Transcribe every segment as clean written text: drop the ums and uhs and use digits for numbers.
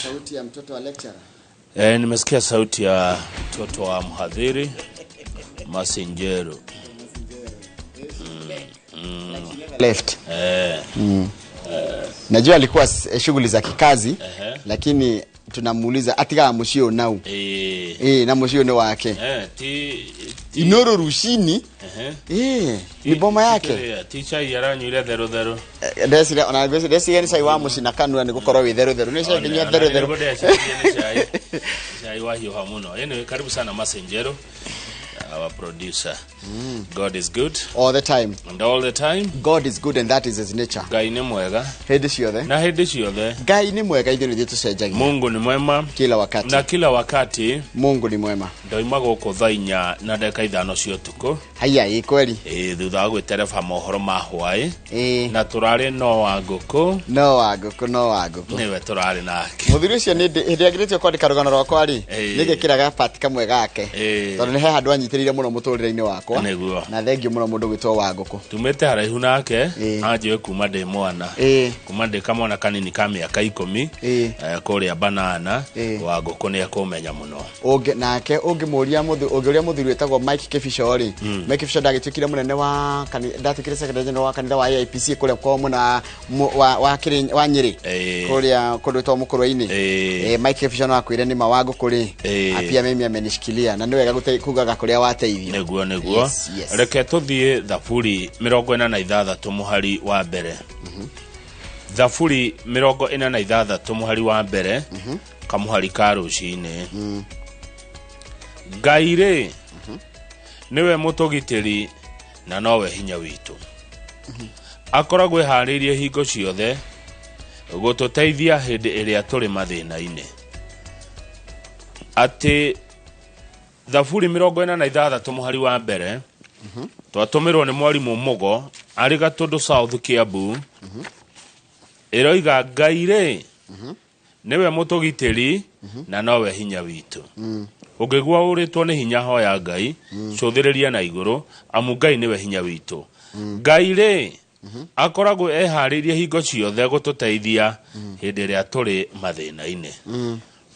Sauti ya mtoto wa lecturer. Nimesikia sauti ya mtoto wa mhadhiri Masinjero. Left. Najua alikuwa shughuli za kikazi, lakini tunamuuliza atiga muciĩ nau. Na muciĩ nĩ wake. Ti ti Inoro rushini. Ni boma yake. Ti chai aranyuire theru theru. Ndeciria ona ndeciria nĩ cai wa mũciĩ na kanua nĩ gũkorwo wĩ theru theru, nĩ cai nginya theru theru. Nĩ cai. Cai wahiũha mũno. Anyway, karibu sana Masinjero, our producer. God is good all the time and all the time. God is good and that is his nature. Ngai nĩ mwega hĩndĩ ciothe na hĩndĩ ciothe. Ngai nĩ mwega, ithuĩ nĩthuĩ tũcenjagia. Mungu ni mwema kila wakati na kila wakati. Mungu ni mwema. Ndoima gũkũ thaa 4:05 cia ũtukũ. Haiya, ĩ kweli? Ĩ, thutha wa gwĩtereba mohoro ma hwaĩ. Ĩ. Na tũrarĩ no wa ngũkũ. No wa ngũkũ, no wa ngũkũ. Nĩwe tũrarĩ nake. Mũthuri ũcio nĩ hĩndĩ ĩrĩa ngirĩtie kwandĩka rũgano rwakwa rĩ, nĩ ngĩkĩraga part kamwe gake, tondũ nĩ he handũ anyitĩrĩire mũno mũtũrĩre-inĩ wakwa. Na thengiũ mũno mũndũ gwĩtwo wa ngũkũ. Tumĩte haraihu nake. Anjĩwe kuma ndĩ mwana, kuma ndĩ kamwana kanini ka mĩaka 10, kũrĩa banana. Wa ngũkũ nĩ ekũmenya mũno. Ũngĩ nake ũngĩmũria ũngĩũria mũthuri wĩtagwo Mike Kĩbico rĩ, Mike Kĩbico ndagĩtuĩkire mũnene wa ndatuĩkire secretary general wa kanitha wa AIPC kũrĩa kwao mũna wa Nyĩrĩ, kũrĩa kũndũ gwĩtagwo Mũkũrwe-inĩ. Mike Kĩbico no akwĩre nĩ ma wa ngũkũ rĩ, pia mimi amenishikilia, na nĩ wega kugaga kũrĩa wateithio. Nĩguo. Yes. Reke tũthiĩ Thaburi 46 mũhari wa mbere. Thaburi 46 mũhari wa mbere, kamũhari ka rũcinĩ. Ngai rĩ, nĩwe mũtũgitĩri na nowe hinya witũ, akoragwo eharĩirie hingo ciothe gũtũteithia hĩndĩ ĩrĩa tũrĩ mathĩna-inĩ. Atĩ Thaburi 46 mũhari wa mbere, twatũmĩrwo nĩ mwarimũ Mũgo arĩ Gatũndũ South, Kiambu, ĩroiga Ngai rĩ, nĩwe mũtũgitĩri na nowe hinya witũ. Ũngĩgua ũrĩtwo nĩ hinya, hoya Ngai, cũthĩrĩria na igũrũ, amu Ngai nĩwe hinya witũ. Ngai rĩ, akoragwo eharĩirie hingo ciothe gũtũteithia hĩndĩ ĩrĩa tũrĩ mathĩna-inĩ.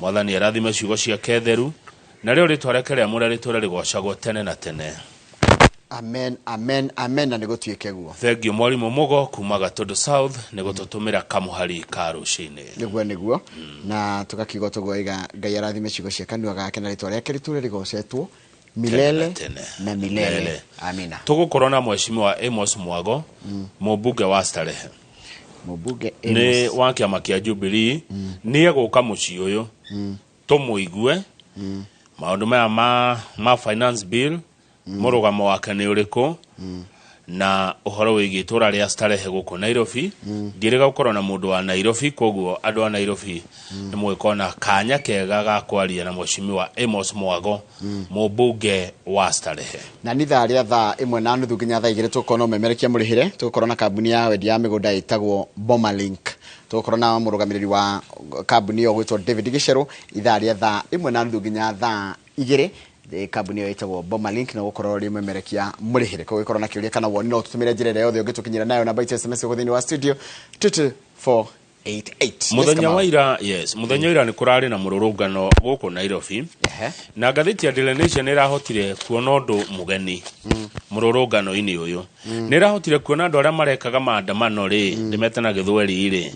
Mwathani arathime ciugo ciake theru, narĩo rĩtwa rĩake rĩamũre rĩtũre rĩgocagwo tene na tene. Amen, amen, amen, na nĩ gũtuĩke guo. Thengiũ mwarimũ Mũgo kuma Gatũndũ South nĩ gũtũtũmĩra kamũhari ka rũcinĩ. Nĩguo, na tugakiuga tũgoiga Ngai arathime ciugo cia kanua gake na rĩtwa rĩake rĩtũre rĩgocetwo milele tene na milele. Milele. Amina. Tũgũkorwo na mheshimiwa Amos Mwago, mũmbunge wa Starehe. Mũmbunge nĩ Amos. wa kĩama kĩa Jubilee, nĩ egũka mũciĩ ũyũ tũmũigue maũndũ maya ma finance bill, mũrũgamo wake nĩ ũrĩkũ, na ũhoro wĩgiĩ itũra rĩa Starehe gũkũ Nairobi. Ngĩrĩga gũkorwo na mũndũ wa Nairobi, koguo andũ a Nairobi nĩ mũgĩkorwo na kanya kega ga kwaria na mheshimiwa Amos Mwago, mũmbunge wa Starehe. Na nĩ thaa rĩa 1:30 nginya thaa 2 tũgũkorwo no memerekia mũrĩhĩre. Tũgũkorwo na kambuni ya wendia ya mĩgũnda ĩtagwo Bomalink. Tũgũkorwo na mũrũgamĩrĩri wa kambuni ĩyo gwĩtwo David Gĩcerũ ithaa rĩa 1:30 nginya thaa 2. Kambuni ĩyo ĩtagwo Bomalink na gũkorwo rĩ memerekia mũrĩhĩre. Kũgĩkorwo na kĩũria kana woni, no tũtũmĩre njĩra ĩrĩa yothe ũngĩtũkinyĩra nayo, namba itũ SMS gũkũ thĩinĩ wa studio 22488. Mũthenya wa ira, yes, mũthenya wa ira nĩ kũrarĩ na mũrũrũngano gũkũ Nairobi, na ngathĩti ya Daily Nation nĩ ĩrahotire kuona ũndũ mũgeni mũrũrũngano-inĩ ũyũ. Nĩ ĩrahotire kuona andũ arĩa marekaga maandamano rĩ, ndĩmete na gĩthweri rĩ,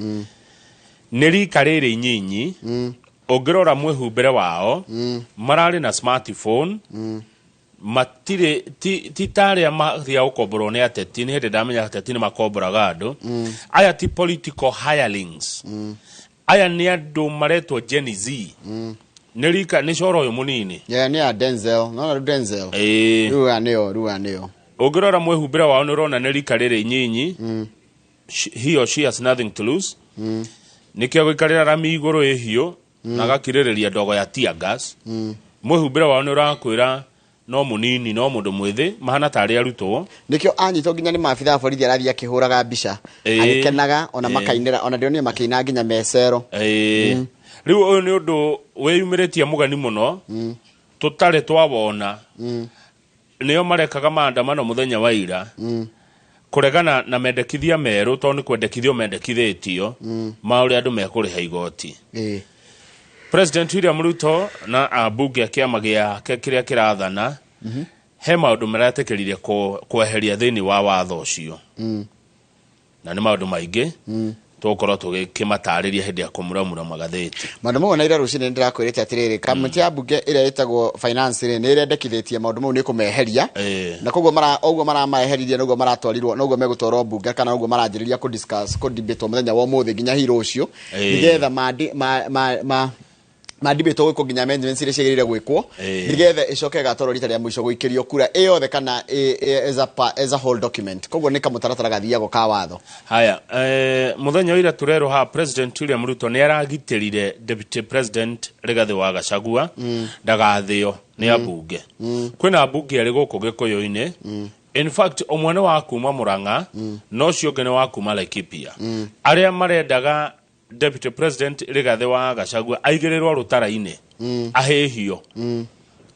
nĩ rika rĩrĩ inyinyi. Ũngĩrora mwĩhumbĩre wao, mararĩ na smartphone, matirĩ ti ta arĩa mathiaga gũkomborwo nĩ ateti. Nĩ hĩndĩ ndamenya ateti nĩ makomboraga andũ aya. Ti political hirelings aya, nĩ andũ maretwo Gen Z, nĩ rika nĩ coro ũyũ mũnini. Yeah, nĩ ya Denzel, no rĩu Denzel. Ĩĩ. Rĩu aya nĩo, rĩu aya nĩo. Ũngĩrora mwĩhumbĩre wao, nĩ ũrona nĩ rika rĩrĩ inyinyi. He or she has nothing to lose, nĩkĩo gũikarĩra rami igũrũ ĩhiũ na agakirĩrĩria ndogo ya tear gas. Mwĩhumbĩre wao nĩ ũrakwĩra no mũnini, no mũndũ mwĩthĩ, mahana tarĩ arutwo. Nĩkĩo anyitwo nginya nĩ maabitha a borithi arathiĩ akĩhũraga mbica, agĩkenaga ona makainĩra, ona ndĩronire makĩina nginya mecero. Ĩĩ. Rĩu ũyũ nĩ ũndũ wĩyumĩrĩtie mũgeni mũno tũtarĩ twawona. Nĩo marekaga maandamano mũthenya wa ira kũregana na mendekithia merũ, tondũ nĩ kwendekithio mendekithĩtio ma ũrĩa andũ mekũrĩha igoti. President William Ruto na ambunge a kĩama gĩake kĩrĩa kĩrathana he maũndũ maretĩkĩrire kweheria thĩinĩ wa watho ũcio, na nĩ maũndũ maingĩ tũgũkorwo tũgĩkĩmatarĩria hĩndĩ ya kũmuramura magathĩti. Maũndũ mau na ira rũcinĩ nĩndĩrakwĩrĩte atĩrĩrĩ, kamĩtĩ ya mbunge ĩrĩa ĩtagwo finance rĩ, nĩ ĩrendekithĩtie maũndũ mau nĩ kũmeheria, na koguo mara ũguo marameheririe noguo maratwarirwo, noguo megũtwarwo mbunge, kana noguo maranjĩrĩria kũ discuss, kũ debate mũthenya wa ũmũthĩ nginya hihi rũciũ, nĩgetha ma madebate gwĩkwo nginya amendments iria ciagĩrĩire gwĩkwo, nĩgetha ĩcoke ĩgatwarwo rita rĩa mũico gũikĩrio kura ĩyothe kana as a whole document. Koguo nĩ kamũtaratara gathiagwo ka watho. Haya, muthenya wa ira turerwo haha President William Ruto nĩ aragitĩrire Deputy President Rigathi wa Gachagua ndagathĩo nĩ ambunge. Kwĩna ambunge erĩ gũkũ Gĩkũyũ-inĩ, in fact ũmwe nĩ wa kuma Murang'a na ũcio ũngĩ nĩ wa kuma Laikipia, arĩa marendaga Deputy President Rigathi wa Gachagua aigĩrĩrwo rũtara-inĩ, ahĩhio,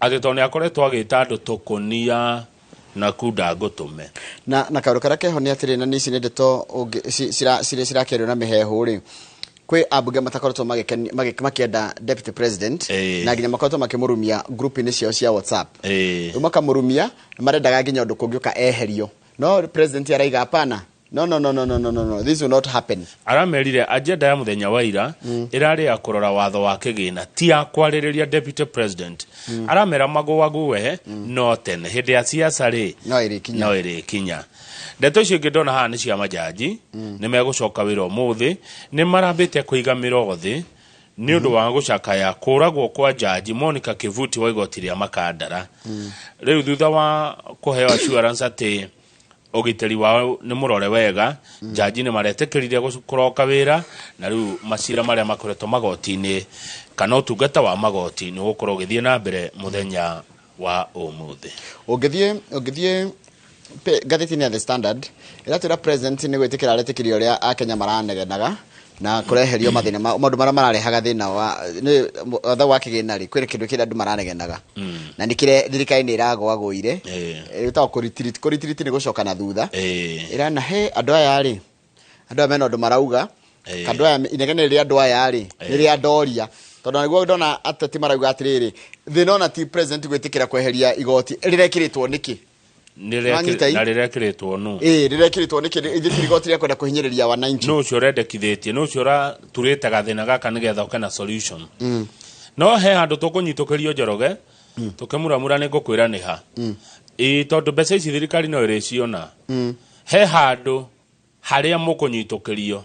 atĩ tondũ nĩ akoretwo agĩta andũ tũkũnia na kunda ngũtũme. Na kaũndũ karĩa keho nĩ atĩrĩ, na nĩ ici nĩ ndeto cirakĩario na mĩheehũ rĩ, kwĩ ambunge matakoretwo makĩenda Deputy President, na nginya makoretwo makĩmũrumia group-inĩ ciao cia WhatsApp. Rĩu makamũrumia, marendaga nginya ũndũ kũngĩũka eherio, no President araiga hapana, no, no, no, no, no, no, no, no, this will not happen. Aramerire agenda ya muthenya wa ira ĩrarĩ ya kũrora watho wa kĩgĩna, ti ya kwarĩrĩria Deputy President. Aramera magũague no tene hĩndĩ ya siasa rĩ, no ĩrĩkinya. No ĩrĩkinya. Ndeto icio ingĩ ndona haha nĩ cia majaji, nĩ megũcoka wĩra ũmũthĩ, nĩ marambĩte kũiga mĩrogo thĩ nĩ ũndũ wa gũcakaya kũragwo kwa jaji Monica Kivuti wa igoti rĩa Makandara. Rĩu thutha wa kũheo assurance atĩ ũgitĩri wao nĩ mũrore wega, jaji nĩ maretĩkĩrire kũroka wĩra, na rĩu macira marĩa makoretwo magoti-inĩ kana ũtungata wa magoti nĩ ũgũkorwo ũgĩthiĩ na mbere mũthenya wa ũmũthĩ. Ũngĩthiĩ ngathĩti-inĩ ya The Standard, ĩratwĩra President nĩ gwĩtĩkĩra aretĩkĩria ũrĩa Akenya maranegenaga na kũreherio mathĩna maũndũ marĩa mararehaga thĩna wa nĩ watho wa kĩgĩna rĩ, kwĩna kĩndũ kĩrĩa andũ maranegenaga na nĩ kĩrĩa thirikari nĩ ĩragwagũire, ĩtagwo kũretreat. Kũretreat nĩ gũcoka na thutha. Ĩrana he andũ aya rĩ, andũ aya mena ũndũ marauga, andũ aya inegene rĩrĩa andũ aya rĩ nĩ rĩa ndoria, tondũ nĩguo ndona ateti marauga atĩrĩrĩ, thĩna ona ti President gwĩtĩkĩra kweheria igoti rĩrekĩrĩtwo nĩkĩ? Wanyita Na rĩrekĩrĩtwo nũ? Ĩĩ, rĩrekĩrĩtwo nĩkĩ? Ithuĩ ti igoti rĩa kwenda kũhinyĩrĩria wananchi. Nũ ũcio ũrendekithĩtie? Nũ ũcio ũraturĩte gathĩna gaka nĩgetha ũke na solution? No he handũ tũkũnyitũkĩrio Njoroge, tũkĩmuramura nĩ ngũkwĩra nĩ ha. Ĩĩ, tondũ mbeca ici thirikari no ĩrĩciona. He handũ harĩa mũkũnyitũkĩrio.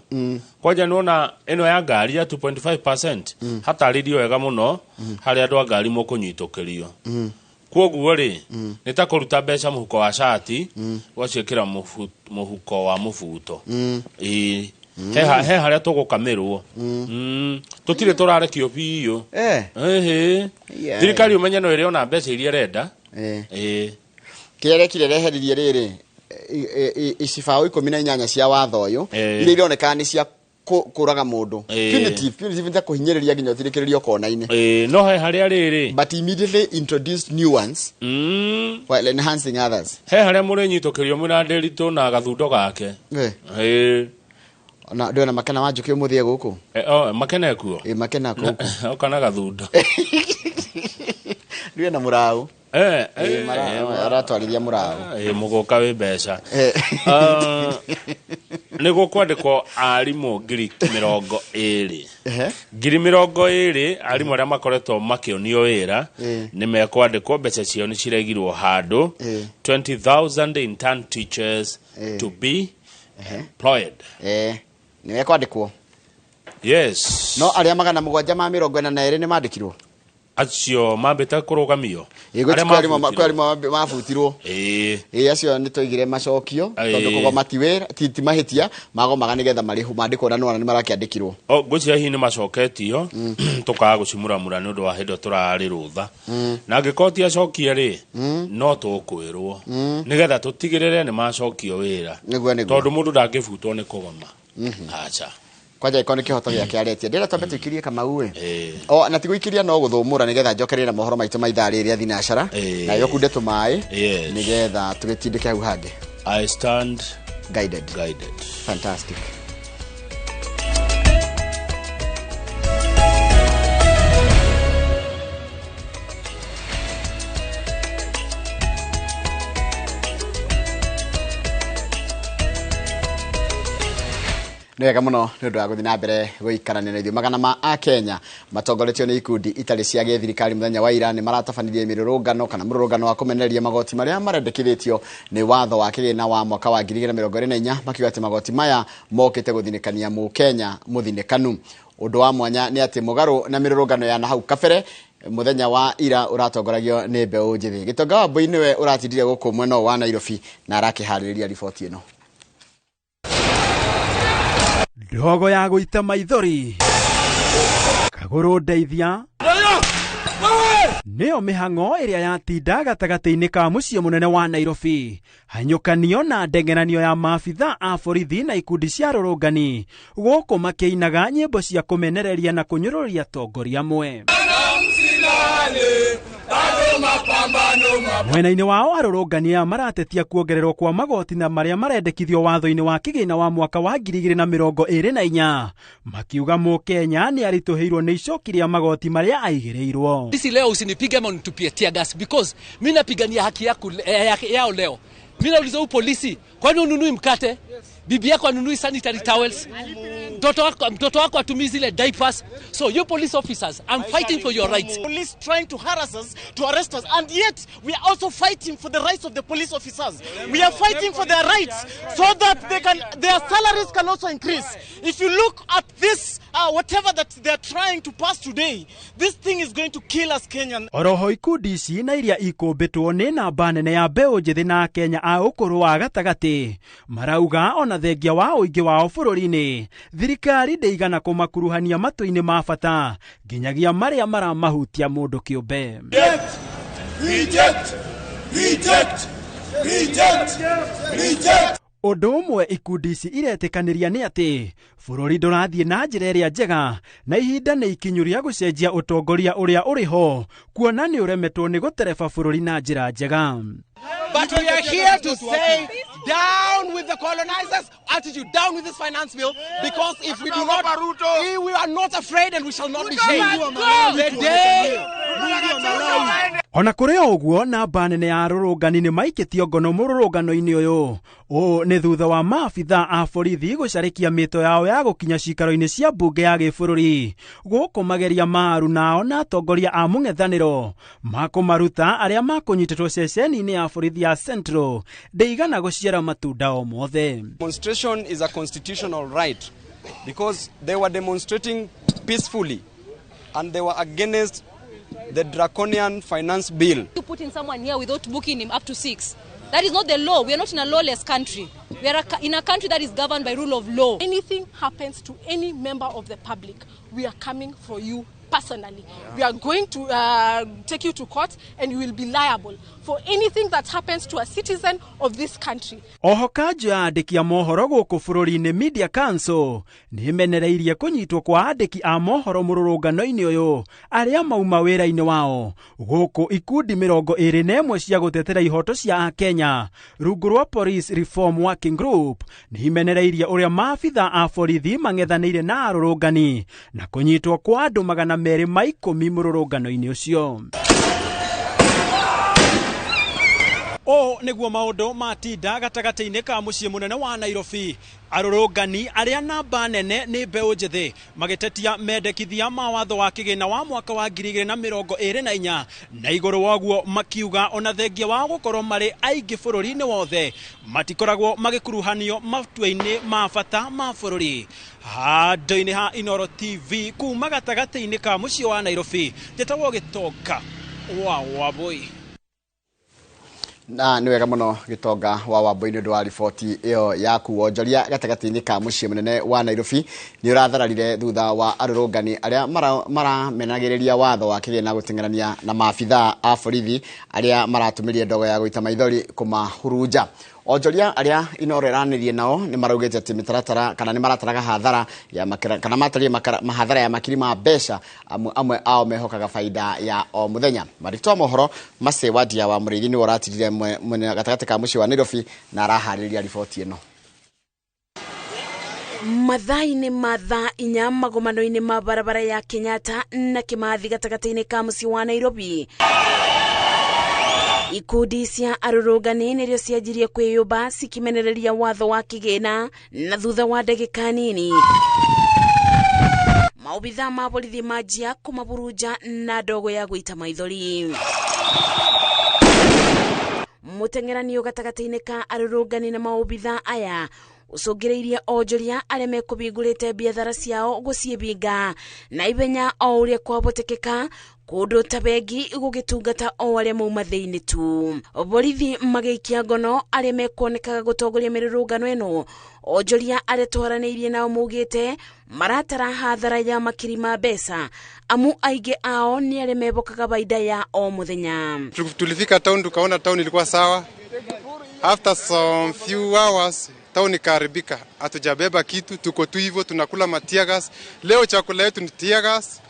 Kwanja nĩwona ĩno ya ngari ya 2.5%, hatarĩrio wega mũno harĩa andũ a ngari mũkũnyitũkĩrio. Kwoguo rĩ, nĩ ta kũruta mbeca mũhuko wa cati ũgaciĩkĩra mũhuko wa mũbuto. Ĩĩ, he harĩa tũgũkamĩrwo. Tũtirĩ tũrarekio biũ. Ĩhĩ. Thirikari ũmenye no ĩrĩona mbeca iria ĩrenda. Ĩĩ. Kĩrĩa rekire reheririe rĩrĩ icibaũ 18 cia watho ũyũ, iria ironekana nĩ cia kũraga mũndũ. Punitive nĩ ta kũhinyĩrĩria nginya ũtirĩkĩrĩrio kona-inĩ. No he harĩa rĩrĩ. But immediately introduced new ones while enhancing others. He harĩa mũrĩnyitũkĩrio mwĩna Ndĩritũ na gathundo gake. Na ndĩrona Makena wa Njũkĩ ũmũthĩ e gũkũ. Makena ekuo? Ĩ, Makena gũkũ. Oka na gathundo. Ndĩrona na mũraũ. Aratwarithia mũraũ. Mũgũka wĩ mbeca. Nĩ gũkwandĩkwo arimũ 20,000. 20,000 arimũ arĩa makoretwo makĩonio wĩra nĩ mekwandĩkwo, mbeca ciao nĩ ciregirwo handũ. 20,000 intern teachers to be employed. Nĩ mekwandĩkwo. Yes. No arĩa 742 nĩ mandĩkirwo. Acio mambĩte kũrũgamio. Ĩ, Arĩa kwĩ arimũ mabutirwo. kwĩ arimũ mabutirwo. Ĩ, acio nĩ twaigire macokio, tondũ kũgoma ti wĩra, ti mahĩtia, magomaga nĩgetha marĩhwo, mandĩkwo na nĩwona nĩ marakĩandĩkirwo. O, ngwĩciria hihi nĩ macoketio, tũkaga gũcimuramura nĩ ũndũ wa hĩndĩ ĩyo tũrarĩ rũtha. Na angĩkorwo ti acokie rĩ, no tũkwĩrwo. Nĩgetha tũtigĩrĩre nĩ macokio wĩra. Nĩguo, nĩguo. Tondũ mũndũ ndangĩbutwo nĩ kũgoma. Aca. Kwanja ĩkorwo nĩ kĩhoto gĩake aretia. Ndĩrenda twambe tũikirie Kamau ĩ. O, na ti gũikiria no gũthũmũra nĩgetha njokerie na mohoro maitũ ma ithaa rĩrĩ thinacara. Na yokunde tũmaĩ nĩgetha tũgĩtindĩke hau hangĩ. I stand guided. Guided. Fantastic. Nĩ wega mũno nĩ ũndũ wa gũthiĩ na mbere gũikarania na ithuĩ. Magana ma Akenya matongoretio nĩ ikundi itarĩ cia gĩthirikari mũthenya wa ira nĩ maratabanirie mĩrũrũngano kana mũrũrũngano wa kũmenereria magoti marĩa marendekithĩtio nĩ watho wa kĩgĩna wa mwaka wa 2024, makiuga atĩ magoti maya mokĩte gũthinĩkania mũkenya mũthinĩkanu. Ũndũ wa mwanya nĩ atĩ mũgarũ na mĩrũrũngano ya nahau kabere, mũthenya wa ira ũratongoragio nĩ mbeũ njĩthĩ. Gĩtonga wa Mbui nĩwe ũratindire gũkũ mwena wa Nairobi na arakĩharĩrĩria riboti ĩno. Ndogo ya gũita maithori, kagũrũ ndeithia, nĩyo mĩhang'o ĩrĩa yatinda gatagatĩ-inĩ ka mũciĩ mũnene wa Nairobi. Hanyũkanio na ndengeranio ya maabitha a borithi na ikundi cia rũrũngani gũkũ makĩinaga nyĩmbo cia kũmenereria na kũnyũrũria atongoria amwe. Mwena-inĩ wao arũrũngani aya maratetia kuongererwo kwa magoti na marĩa marendekithio watho-inĩ wa kĩgĩna wa mwaka wa 2024, makiuga mũkenya nĩ aritũhĩirwo nĩ icoki rĩa magoti marĩa aigĩrĩirwo. Sisi leo usinipige ama unitupie tear gas because mimi napigania haki yaku, yao leo. Mimi nauliza huyu polisi, kwani ununui mkate? Yes. Bibi yako anunui sanitary towels? Mtoto wako atumii zile diapers? So you police officers, I'm fighting for your rights. Police trying to harass us, to arrest us, and yet we are also fighting for the rights of the police officers. We are fighting for their rights so that they can, their salaries can also increase. If you look at this, whatever that they are trying to pass today, this thing is going to kill us Kenyan. Oroho ikundi ici na iria ikũmbĩtwo nĩ namba nene ya mbeũ njĩthĩ na Kenya a ũkũrũ wa gatagatĩ marauga ona thengia wa ũingĩ wao bũrũri-inĩ, thirikari ndĩigana kũmakuruhania matũ-inĩ ma bata nginyagia marĩa maramahutia mũndũ kĩũmbe. Reject! Reject! Reject! Reject! Ũndũ ũmwe ikundi ici iretĩkanĩria nĩ atĩ bũrũri ndũrathiĩ na njĩra ĩrĩa njega na ihinda nĩ ikinyu rĩa gũcenjia ũtongoria ũrĩa ũrĩ ho, kuona nĩ ũremetwo nĩ gũtereba bũrũri na njĩra njega. But we are here to say down with the colonizers attitude, down with this finance bill, because if we do not, we are not afraid and we shall not be shamed. The day. Ona kũrĩ o ũguo, namba nene ya arũrũngani nĩ maikĩtio ngono mũrũrũngano-inĩ ũyũ. Ũũ nĩ thutha wa maabitha a borithi gũcarĩkia mĩto yao ya gũkinya cikaro-inĩ cia mbunge ya gĩbũrũri gũkũ mageria maru nao na atongoria a mũng'ethanĩro makũmaruta arĩa makũnyitĩtwo ceceni-inĩ ya borithi ya Central ndĩigana gũciara matunda o mothe. Demonstration is a constitutional right because they were demonstrating peacefully and they were against the draconian finance bill. You put in someone here without booking him up to 6. That is not the law. We are not in a lawless country. We are in a country that is governed by rule of law. Anything happens to any member of the public, we are coming for you personally. We are going to take you to court and you will be liable for anything that happens to a citizen of this country. Oho kanjũ ya andĩki a mohoro gũkũ bũrũri-inĩ Media Council nĩ ĩmenereirie kũnyitwo kwa andĩki a mohoro mũrũrũngano-inĩ ũyũ arĩa mauma wĩra-inĩ wao gũkũ ikundi 21 cia gũtetera ihoto cia Akenya rungu rwa Police Reform Working Group nĩ imenereirie ũrĩa maabitha a borithi mang'ethanĩire na arũrũngani na kũnyitwo kwa andũ 210 mũrũrũngano-inĩ ũcio. Ũũ nĩguo maũndũ matinda gatagatĩ-inĩ ka mũciĩ mũnene wa Nairobi. Arũrũngani arĩa namba nene nĩ mbeũ njĩthĩ magĩtetia mendekithia ma watho wa kĩgĩna wa mwaka wa 2024 na igũrũ waguo makiuga ona thengia wa gũkorwo marĩ aingĩ bũrũri-inĩ wothe matikoragwo magĩkuruhanio matua-inĩ ma bata ma bũrũri. Handũ-inĩ ha Inooro TV kuma gatagatĩ-inĩ ka mũciĩ wa Nairobi, njĩtagwo Gĩtonga wa Wambui. Na nĩ wega mũno Gĩtonga wa Wambui nĩ ũndũ wa riboti ĩyo yaku. Wonjoria gatagatĩ-inĩ ka mũciĩ mũnene wa Nairobi nĩ ũrathararire thutha wa arũrũngani arĩa maramenagĩrĩria watho wa kĩgĩna gũteng'erania na maabitha a borithi arĩa maratũmĩrie ndogo ya gũita maithori kũmahurunja. Onjoria arĩa Inooro ĩranĩrie nao nĩ maraugĩte atĩ mĩtaratara kana nĩ marataraga hathara ya makira, kana matarie mahathara ya makiri ma mbeca amwe ao mehokaga faida ya o mũthenya. Marĩtwa mohoro Mace Wadia wa Mũrĩithi nĩwe ũratirire mwena gatagatĩ ka mũciĩ wa Nairobi na araharĩrĩria riboti ĩno. Mathaa-inĩ ma thaa 4 magomano-inĩ ma barabara ya Kenyatta na Kimathi gatagatĩ-inĩ ka mũciĩ wa Nairobi. Ikundi cia arũrũngani nĩrĩo cianjirie kwĩyũmba cikimenereria watho wa kĩgĩna, na thutha wa ndagĩka nini maobitha ma borithi manjia kũmaburunja na ndogo ya gũita maithori. Mũteng'eranio gatagatĩ-inĩ ka arũrũngani na maobitha aya ũcũngĩrĩirie onjoria arĩa mekũbingũrĩte biathara ciao gũciĩbinga na ihenya o ũrĩa kwahotekeka, kũndũ ta bengi gũgĩtungata o arĩa mauma thĩinĩ tu. Borithi magĩikia ngono arĩa mekuonekaga gũtongoria mĩrũrũngano ĩno. Onjoria arĩa twaranĩirie nao maugĩte maratara hathara ya makiri ma mbeca, amu aingĩ ao nĩ arĩa mebokaga baida ya o mũthenya. Tulifika town tukaona town ilikuwa sawa. After some few hours town ikaharibika, hatujabeba kitu, tuko tu hivyo tunakula matear gas. Leo chakula yetu ni tear gas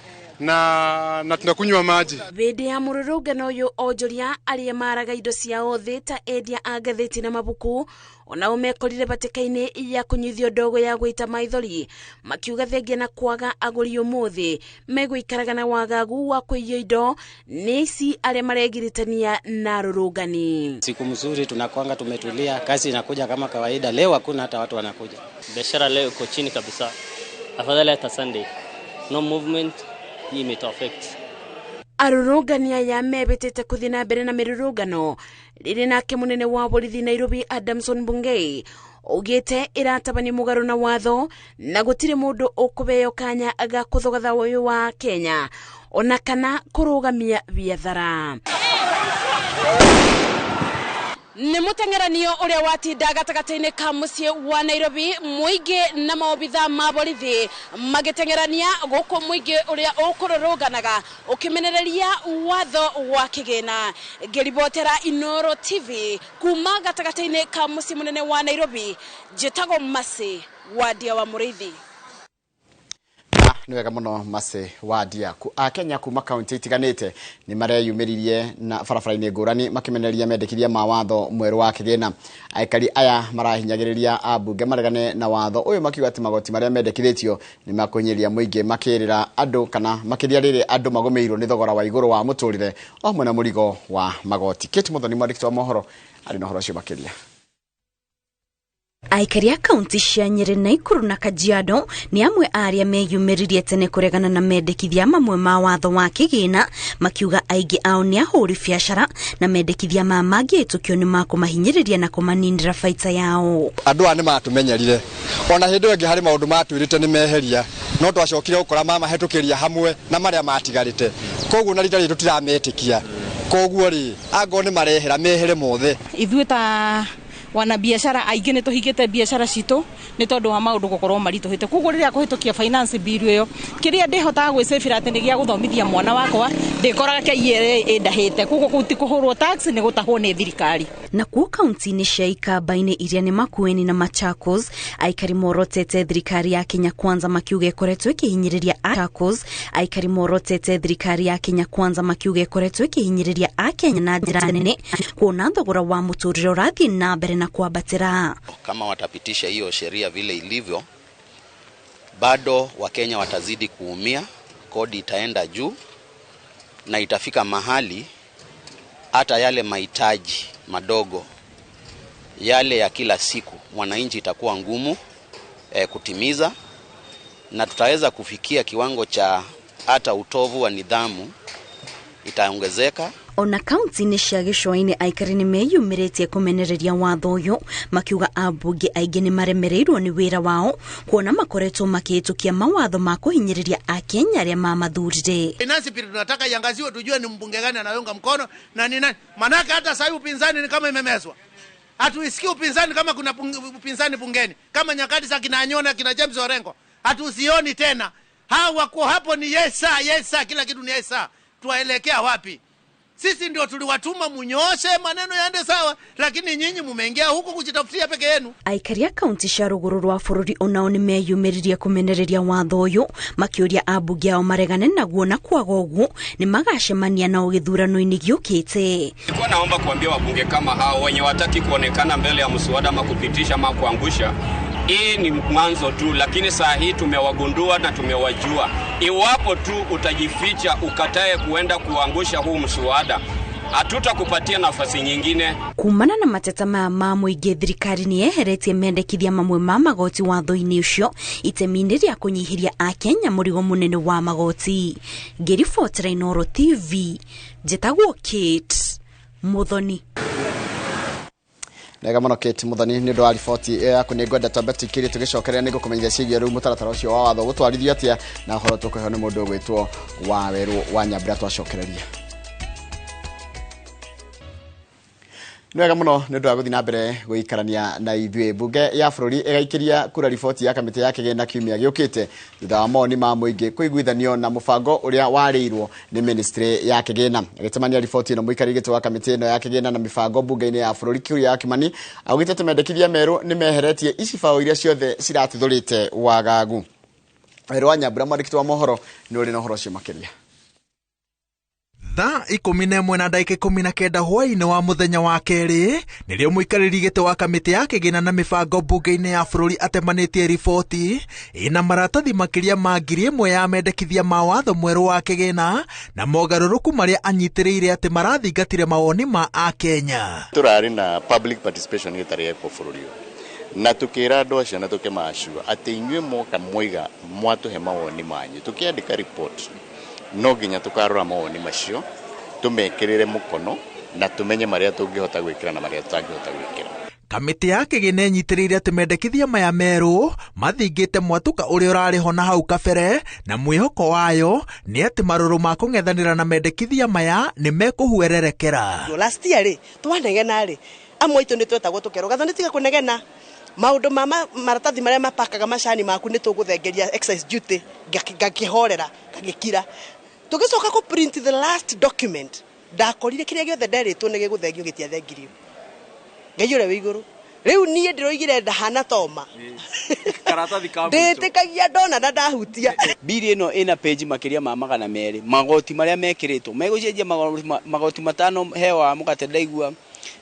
na tunakunywa maji. Hĩndĩ ya mũrũrũngano ũyũ onjoria arĩa maraga indo ciao thĩ ta endia a ngathĩti na mabuku onao mekorire batĩka-inĩ ya kũnyuithio ndogo ya gũita maithori, makiuga thengia na kwaga agũri ũmũthĩ megũikaraga na wagagu wa kũiywo indo nĩ ici arĩa maregiritania na arũrũngani. Siku mzuri tunakwanga tumetulia, kazi inakuja kama kawaida. Leo hakuna hata watu wanakuja. Biashara leo iko chini kabisa, afadhali hata Sunday. No movement, hii imetu affect. Arũrũngani aya mebĩtĩte kũthiĩ na mbere na mĩrũrũngano rĩrĩ nake mũnene wa borithi Nairobi Adamson Bungei augĩte ĩratabania mũgarũ na watho na gũtirĩ mũndũ ũkũheo kanya ga kũthoga thayũ wa Kenya ona kana kũrũgamia biathara. Nĩ mũteng'eranio ũrĩa watinda gatagatĩ-inĩ ka mũciĩ wa Nairobi, mũingĩ na maobitha ma borithi magĩteng'erania gũkũ mũingĩ ũrĩa ũkũrũrũnganaga ũkĩmenereria watho wa kĩgĩna. Ngĩribotera Inooro TV kuma gatagatĩ-inĩ ka mũciĩ mũnene wa Nairobi, njĩtagwo Mercy Wandia wa Mũrĩithi. Nĩ wega mũno Mercy Wandia. Akenya kuma kaunti itiganĩte nĩ mareyumĩririe na barabara-inĩ ngũrani makĩmenereria mendekithia ma watho mwerũ wa kĩgĩna. Aikari aya marahinyagĩrĩria ambunge maregane na watho ũyũ makiuga atĩ magoti marĩa mendekithĩtio nĩ makũhinyĩrĩria mũingĩ makĩrĩra andũ kana makĩria rĩrĩ andũ magũmĩirwo nĩ thogora wa igũrũ wa mũtũrĩre o hamwe na mũrigo wa magoti. Kate Muthoni mwandĩki wa mohoro arĩ na ũhoro ũcio makĩria. Aikari a kaunti cia Nyeri, Naikuru na Kajiado nĩ amwe a arĩa meyumĩririe tene kũregana na mendekithia mamwe ma watho wa kĩgĩna, makiuga aingĩ ao nĩ ahũri biacara na mendekithia ma mangĩhĩtũkio nĩ makũmahinyĩrĩria na kũmaninĩra baita yao. Andũ aya nĩ matũmenyerire, ona hĩndĩ ĩyo ĩngĩ harĩ maũndũ matwĩrĩte nĩ meheria, no twacokire gũkora mamahĩtũkĩria hamwe na marĩa matigarĩte, koguo na rita rĩrĩ tũtirametĩkia, koguo rĩ angorwo nĩ marehera mehere mothe. Ithuĩ ta wanabiacara aingĩ nĩ tũhingĩte biacara citũ nĩ tondũ wa maũndũ gũkorwo maritũhĩte, koguo rĩrĩa kũhĩtũkia finance bill ĩyo kĩrĩa ndĩhotaga gwĩcĩbĩra atĩ nĩ gĩa gũthomithia mwana wakwa ndĩkoraga KRA ĩndahĩte, koguo kũu ti kũhũrwo tax nĩ gũtahwo nĩ thirikari. Nakuo kaunti-inĩ cia Ikamba-inĩ iria nĩ Makueni na Machakos, aikari morotete thirikari ya Kenya Kwanza makiuga ĩkoretwo ĩkĩhinyĩrĩria Machakos, aikari morotete thirikari ya Kenya Kwanza makiuga ĩkoretwo ĩkĩhinyĩrĩria Akenya na njĩra nene kuona thogora wa mũtũrĩre ũrathiĩ na mbere na kuambatĩra. Kama watapitisha hiyo sheria vile ilivyo, bado Wakenya watazidi kuumia, kodi itaenda juu na itafika mahali hata yale mahitaji madogo yale ya kila siku mwananchi itakuwa ngumu kutimiza, na tutaweza kufikia kiwango cha hata utovu wa nidhamu itaongezeka. Ona kaunti-inĩ cia gĩcũa-inĩ aikari nĩ meyumĩrĩtie kũmenereria watho ũyũ makiuga ambunge aingĩ nĩ maremereirwo nĩ wĩra wao kuona makoretwo makĩhĩtũkia mawatho ma kũhinyĩrĩria Akenya arĩa mamathurire. Finance bill tunataka iangaziwe, tujue ni mbunge gani anaunga mkono na ni nani, manake hata sasa upinzani ni kama imemezwa. Hatuisikii upinzani kama kuna upinzani bungeni kama nyakati za kina Anyona, kina James Orengo, hatusioni tena. Hawa wako hapo ni yes sir, yes sir, kila kitu ni yes sir. Tuwaelekea wapi? Sisi ndio tuliwatuma munyoshe maneno yaende sawa, lakini nyinyi mumeingia huku kujitafutia peke yenu. Aikari a kaunti cia rũgũrũ rwa bũrũri onao nĩ meyumĩririe kũmenereria watho ũyũ makĩũria ambunge ao maregane naguo na kwaga ũguo nĩ magacemania nao gĩthurano-inĩ gĩũkĩte. Nilikuwa naomba kuambia wabunge kama hao wenye wataki kuonekana mbele ya mswada ama kupitisha ama kuangusha, hii ni mwanzo tu, lakini saa hii tumewagundua na tumewajua. Iwapo tu utajificha ukatae kuenda kuangusha huu mswada, Hatutakupatia nafasi nyingine. Kumana na mateta maya ma mũingĩ, thirikari nĩ yeheretie mendekithia mamwe ma magoti watho-inĩ ũcio itemi-inĩ rĩa kũnyihĩria akenya mũrigo mũnene wa magoti. Ngĩribotera Inooro TV, njĩtagwo Kate Muthoni. Nega mũno Kate Muthoni nĩ ũndũ wa riboti ĩyo yaku. Nĩ ngwenda twambe tũikĩrie tũgĩcokereria nĩ ngũkũmenyithia ciĩgiĩ rĩu mũtaratara ũcio wa watho gũtwarithio atĩa, na ũhoro tũkũheo nĩ mũndũ ũgwĩtwo Wawerũ wa Nyambura twacokereria. Nĩ wega mũno nĩ ũndũ wa gũthiĩ na mbere gũikarania na ithuĩ. Mbunge ya bũrũri ĩgaikĩria kura riboti ya kamĩtĩ ya kĩgĩna kiumia gĩũkĩte thutha wa mawoni ma mũingĩ kũiguithanio na mũbango ũrĩa warĩirwo nĩ ministry ya kĩgĩna. Agĩtemania riboti ĩno, mũikarĩri gĩtĩ wa kamĩtĩ ĩno ya kĩgĩna na mĩbango mbunge-inĩ ya bũrũri Kuria Kimani augĩte atĩ mendekithia merũ nĩ meheretie icibaũ iria ciothe ciratithũrĩte wagagu. Werũ wa Nyambura, mwandĩki wa mohoro, nĩ ũrĩ na ũhoro ũcio makĩria. Thaa 11:19 hwaĩ-inĩ wa mũthenya wa kerĩ nĩrĩo mũikarĩri gĩtĩ wa kamĩtĩ ya kĩgĩna na mĩbango mbunge-inĩ ya bũrũri atemanĩtie riboti ĩna maratathi makĩria ma 1000 ya mendekithia ma watho mwerũ wa kĩgĩna na mogarũrũku marĩa anyitĩrĩire atĩ marathingatire mawoni ma akenya. Tũrarĩ na public participation gĩtarĩ yekwo bũrũri ũyũ, na tukĩra andũ acio na tũkĩmacua atĩ inyuĩ mwoka mwaiga mwatũhe mawoni manyu, tũkĩandĩka report no nginya tukarora mawoni macio tumekirire mukono na tumenye maria tungihota gwikira na maria tutangihota gwikira. Kamĩtĩ ya kĩgĩna ĩnyitĩrĩire atĩ mendekithia maya merũ mathingĩte mwatũka ũrĩa ũrarĩ ho na hau kabere, na mwĩhoko wayo nĩ atĩ marũrũ ma kũng'ethanĩra na mendekithia maya nĩ mekũhuererekera. Last year rĩ twanegena rĩ amwe aitũ nĩ twetagwo tũkerwo gatho nĩ tiga kũnegena maũndũ ma maratathi marĩa mapakaga macani maku nĩ tũgũthengeria excise duty, ngakĩhorera ngagĩkira. Tũgĩcoka kũ print the last document, ndakorire kĩrĩa gĩothe nderĩtwo nĩ gĩgũthengio gĩtiathengirio. Ngai ũrĩa wĩ igũrũ. Rĩu niĩ ndĩroigire ndahana toma. Karatathi ka ndĩtĩkagia ndona na ndahutia. Bili ĩno ĩna page makĩria ma 200, magoti marĩa mekĩrĩtwo megũcenjia magoti 5 he wa mũgate ndaigua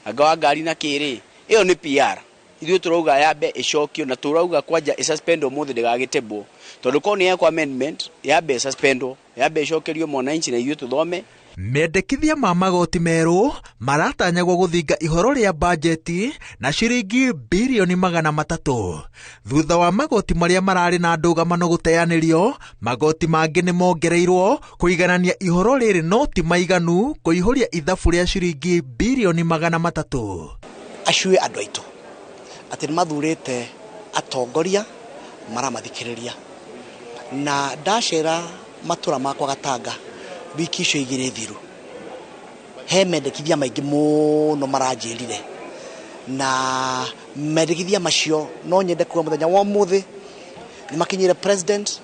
anga wa ngari na kĩrĩ ĩyo nĩ PR. Ithuĩ tũrauga yambe ĩcokio na tũrauga kwanja ĩsuspend ũmũthĩ ndĩgagĩtebwo, tondũ korwo nĩ yekwo amendment yambe ĩsuspendwo, yambe ĩcokerio mwananchi na ithuĩ tũthome. Mendekithia ma magoti merũ maratanyagwo gũthinga ihoro rĩa bajeti na ciringi birioni 300. Thutha wa magoti marĩa mararĩ na ndũgamano gũteanĩrio, magoti mangĩ nĩ mongereirwo kũiganania ihoro rĩrĩ no ti maiganu kũihũria ithabu rĩa ciringi birioni 300. Acuĩ andũ aitũ atĩ nĩ mathurĩte atongoria maramathikĩrĩria, na ndacera matũra makwa Gatanga wiki icio igĩrĩ thiru, he mendekithia maingĩ mũno maranjĩrire, na mendekithia macio no nyende kuga mũthenya wa ũmũthĩ nĩ makinyire president,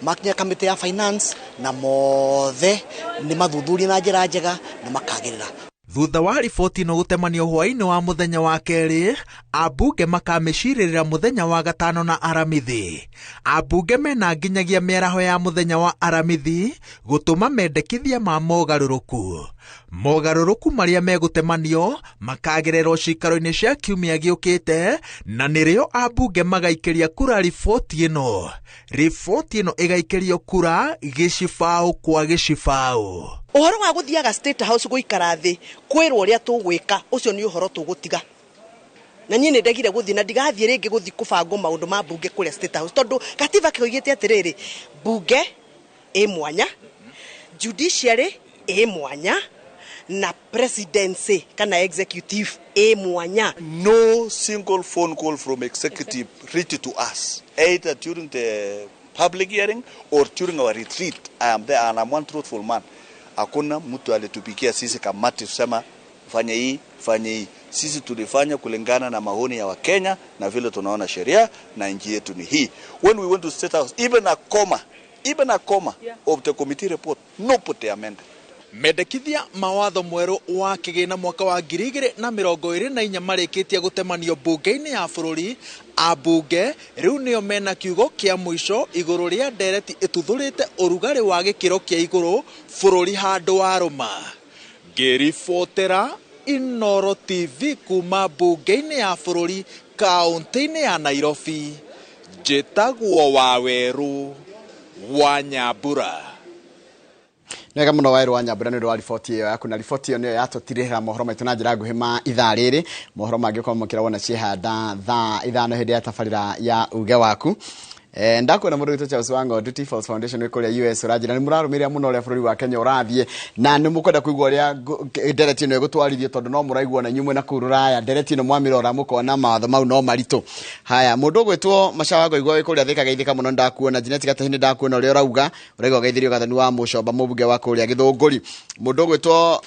makinyire kamĩtĩ ya finance, na mothe nĩ mathuthurie na njĩra njega na makagĩrĩra. Thutha wa riboti ĩno gũtemanio hwaĩ-inĩ wa mũthenya wa kerĩ, ambunge makamĩcirĩrĩra mũthenya wa gatano na aramithi. Ambunge mena nginyagia mĩaraho ya mũthenya wa aramithi gũtũma mendekithia ma mogarũrũku. Mogarũrũku marĩa megũtemanio makagererwo ciikaro-inĩ cia kiumia gĩũkĩte, na nĩrĩo ambunge magaikĩria kura riboti ĩno. Riboti ĩno ĩgaikĩrio kura gĩcibaũ kwa gĩcibaũ. Ũhoro wa gũthiaga State House gũikara thĩ kwĩrwo ũrĩa tũgwĩka, ũcio nĩ ũhoro tũgũtiga. Na niĩ nĩ ndegire gũthiĩ na ndigathiĩ rĩngĩ gũthiĩ kũbangwo maũndũ ma mbunge kũrĩa State House, tondũ gatiba kĩoigĩte atĩrĩrĩ, mbunge ĩ mwanya, judiciary ĩ mwanya, na presidency kana executive ĩ mwanya. No single phone call from executive reached to us, either during the public hearing or during our retreat. I am there and I'm one truthful man. Hakuna mtu alitupikia sisi kamati kusema fanya hii, fanya hii. Sisi tulifanya kulingana na maoni ya Wakenya na vile tunaona sheria na nchi yetu ni hii. When we went to State House, even a comma of the committee report, nobody amended. Mendekithia mawatho mwerũ wa kĩgĩna mwaka wa 2024 marĩkĩtie gũtemanio mbunge-inĩ ya bũrũri. Ambunge rĩu nĩo mena kiugo kĩa mũico igũrũ rĩa ndereti ĩtuthũrĩte ũrugarĩ wa gĩkĩro kĩa igũrũ bũrũri handũ warũma. Ngĩribotera Inooro TV kuma mbunge-inĩ ya bũrũri kaũntĩ-inĩ ya Nairobi, njĩtagwo Wawerũ wa Nyambura. Nĩwega mũno Wairũ wa Nyambura nĩ ũndũ wa riboti ĩyo yaku, na riboti ĩyo nĩyo yatũtirĩrĩra mohoro maitũ na njĩra nguhĩ ma ithaa rĩrĩ. Mohoro mangĩ ũkwamũkĩra wona ciĩhanda thaa 5 hĩndĩ ya tabarĩra ya uge waku. Ndakuona mũndũ witũ Charles wa Ng'ondu T Falls Foundation wĩ kũrĩa US, ũranjĩra nĩ mũrarũmĩrĩra mũno ũrĩa bũrũri wa Kenya ũrathiĩ, na nĩ mũkwenda kũigua ũrĩa ndereti ĩno ĩgũtwarithio, tondũ no mũraigua na inyuĩ mwĩna kũu rũraya ndereti ĩno mwamĩrora mũkona mawatho mau no maritũ. Haya, mũndũ ũgwĩtwo Macawa Ngoigua wĩ kũrĩa Thika, geithĩka mũno, ndakuona. Janet Gatahi nĩ ndakuona ũrĩa ũrauga, ũrauga ũgeithĩrio Gathoni wa Mũcomba mũmbunge wa kũrĩa Gĩthũngũri. Mũndũ ũgwĩtwo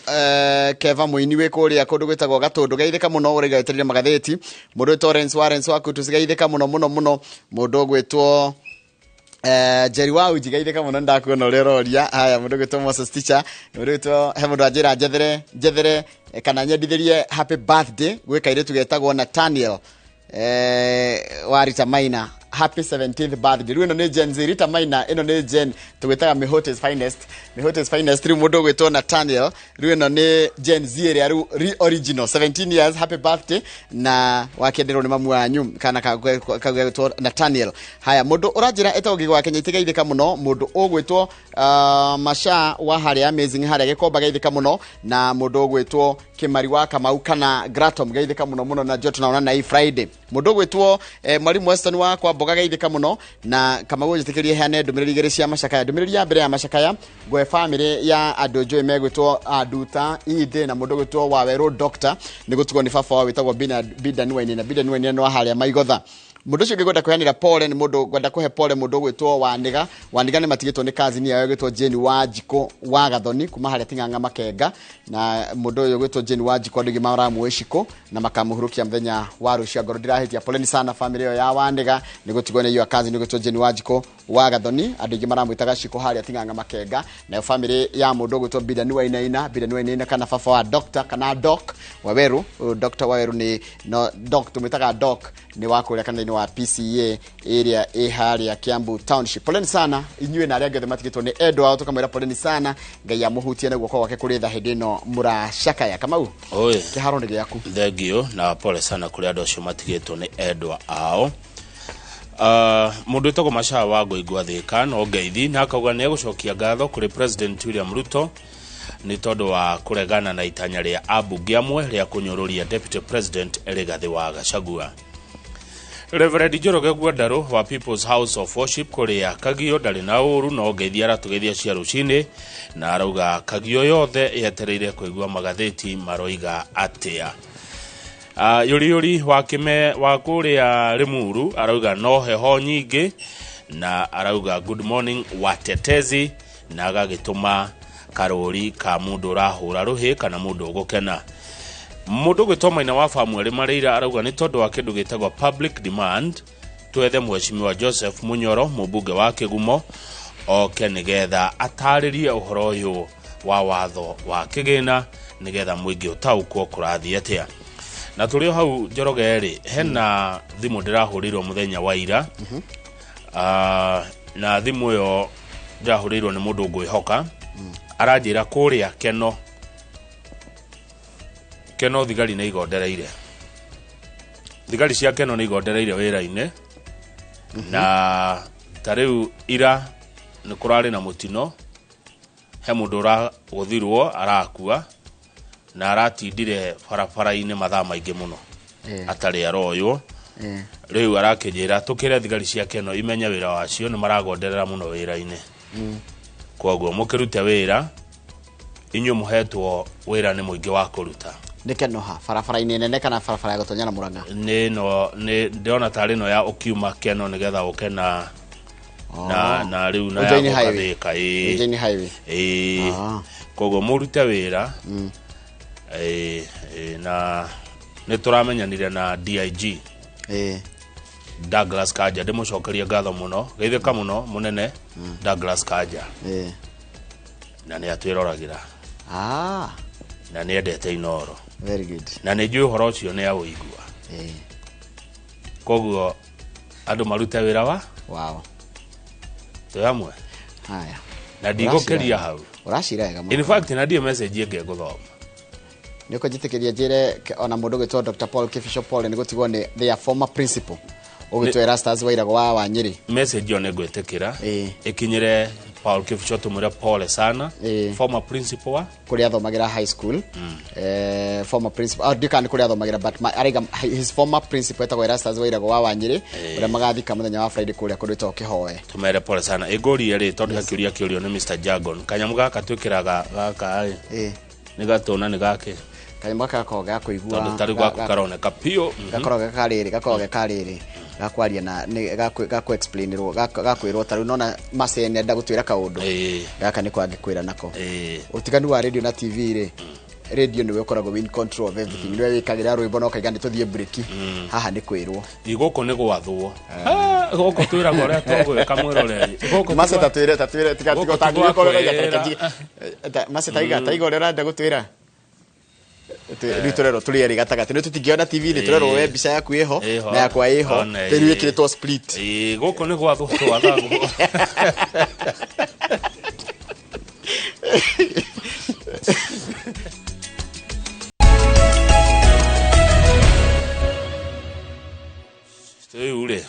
Keva Mũini wĩ kũrĩa kũndũ gwĩtagwo Gatũndũ, geithĩka mũno, ũrauga wetereire magathĩti. Mũndũ ũgwĩtwo Lawrence Warren wa Kutus, geithĩka mũno mũno mũno. Mũndũ ũgwĩtwo Jerry wa Uji, geithĩka mũno, ndakuona ũrĩa ũroria. Haya, mũndũ ũgwĩtwo Moses Teacher, mũndũ ũgwĩtwo, he mũndũ anjĩra njethere njethere kana nyendithĩrie happy birthday gwĩ kairĩtu getagwo Nathaniel wa Rita Maina, happy 17th birthday. Rĩu ĩno nĩ Gen Z, Rita Maina ĩno nĩ Gen tũgwĩtaga Mihotes finest, Mihotes finest. Rĩu mũndũ ũgwĩtwo Nathaniel, rĩu ĩno nĩ Gen Z ĩrĩa rĩu original, 17 years, happy birthday, na wakĩenderwo nĩ mamu wanyu kana kagwĩtwo Nathaniel. Haya, mũndũ ũranjĩra etagwo Ngĩgĩ wa Kenya, itigeithĩka mũno. Mũndũ ũgwĩtwo Masha wa harĩa Amazing harĩa Gĩkomba, geithĩka mũno. Na mũndũ ũgwĩtwo Kĩmari wa Kamau kana Gratom, geithĩka mũno mũno, na njũĩ tunaona na hii Friday. Mũndũ ũgwĩtwo Mwalimu Weston wa kwa Mboga, geithĩka mũno. Na Kamau, njĩtĩkĩrie heane ndũmĩrĩri igĩrĩ cia macakaya. Ndũmĩrĩri ya mbere ya macakaya ngwe famĩlĩ ya andũ njũĩ megwĩtwo Nduta Inde na mũndũ ũgwĩtwo Wawerũ Doctor, nĩ gũtigwo nĩ baba wao wĩtagwo Bidan Wainaina. Bidan Wainaina nĩ wa harĩa Maigotha. Mũndũ ũcio ũngĩ ngwenda kũheanĩra pole nĩ mũndũ ngwenda kũhe pole, mũndũ ũgwĩtwo Waniga. Waniga nĩ matigĩtwo nĩ cousin yao ĩgwĩtwo Jane wa Njikũ wa Gathoni kuma harĩa Ting'ang'a Makenga. Na mũndũ ũyũ ũgwĩtwo Jane wa Njikũ, andũ aingĩ maramũĩ Cikũ, na makamũhurũkia mũthenya wa rũciũ. Ngorwo ndirahĩtia, poleni sana famĩlĩ ĩyo ya Waniga nĩ gũtigwo nĩ your cousin ũgwĩtwo Jane wa Njikũ wa Gathoni, andũ aingĩ maramwĩtaga Cikũ harĩa Ting'ang'a Makenga. Nayo famĩlĩ ya mũndũ ũgwĩtwo Bidani Wainaina, Bidani Wainaina kana baba wa Doctor kana Doc Waweru. Ũyũ Dr. Waweru nĩ no Doc, tũmwĩtaga Doc, nĩ wa kũrĩa kanitha-inĩ wa PCA ĩrĩa ĩ harĩa Kiambu Township. Poleni sana inyuĩ na arĩa angĩ othe matigĩtwo nĩ endwa ao, tũkamwĩra poleni sana, Ngai amũhutie na guoko gwake kũrĩ tha hĩndĩ ĩno mũracakaya. Kamau, Oi. kĩharo nĩ gĩaku. Thengio na pole sana kũrĩ andũ acio matigĩtwo nĩ endwa ao. Mũndũ wĩtagwo Macawa wa Ngoingwa Thĩka no ngeithi, na akauga nĩ egũcokia ngatho kũrĩ President William Ruto nĩ tondũ wa kũregana na itanya rĩa ambunge amwe rĩa kũnyũrũria Deputy President Rigathĩ wa Gachagua. Reverend Njoroge Gwandarũ wa People's House of Worship kũrĩa Kagio ndarĩ na ũru, no ngeithi aratũgeithia cia rũcinĩ, na arauga Kagio yothe yetereire kũigua magathĩti maroiga atĩa. Yũri yũri wa kĩme wa kũrĩa Limuru arauga no heho nyingĩ, na arauga good morning watetezi, na agagĩtũma karũri ka mũndũ ũrahũra rũhĩ kana mũndũ ũgũkena. Mũndũ ũgwĩtwo Maina wa Famweri Marĩira arauga nĩ tondũ wa kĩndũ gĩtagwo public demand twethe mheshimiwa Joseph Munyoro mũmbunge wa Kĩgumo oke nĩgetha atarĩrie ũhoro ũyũ wa watho wa kĩgĩna, nĩgetha mũingĩ ũtaũkwo kũrathiĩ atĩa. Na tũrĩ o hau Njoroge rĩ, hena thimũ ndĩrahũrĩirwo mũthenya wa ira. Na thimũ ĩyo ndĩrahũrĩirwo nĩ mũndũ ngwĩhoka, aranjĩra kũrĩa Keno Keno thigari nĩ igondereire, thigari cia Keno nĩ igondereire wĩra-inĩ. Na ta rĩu ira nĩ kũrarĩ na mũtino, he mũndũ ũragũthirwo arakua na aratindire barabara-inĩ mathaa maingĩ mũno atarĩ aroywo. Rĩu arakĩnjĩra tũkĩre thigari cia Keno imenye wĩra wacio, nĩ maragonderera mũno wĩra-inĩ. Koguo mũkĩrute wĩra, inyuĩ mũhetwo wĩra nĩ mũingĩ wa kũruta. Nĩ Keno ha barabara-inĩ nene kana barabara ya gũtonya na Murang'a? Nĩ no nĩ ndĩrona tarĩ ĩno ya ũkiuma Keno nĩgetha ũke na na rĩu na ya Ũnjainĩ highway. gũka Thĩka, ĩĩ. Ũnjainĩ highway. Ĩĩ. Koguo mũrute wĩra. Ĩĩ, ĩĩ, na nĩ tũramenyanire na DIG Douglas Kanja, ndĩmũcokerie ngatho mũno, geithĩka mũno mũnene Douglas Kanja. Na nĩ atwĩroragĩra. Na nĩ endete Inooro. Very good. Na nĩ njũĩ ũhoro ũcio nĩ aũigua. Koguo andũ marute wĩra wa wao. Twĩ hamwe. Haya. Na ndigũkĩria hau. Ũracira wega mũno. In fact, na ndirĩ message ĩngĩ ngũthoma. Nĩ ũkũnjĩtĩkĩria njĩre ona mũndũ ũgwĩtwo Dr. Paul Kibisho Paul nĩ gũtigwo nĩ their former principal ũgwĩtwo Erastus Wairago wa Wanyĩrĩ. Message ĩyo nĩ ngwĩtĩkĩra ĩkinyĩre Paul Kibicho tumwire pole sana. Former principal wa kuria athomagira high school. Former principal ndikani kuria athomagira, but araiga his former principal etagwo Erastus Wairago wa Wanyiri, uria magathika muthenya wa Friday kuria kundu gwĩtagwo Kihoe. Tumere pole sana. Ĩngũrie rĩ, tondũ gakĩũria kĩũrio nĩ Mr Jagon, kanyamũ gaka twĩkĩraga gaka ĩ nĩ gatũna nĩ gake kanyamũ gaka gakoragwo ga kũigua, tondũ tarĩu gaku karoneka piũ. Gakoragwo gekarĩrĩ, gakoragwo gekarĩrĩ gakwaria na gakũ explainirwo, gakwĩrwo tarĩu nona Macene enda gũtwĩra kaũndũ gaka nĩko angĩkwĩra nako. Ũtiganu wa radio na TV rĩ, radio nĩwe ũkoragwo in control of everything, nĩwe wĩkagĩra rwĩmbo na ũkaiga nĩ tũthiĩ break. Haha nĩ kwĩrwo. Gũkũ nĩ gwathwo, gũkũ twĩragwo ũrĩa tũgwĩka mwĩroreri. Mace tatwĩre tatwĩre tiga tiga ũtangĩũka ũrĩa ũraiga tareke. Mace taiga taiga ũrĩa ũrenda gũtwĩra. Rĩu tũrerwo tũrĩ erĩ gatagatĩ, nĩ tũtingĩona TV-inĩ, tũrerwo we mbica yaku ĩho na yakwa ĩho, rĩu ĩkĩrĩtwo split. Gũkũ nĩ gwathwo twathagwo. Rĩu rĩ,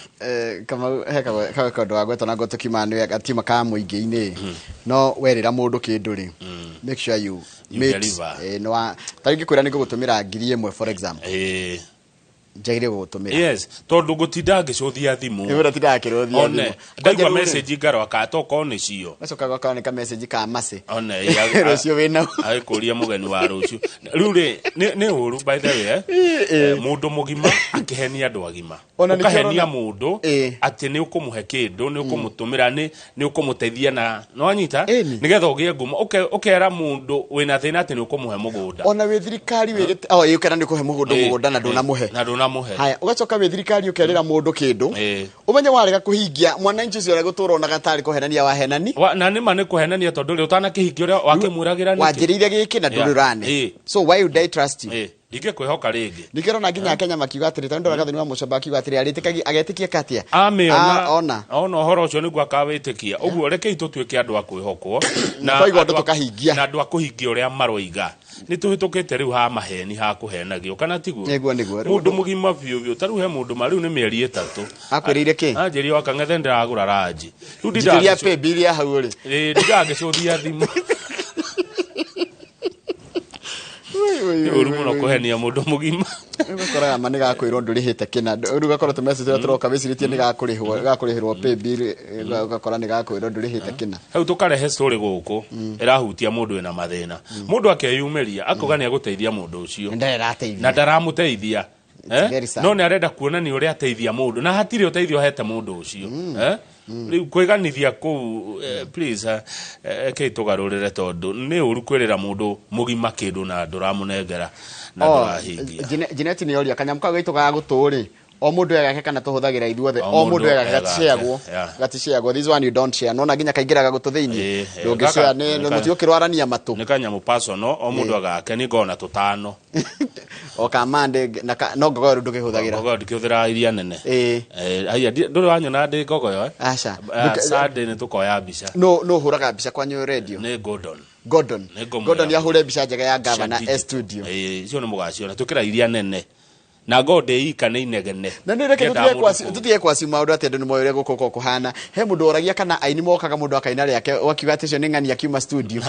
Kamau he kaũndũ wa gwetwo na ngo tũkiuma nĩ gatima ka mũingĩ-inĩ, no werĩra mũndũ kĩndũ rĩ, make sure you deliver. No ta rĩngĩ kwĩra nĩ ngũgũtũmĩra 1,000 for example, njagĩrĩire gũgũtũmĩra. Yes, tondũ ngũtinda ngĩcũthia thimũ. Nĩ ũratinda akĩrũthia thimũ. Ndaigua message ngarwa ka tokorwo nĩ cio. Gacoka gakoneka message ka Mace. One rũciũ wĩna agĩkũria mũgeni wa rũciũ. Rĩu rĩ, nĩ ũru by the way, mũndũ mũgima akĩhenia andũ agima. Ũkahenia mũndũ atĩ nĩ ũkũmũhe kĩndũ, nĩ ũkũmũtũmĩra, nĩ ũkũmũteithia na nĩwanyita, nĩgetha ũgĩe ngumo. Ũkera mũndũ wĩna thĩna atĩ nĩ ũkũmũhe mũgũnda. Ona wĩ thirikari wĩrĩte, oh ũkera nĩ ũkũhe mũgũnda mũgũnda na ndũnamũhe. Na ndũnamũhe. Haya, ũgacoka wĩ thirikari ũkerĩra mũndũ kĩndũ. Ũmenye warega kũhingia mwananchi ũcio ũrĩa gũtũra onaga tarĩ kũhenania wahenani. Na nĩ ma nĩ kũhenania tondũ rĩ ũtanakĩhingia ũrĩa wakĩmwĩragĩra nĩkĩ? Wanjĩrĩire gĩkĩ na ndũrĩ ũrane. So why would I trust you? Ndingĩkwĩhoka rĩngĩ. Ningĩ ũrona nginya Kenya makiuga atĩrĩ, tondũ ndoraga Gathoni wa Mũcomba akiuga atĩrĩ, arĩtĩkagia agetĩkia katia. Amĩona ona ũhoro ũcio nĩguo akawĩtĩkia. Ũguo rekei tũtuĩke andũ a kwĩhokwo na twaigua andũ tũkahingia. Na andũ a kũhingia ũrĩa maroiga. Nĩ tũhĩtũkĩte rĩu ha maheni ha kũhenagio kana tiguo? Nĩguo nĩguo. Mũndũ mũgima biũ biũ ta rĩu he mũndũ ma rĩu nĩ mĩeri 3. Akwĩrĩire kĩ? Anjĩrire wa Kang'ethe ndĩragũra ranji. Rĩu ndindaga pay bill ya hau rĩ. Ndingagĩcũthia thimũ. Nĩ ũru mũno kũhenia mũndũ mũgima. Ũgakoraga ma nĩ gakwĩrwo ndũrĩhĩte kĩna, rĩu ũgakorwo tũmessage tũrĩa tũroka wĩcirĩtie nĩ gakũrĩhwo, gakũrĩhĩrwo pay bill, ũgakora nĩ gakwĩrwo ndũrĩhĩte kĩna. Hau tũkarehe story gũkũ ĩrahutia mũndũ wĩna mathĩna. Mũndũ akeyumĩria akauga nĩ egũteithia mũndũ ũcio. Na ndarateithia. Na ndaramũteithia. No nĩ arenda kuonania ũrĩa ateithia mũndũ na hatirĩ ũteithio ahete mũndũ ũcio. Rĩu kwĩganithia kũu, please rekei tũgarũrĩre tondũ nĩ ũru kwĩrĩra mũndũ mũgima kĩndũ na ndũramũnengera na ndũrahingia. Jeanette nĩ oria kanyamũ kau gaitũ ga gũtũ rĩ, o mũndũ egake kana tũhũthagĩra ithuothe, o mũndũ egake gatisheagwo, gatisheagwo. This one you don't share. Nona nginya kaingĩraga gũtũ thĩinĩ, ndũngĩshare, nĩ mũtiũkĩrwarania matũ. Nĩ kanyamũ personal, o mũndũ agake nĩ ngona tũtano. O kamande na no ngogoyo rĩu ndũkĩhũthagĩra. Ngogoyo ndikĩhũthĩra iria nene. Haya, ndũrĩ wanyona ndĩ ngogoyo? Aca. Sunday nĩ tũkoya mbica. No hũraga mbica kwanyu radio? Nĩ Gordon. Gordon. Gordon yahũre mbica njega ya governor S studio. Icio nĩ mũgaciona twĩkĩra iria nene. Na ngo ndĩika nĩ inegene. Na nĩ reke tũtige kwaci maũndũ atĩ andũ nĩ moĩ ũrĩa gũkũ kũhana. He mũndũ oragia kana aini mokaga mũndũ akaina rĩake wakiuga atĩ ũcio nĩ ng'ani akiuma studio.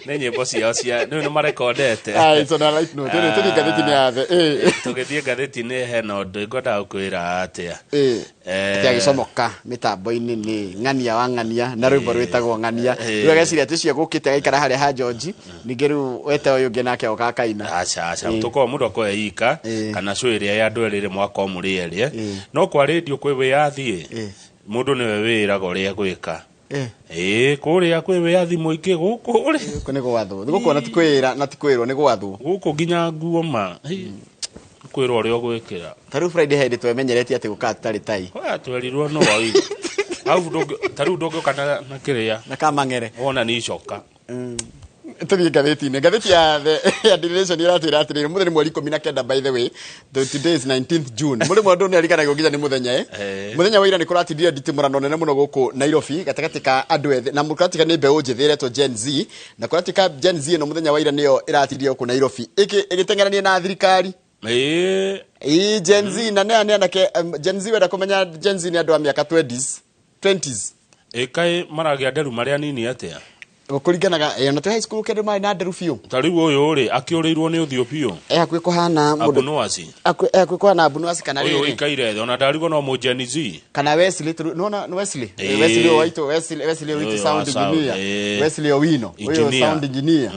Nĩ nyĩmbo ciao cia nĩ marekondete. It's on a light note. Tũthiĩ ngathĩti-inĩ ya the. Tũgĩthiĩ ngathĩti-inĩ hena ũndũ ngwendaga gũkwĩra atĩa. Atĩ agĩcomoka mĩtambo-inĩ nĩ ng'ania wa ng'ania na rwĩmbo rwĩtagwo ng'ania. Rĩu ageciria atĩ ũcio gũkĩte agaikara harĩa ha George, ningĩ rĩu wete ũyũ ũngĩ nake oka akaina. Aca aca tũkorwo mũndũ akoya ika kana show ĩrĩa ya andũ erĩ mwakorwo mũrĩ erĩ, no kwa radio kwĩ wĩyathi mũndũ nĩwe wĩĩraga ũrĩa egwĩka. Kũrĩa kwĩ wĩyathi mũingĩ gũkũ rĩ. Gũkũ nĩ gwathwo. Gũkũ ona ti kwĩra na ti kwĩrwo nĩ gwathwo. Gũkũ nginya nguo ma kwĩrwo ũrĩa ũgwĩkĩra. Ta rĩu Friday hĩndĩ twemenyeretie atĩ gũkaga tũtarĩ tai. Oya twerirwo no waigua. Hau ta rĩu ndũngĩũka na kĩrĩa. Na kamang'ere. Wona nĩ icoka. Tũthiĩ ngathĩti-inĩ. Ngathĩti ya Daily Nation ĩratwĩra atĩrĩrĩ, mũthenya nĩ mweri 19 by the way. Today is 19th June. Mũrĩmwe andũ nĩ ariganagwo nginya nĩ mũthenya. Mũthenya wa ira nĩ kũratindire nditimũrano nene mũno gũkũ Nairobi gatagatĩ ka andũ ethĩ na kũratika nĩ mbeũ njĩthĩ ĩretwo Gen Z, na kũratika Gen Z ĩno mũthenya wa ira nĩyo ĩratindire gũkũ Nairobi ĩgĩteng'erania na thirikari. Gen Z na nĩ anake Gen Z wenda kũmenya Gen Z nĩ andũ a mĩaka 20s. Ĩkaĩ maragĩa nderu marĩa nini atĩa? Kũringanaga ona twĩ high school kĩndũ marĩ na nderu biũ. Ta rĩu ũyũ rĩ akĩũrĩirwo nĩ ũthiũ biũ. E hakuhĩ kũhana mũndũ Abunuasi. E hakuhĩ kũhana Abunuasi kana Ũyũ rĩrĩ. ũikaire thĩ ona ndarigwo no mũ Gen Z. Kana Wesley tũru- nĩwona nĩ Wesley. Ĩĩ. Wesley ũyũ waitũ Wesley Wesley Ũyũ witũ wa sound sound, engineer. ĩĩ. Wesley Owino ũyũ Engineer. sound engineer.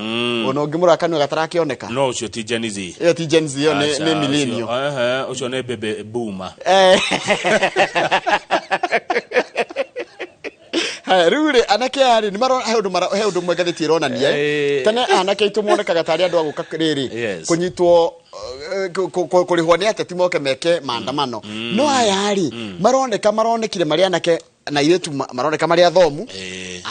Ona ũngĩmũrora kanua gatarakĩoneka. No ũcio ti Gen Z. Ĩyo ti Gen Z, ĩyo Aca, nĩ millennial. Ũcio, ehe, ũcio nĩ baby boomer. Haya, rĩu rĩ anake aya rĩ nĩmarona he ũndũ he ũndũ ũmwe ngathĩti ĩronania Eh. tene anake aitũ monekaga tarĩ andũ a gũka rĩrĩ Yes. kũnyitwo kũrĩhwo nĩ ateti moke meke maandamano no aya rĩ maroneka maronekire marĩ anake na airĩtu maroneka marĩ athomu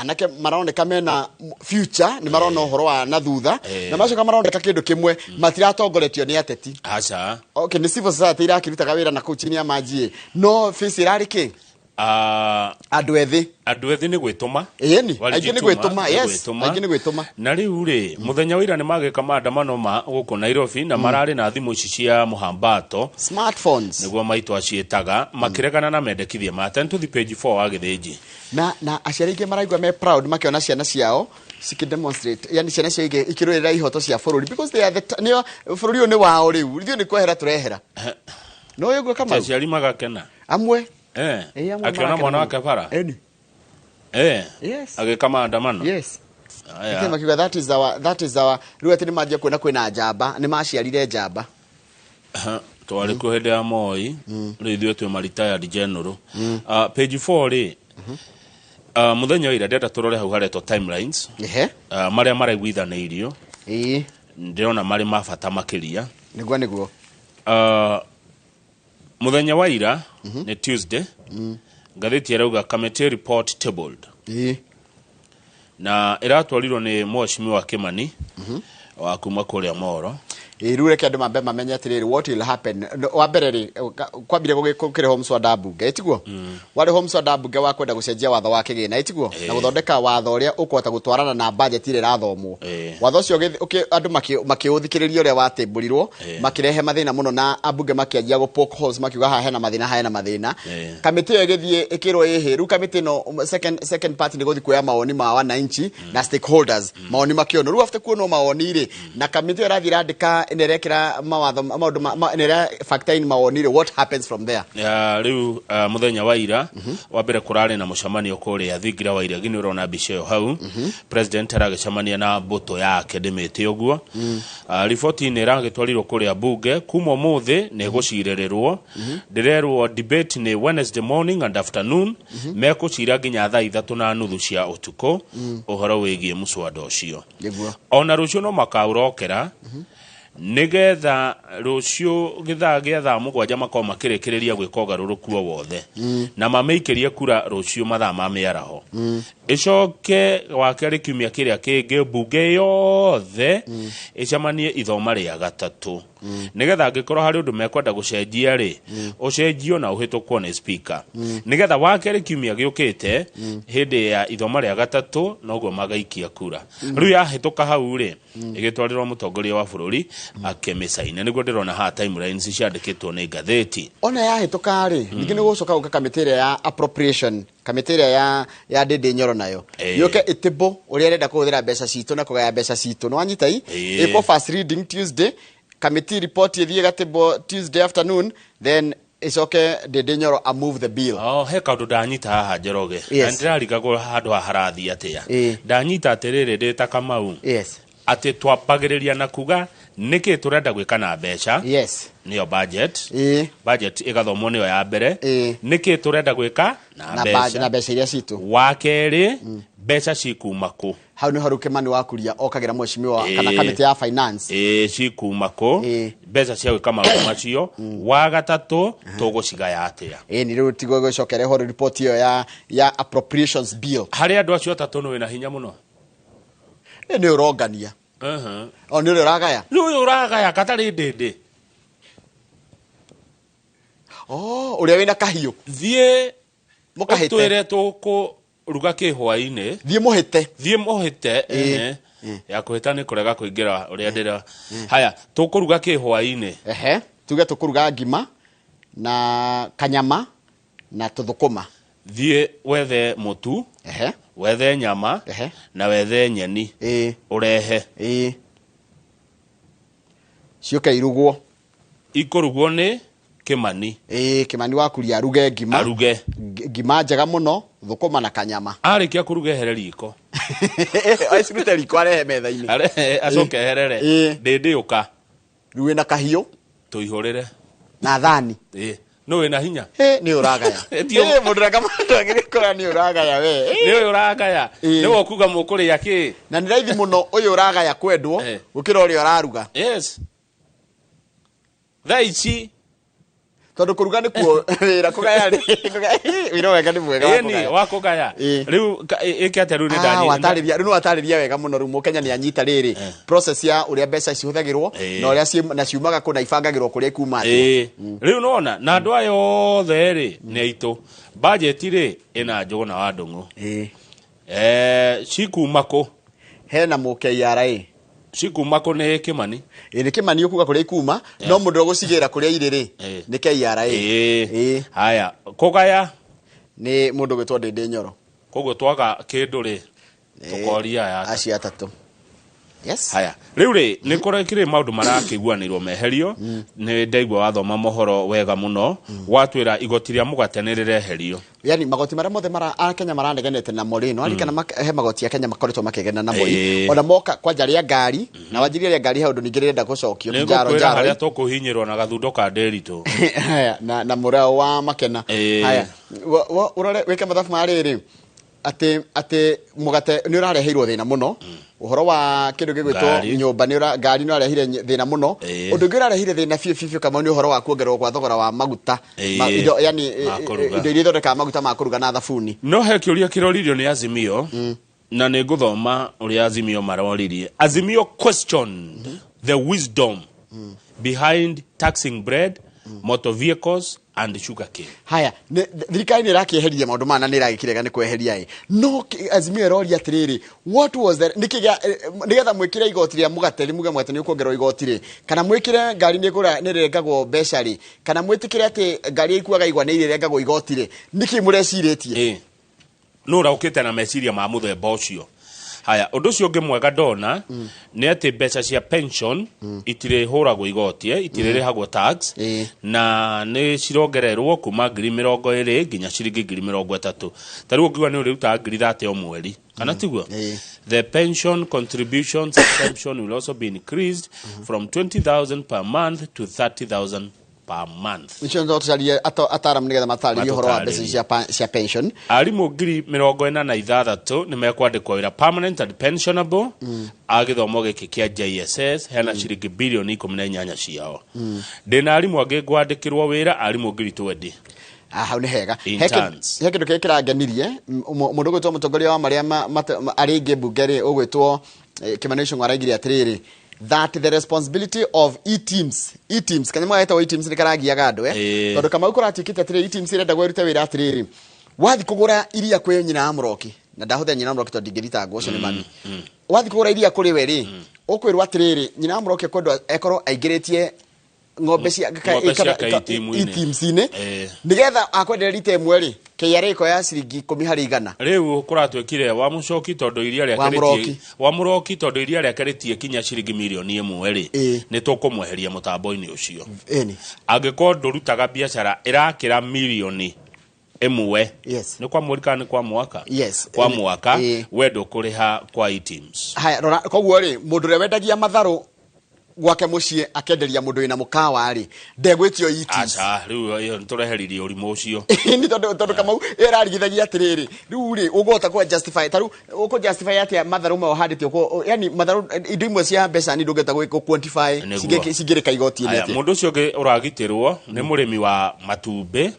anake maroneka mena future nĩ marona ũhoro wa na thutha Eh. na macoka maroneka kĩndũ kĩmwe matiratongoretio nĩ ateti. Aca. Okay, nĩ civil society irakĩrutaga wĩra na kũu chini ya maji ĩ no face ĩrarĩ kĩ? Andũ ethĩ. Andũ ethĩ nĩ gwĩtũma. Ĩni, aingĩ nĩ gwĩtũma, Nĩ yes, gwĩtũma. aingĩ nĩ gwĩtũma. Na rĩu rĩ mũthenya wa ira nĩ magĩka maandamano ma gũkũ Nairobi na mararĩ na thimũ ici cia mũhambato smartphones nĩguo maitũ aciĩtaga makĩregana na mendekithia ma ten to the page 4 wa gĩthĩnji. Na aciari aingĩ maraigua me proud makĩona ciana ciao cikidemonstrate, yani ciana ciao ikĩrũĩrĩra ihoto cia bũrũri because they are the nĩo bũrũri ũyũ nĩ wao rĩu ithuĩ nĩ kwehera tũrehera no ũyũ ũguo Kamau. Aciari magakena. Amwe. Eh, Ĩĩ, amwe akĩona marakena mwana mũno. wake bara. Ĩni. Eh. Yes. Agĩka maandamano. Yes. Aya. Lakini makiuga that is our that is our rĩu atĩ nĩ manjia kuona kwĩna njamba nĩ maciarire njamba. Aha, twarĩ kuo hĩndĩ ya Moi rĩu ithuĩ twĩ ma retired general. Ah, page 4 rĩ mũthenya wa ira ndĩrenda tũrore hau haretwo timelines. Ehe. Marĩa maraiguithanĩirio. Ĩĩ. Ndĩrona marĩ ma bata makĩria. Nĩguo nĩguo. Mũthenya wa ira nĩ Tuesday. Ngathĩti ĩrauga committee report tabled. Ĩĩ. Na ĩratwarirwo nĩ mheshimiwa Kimani wa kuma kũrĩa Moro. Ĩĩ, rĩu reke andũ mambe mamenye atĩrĩrĩ what will happen. Wa mbere rĩ kwambire gũkĩrĩhwo mswada mbunge ĩtiguo warĩhwo mswada mbunge wa kwenda gũcenjia watho wa kĩgĩna ĩtiguo na gũthondeka watho ũrĩa ũkũhota gũtwarana na budget ĩrĩa ĩrathomwo. Watho ũcio andũ makĩũthikĩrĩria ũrĩa watĩmbũrirwo makĩrehe mathĩna mũno na ambunge makĩanjia gũ poke holes makiuga haha hena mathĩna haha hena mathĩna. Kamĩtĩ ĩyo ĩgĩthiĩ ĩkĩrwo ĩhĩ rĩu kamĩtĩ ĩno second part nĩ gũthiĩ kuoya mawoni ma wananchi na stakeholders mawoni makĩonwo rĩu after kuonwo mawoni rĩ na kamĩtĩ ĩyo ĩrathiĩ ĩrandĩka ĩna ĩrekĩra mawatho maũndũ ĩna ĩra factor in mawoni rĩ what happens from there? Ya, rĩu mũthenya wa ira wa mbere kũrarĩ na mũcemanio kũrĩa thingira wa iregi nĩ ũrona mbica ĩyo hau. President aragĩcemania na mbũtũ yake ndĩmĩte ũguo. Riboti nĩ ĩragĩtwarirwo kũrĩa bunge kuma ũmũthĩ nĩ ĩgũcirĩrĩrwo ndĩrerwo debate nĩ Wednesday morning and afternoon mekũcira nginya thaa 3:30 cia ũtukũ ũhoro wĩgiĩ mũswada ũcio. Nĩguo. Ona rũciũ no makaũrokera nĩgetha rũciũ gĩthaa gĩa thaa 7 makorwo makĩrĩkĩrĩria gwĩka ũgarũrũku o wothe na mamĩikĩrie kura rũciũ mathaa ma mĩaraho ĩcoke wakerĩ kiumia kĩrĩa kĩngĩ mbunge yothe ĩcemanie ithoma rĩa gatatũ nĩgetha angĩkorwo harĩ ũndũ mekwenda gũcenjia rĩ ũcenjio na ũhĩtũkwo nĩ speaker nĩgetha wakerĩ kiumia gĩũkĩte hĩndĩ ya ithoma rĩa gatatũ noguo magaikia kura. Rĩu yahĩtũka hau rĩ ĩgĩtwarĩrwo mũtongoria wa bũrũri akĩmĩcaine nĩguo ndĩrona haha timelines ciandĩkĩtwo nĩ ngathĩti. Ona yahĩtũka rĩ ningĩ nĩ gũcoka gũka kamĩtĩ ĩrĩa ya appropriation kamĩtĩ ĩrĩa ya Ndĩndĩ Nyoro nayo yũke ĩtĩbũ ũrĩa ĩrenda kũhũthĩra mbeca citũ na kũgaya mbeca citũ nĩ wanyita i ĩkwo first reading Tuesday committee report ĩthiĩ ĩgatĩbwo Tuesday afternoon then ĩcoke Ndĩndĩ Nyoro a move the bill. Oh, he kaũndũ ndanyita haha Njoroge Yes. na ndĩrarigagwo handũ haha harathiĩ atĩa ndanyita atĩrĩrĩ ndĩ ta Kamau Yes. atĩ twambagĩrĩria na kuga nĩkĩ tũrenda gwĩka na mbeca. Yes. Nĩyo budget. Budget ĩgathomwo nĩyo ya mbere nĩkĩ tũrenda gwĩka na Na mbeca na mbeca iria citũ. Wa kerĩ mbeca cikuma kũ hau nĩho rĩu Kimani wa Kuria okagĩra mheshimiwa kana kamĩtĩ ya finance cikuma kũ mbeca cia gwĩka maũndũ macio wa gatatũ tũgũcigaya atĩa. Ĩĩ nĩ rĩu tiguo gũcoka ĩrehwo report ĩyo ya appropriations bill. Harĩ andũ acio atatũ nĩ wĩna hinya mũno. Ĩ nĩ ũrongania. O nĩ ũrĩa ũragaya. Nĩ ũyũ ũragaya katarĩ ndĩndĩ. Oh, ũrĩa wĩna kahiũ. Thiĩ Mũkahĩte. ũtwĩre tũkũruga kĩ hwaĩ-inĩ. Thiĩ mũhĩte. Thiĩ mũhĩte. Ehe. Ya kũhĩta nĩ kũrega kũingĩra ũrĩa ndĩra. Haya, tũkũruga kĩ hwaĩ-inĩ. Ehe, tuge tũkũruga ngima na kanyama na tũthũkũma. Thiĩ wethe mũtu, wethe nyama na wethe nyeni, ũrehe. Ciũke irugwo. Ikũrugwo nĩ Kimani. Ĩĩ, Kimani wakuria aruge ngima. Aruge ngima njega mũno, thũkũma na kanyama. Arĩkia kũruga ehere riko. Acirute riko arehe metha-inĩ. Arehe acoke eherere. Ndĩndĩ ũka. Rĩu wĩna kahiũ. Tũihũrĩre. Na thani. Ĩĩ. Nũ wĩna hinya? Ĩ, nĩ ũragaya. Ĩ, mũndũ ũrĩa kamandũ agĩkora nĩ ũragaya we. Nĩ ũyũ ũragaya. Nĩwe ũkuga mũkũrĩa kĩ? Na nĩ raithi mũno ũyũ ũragaya kwendwo gũkĩra ũrĩa ũraruga. Yes. Thaa ici tondũ kũruga nĩkuo wĩra, kũgaya rĩ, wĩra wega nĩ mwega wa Ĩni kũgaya. wa kũgaya. Rĩu ĩke atĩa rĩu nĩ ndanyi. Watarĩria rĩu nĩ watarĩria wega mũno. Rĩu mũkenya nĩ anyita rĩrĩ process ya ũrĩa mbeca cihũthagĩrwo na ũrĩa na ciumaga kũ na ibangagĩrwo kũrĩa ikuma atĩa. Ĩĩ. Rĩu nona na andũ aya othe rĩ nĩ aitũ. Budget rĩ ĩna Njũgũna wa Ndũng'ũ. Cikuma kũ? Hena mũ KRA. Cikuma kũ nĩ Kimani. Ĩ, nĩ Kimani ũkuga kũrĩa ikuma, no mũndũ ũgũcigĩra kũrĩa irĩ rĩ nĩ KRA. Ĩĩ. Haya, kũgaya nĩ mũndũ gwĩtwo Ndĩndĩ Nyoro. Koguo twaga kĩndũ rĩ tũkoria aya acio atatũ. Yes. Haya, rĩu rĩ nĩ kũrekire maũndũ marakĩiguanĩrwo meherio. Nĩ ndaigua wathoma mohoro wega mũno, watwĩra igoti rĩa mũgate nĩ rĩreherio. Yani magoti marĩa mothe mara a Kenya maranegenete namo rĩ, no arikana he magoti a Kenya makoretwo makĩgena namo Ĩĩ. ona moka kwanja rĩa ngari na wanjiria rĩa ngari he ũndũ ningĩ rĩrenda gũcokio. Nĩ njaro ngũkwĩra njaro harĩa tũkũhinyĩrwo na gathundo ka ndĩritũ. Haya, na mũrao wa makena. Haya, ũrore wĩke mathabu ma rĩrĩ atĩ mũgate nĩ ũrareheirwo thĩna mũno, ũhoro wa kĩndũ gĩgwĩtwo Ngari. nyũmba nĩ ngari nĩ ũrarehire thĩna mũno. Ũndũ ũngĩ ũrarehire thĩna biũ biũ biũ Kamau nĩ ũhoro wa kuongererwo kwa thogora wa maguta. Indo yani Ma kũruga. Indo iria ithondekaga maguta ma kũruga na thabuni. No he kĩũria kĩroririo nĩ Azimio, na nĩ ngũthoma ũrĩa Azimio maroririe. Azimio question the wisdom behind taxing bread, motor vehicles and sugar cane. Haya, thirikari nĩ ĩrakĩeheria maũndũ maya na nĩ ĩragĩkĩrega nĩ kweheria ĩ, no Azimio ĩroria atĩrĩrĩ, what was the nĩkĩ gĩa nĩgetha mwĩkĩre igoti rĩa mũgate, rĩmuge mũgate nĩ ũkuongererwo igoti rĩ, kana mwĩkĩre ngari nĩ ĩgũra nĩ ĩrengagwo mbeca rĩ, kana mwĩtĩkĩre atĩ ngari ikuaga igwa nĩ irĩrengagwo igoti rĩ, nĩkĩ mũrecirĩtie? Nũ ũraũkĩte na meciria ma mũthemba ũcio? Haya, ũndũ ũcio ũngĩ mwega ndona nĩ atĩ mbeca cia pension itirĩhũragwo igoti, itirĩrĩhagwo tax, na nĩ cirongererwo kuma 20,000 nginya ciringi 30,000. Ta rĩu ũngiuga nĩ ũrĩrutaga 30,000 o mweri, kana tiguo? The pension contributions exemption will also be increased from 20,000 per month to 30,000 per month. Nicio no tũcarie ataaramu nĩgetha matarĩrie ũhoro wa mbeca Matũtarĩrie. cia pension. Arimũ 46,000 nĩ mekwandĩkwo wĩra permanent and pensionable a gĩthomo gĩkĩ kĩa JSS. Hena ciringi birioni 18 ciao. Ndĩna arimũ angĩ ngwandĩkĩrwo wĩra, arimũ 20,000. Ah, hau nĩ hega. Interns. He kĩndũ kĩrĩa kĩrangenirie, mũndũ ũgwĩtwo mũtongoria wa marĩa arĩa aingĩ mbunge rĩ, ũgwĩtwo Kimani Ichung'wa, araigire atĩrĩrĩ that the responsibility of e-teams, e-teams kanyamũ getagwo e-teams nĩ karagiaga andũ, tondũ Kamau kũratuĩkĩte atĩrĩrĩ, e-teams ĩrenda gwĩrute wĩra atĩrĩrĩ, wathi kũgũra iria kwĩ nyina wa Mũroki, na ndahũthĩra nyina wa Mũroki tondũ ndingĩthitangwo, ũcio nĩ mami, wathi kũgũra iria kũrĩ we rĩ, ũkwĩrwo atĩrĩrĩ, nyina wa Mũroki ekwendwo ekorwo aingĩrĩtie ng'ombe cia Ng'ombe ciake e-team-inĩ. e-teams-inĩ nĩgetha akwenderia rita ĩmwe rĩ, KRA ĩkoya ciringi 10 harĩ igana. Rĩu kũratuĩkire wa mũcoki tondũ iria rĩake Wa Mũroki. Wa Mũroki, tondũ iria rĩake rĩtiĩkinya ciringi mirioni 1 rĩ, nĩ tũkũmweheria mũtambo-inĩ ũcio. Angĩkorwo ndũrutaga biacara ĩrakĩra mirioni 1 nĩ kwa mweri kana nĩ kwa mwaka? Yes. Kwa mwaka, we ndũkũrĩha kwa e-teams. Haya, rora, koguo rĩ, mũndũ ũrĩa wendagia matharũ gwake mũciĩ akenderia mũndũ wĩna mũkawa rĩ, ndegwĩtio e-teams. Aca, rĩu ĩyo nĩtũreheririe ũrimũ ũcio. Nĩ tondũ Kamau ĩrarigithagia atĩrĩrĩ, rĩu rĩ, ũgũhota kũ justify, ta rĩu ũkũ justify atĩa matharũ mau ũhandĩte ũkũ, yani matharũ, indo imwe cia mbeca nĩ ndũngĩhota gũ quantify Nĩguo. cingĩrĩka igoti-inĩ Haya, atĩa. Mũndũ ũcio ũngĩ ũragitĩrwo nĩ mũrĩmi wa matumbĩ,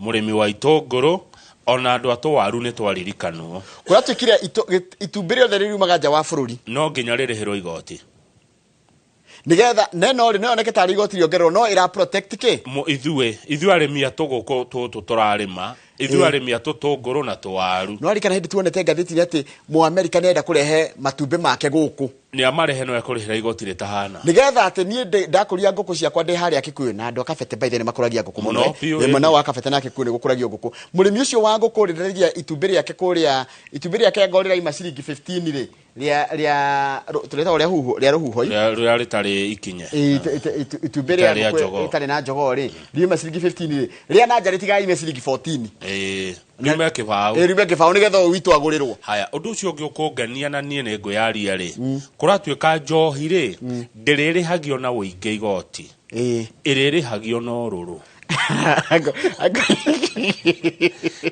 mũrĩmi wa itũngũrũ, ona andũ a tũwaru nĩ twaririkanwo. Kũratuĩkire itumbĩ rĩothe rĩriumaga nja wa bũrũri no nginya rĩrĩhĩrwo igoti. Nigetha neno rĩ, no yoneke tarĩ igoti rĩongererwo, no ĩra protect kĩ? Ithuĩ arĩmi a tũgũkũ tũtũ tũrarĩma, ithuĩ arĩmi a tũtũngũrũ na tũwaru. No arikana hĩndĩ tuonete ngathĩti-inĩ atĩ Mũamerika nĩarenda kũrehe matumbĩ make gũkũ. Nĩ amarehe no ekũrĩhĩra igoti rĩtahana. Nigetha atĩ niĩ ndakũria ngũkũ ciakwa ndĩ harĩa Kikuyu na andũ a Kabete by the way nĩ makũragia ngũkũ mũno. Mũno, biũ, Ĩ, mwena wa Kabete na Kikuyu nĩ gũkũragio ngũkũ. Mũrĩmi ũcio wa ngũkũ rĩ, ndendagia itumbĩ rĩake kũrĩa, itumbĩ rĩake angorwo rĩraima ciringi 15 rĩ, rĩa rĩa tũrĩtagwo rĩa huho, rĩa rũhuho. Rĩrĩa rĩtarĩ ikinye. Ĩ, itumbĩ rĩa Rĩtarĩ rĩa ngũkũ jogoo. rĩtarĩ na jogoo rĩ, riuma ciringi 15 rĩ, rĩa na nja rĩtigaime ciringi 14. Ĩĩ, riume kĩbaũ. Ĩ, riume kĩbaũ nĩgetha ũyũ witũ agũrĩrwo. Haya, ũndũ ũcio ũngĩ ũkũngenia na niĩ nĩ ngwĩyaria rĩ, kũratuĩka njohi rĩ, ndĩrĩrĩhagio na ũingĩ igoti. Ĩrĩrĩhagio na ũrũrũ.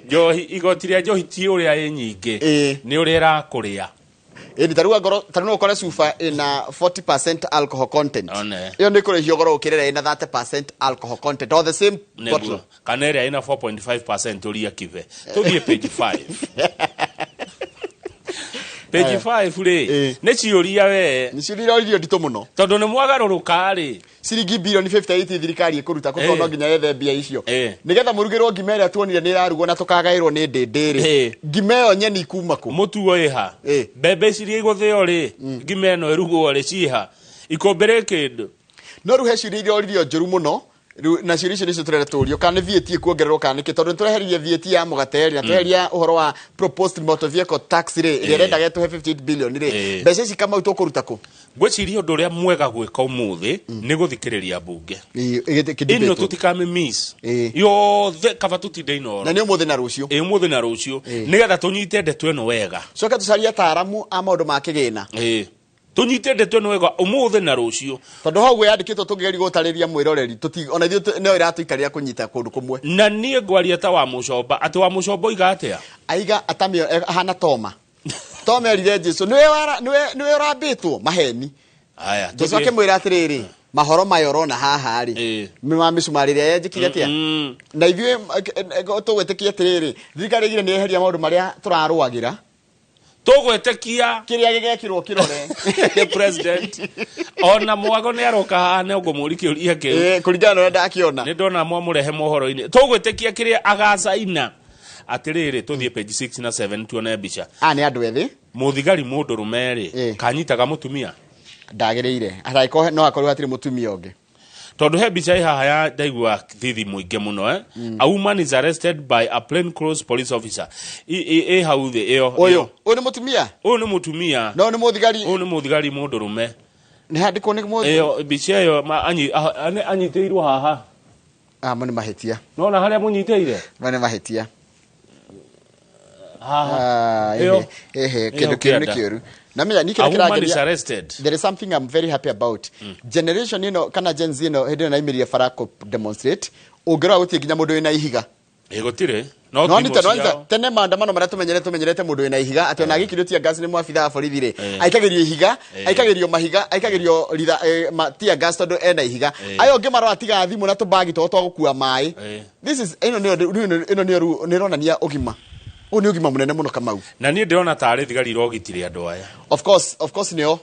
Njohi, igoti rĩa njohi ti ũrĩa ĩ nyingĩ, nĩ ũrĩa ĩrakũrĩa. Ĩni tarĩu angorwo tarĩu no ũkore cuba ĩna 40% alcohol content. One. Ĩyo nĩ ĩkũrĩhio goro gũkĩra ĩrĩa ĩna 30% alcohol content or the same Nĩguo. bottle. Kana ĩrĩa ĩna 4.5% ũria kibe. Tũthiĩ page 5. Page 5 rĩ, nĩ ciũria we. Nĩ ciũria iroririo nditũ mũno. Tondũ nĩ mwagarũrũka rĩ. Ciringi bilioni 58 thirikari ĩkũruta kũ tondũ no nginya yethe mbia icio. Nĩgetha mũrugĩrwo ngima ĩrĩa tuonire nĩ ĩrarugwo na tũkagaĩrwo nĩ ndĩndĩ rĩ. Ngima ĩyo nyeni kuma kũ? Mũtuo ĩha. Mbembe ici iria igũthĩo rĩ, ngima ĩno ĩrugwo rĩ ciĩha. Ikũmbĩ rĩ kĩndũ. No rĩu he ciũria iroririo njũru mũno. Rĩu na ciũria icio nĩcio tũrenda tũrio kana nĩ VAT ĩkuongererwo kana nĩkĩ, tondũ nĩtũreheririe VAT ya mũgate rĩ, na tweheria ũhoro wa proposed motor vehicle tax rĩ, ĩrĩa ĩrendaga ĩtũhe 58 billion rĩ, mbeca ici Kamau tũkũruta kũ? Ngwĩciria ũndũ ũrĩa mwega gwĩka ũmũthĩ nĩ gũthikĩrĩria mbunge. Ĩno tũtikamĩ miss. Yothe kaba tũtinde inoro. Na nĩ ũmũthĩ na rũciũ. Ĩ, ũmũthĩ na rũciũ. Nĩgetha tũnyite ndeto ĩno wega. Coke tũcarie ataaramu a maũndũ ma kĩgĩna. Tũnyite ndeto ĩno wega ũmũthĩ na rũciũ. Tondũ hau ũguo yandĩkĩtwo tũngĩgeria gũtarĩria mwĩroreri, ona ithuĩ no ĩratũikarĩra kũnyita kũndũ kũmwe. Na niĩ ngwaria ta wa mũcomba, atĩ wa mũcomba oiga atĩa? Aiga atamio, ahana Toma. Toma erire Jesu, nĩwe ũrambĩtwo maheni. Haya, Jesu tũthiĩ. akĩmwĩra atĩrĩrĩ, mahoro maya ũrona haha rĩ, nĩ ma mĩcumarĩ ĩrĩa yenjĩkire atĩa? Na ithuĩ, tũgwĩtĩkia atĩrĩrĩ, thirikari ĩgire nĩ yeheria maũndũ marĩa tũrarũagĩra. Tũgwĩtĩkia kĩrĩa gĩgekĩrwo kĩrore. The president. Ona mwago nĩ aroka haha nĩ ũngũmũria kĩũria kĩu. Kũringana na ũrĩa ndakĩona. Nĩ ndona mwamũrehe mohoro-inĩ. Tũgwĩtĩkia kĩrĩa agacaina. Atĩrĩrĩ, tũthiĩ page 6 na 7 tuone mbica. Aya nĩ andũ ethĩ. Mũthigari mũndũrũme rĩ, kanyitaga mũtumia? Ndagĩrĩire. Atangĩkorwo no akorwo hatirĩ mũtumia ũngĩ. Tondũ he mbica ĩ haha ya ndaigua thithi mũingĩ mũno, A woman is arrested by a plainclothes police officer. Ĩ hau thĩ ĩyo. Ũyũ. Ũyũ nĩ mũtumia? Ũyũ nĩ mũtumia. No nĩ mũthigari. Ũyũ nĩ mũthigari mũndũrũme. Nĩ handĩkwo nĩ mũthigari. Ĩyo mbica ĩyo anyitĩirwo haha. Mo nĩ mahĩtia. Nona harĩa mũnyitĩire? Mo nĩ mahĩtia. Haha. Ĩyo. Ehe, Ĩyo kĩndũ kĩu nĩ kĩanda. kĩũru. Na menya niĩ A kĩrĩa woman is kĩrangeria. arrested. There is something I'm very happy about. Generation ĩno kana Gen Z ĩno hĩndĩ ĩno naimĩrire bara kũ demonstrate, ũngĩrora gũtirĩ nginya mũndũ wĩna ihiga. Ĩ, gũtirĩ. No No thimũ nita, no nita, ciao. tene maandamano marĩa tũmenyerete mũndũ wĩna ihiga, atĩ ona agĩkirio tear gas nĩ mwabitha wa borithi rĩ, aikagĩrio ihiga, aikagĩrio mahiga, aikagĩrio ritha, tear gas tondũ ena ihiga. Aya ũngĩ marora tiga thimũ na tũbagi twao twa gũkua maĩ. This is, ĩno nĩyo, ĩno nĩyo rĩu, nĩ ĩronania ũgima. Ũyũ nĩ ũgima mũnene mũno Kamau. Na niĩ ndĩrona tarĩ thigari irogitire andũ aya. Of course, of course nĩo.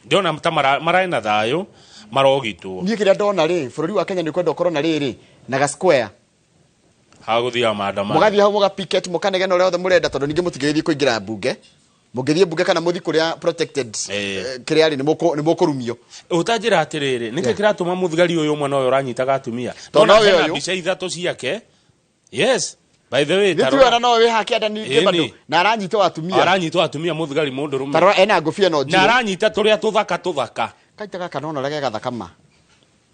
Ndĩrona ta mararĩ na thayũ, marogitwo. Niĩ kĩrĩa ndona rĩ, bũrũri wa Kenya nĩ ũkwenda ũkorwo na rĩrĩ, na ga square. Ha gũthiaga maandamano. Mũgathiĩ hau mũga picket, mũkanegena ũrĩa wothe mũrenda, tondũ ningĩ mũtingĩgĩthiĩ kũingĩra mbunge. Mũngĩthiĩ mbunge kana mũthiĩ kũrĩa protected, kĩrĩa rĩ, nĩ mũkũrumio. Ũtanjĩra atĩrĩrĩ, nĩkĩ kĩratũma mũthigari ũyũ ũmwe nowe ũranyitaga atumia? Tondũ Ndona nowe hena ũyũ. mbica ithatũ ciake. Yes. By the way, Nĩ ta tuĩ rora. ona nowe wĩ haha kĩanda ningĩ Ĩni. bado, na aranyitwo atumia. Aranyitwo atumia mũthigari mũndũrũme. Ta rora ena ngũbia no Na njirũ. aranyita tũrĩa tũthaka tũthaka. Kaita gaka nona ũrĩa ge gathaka ma.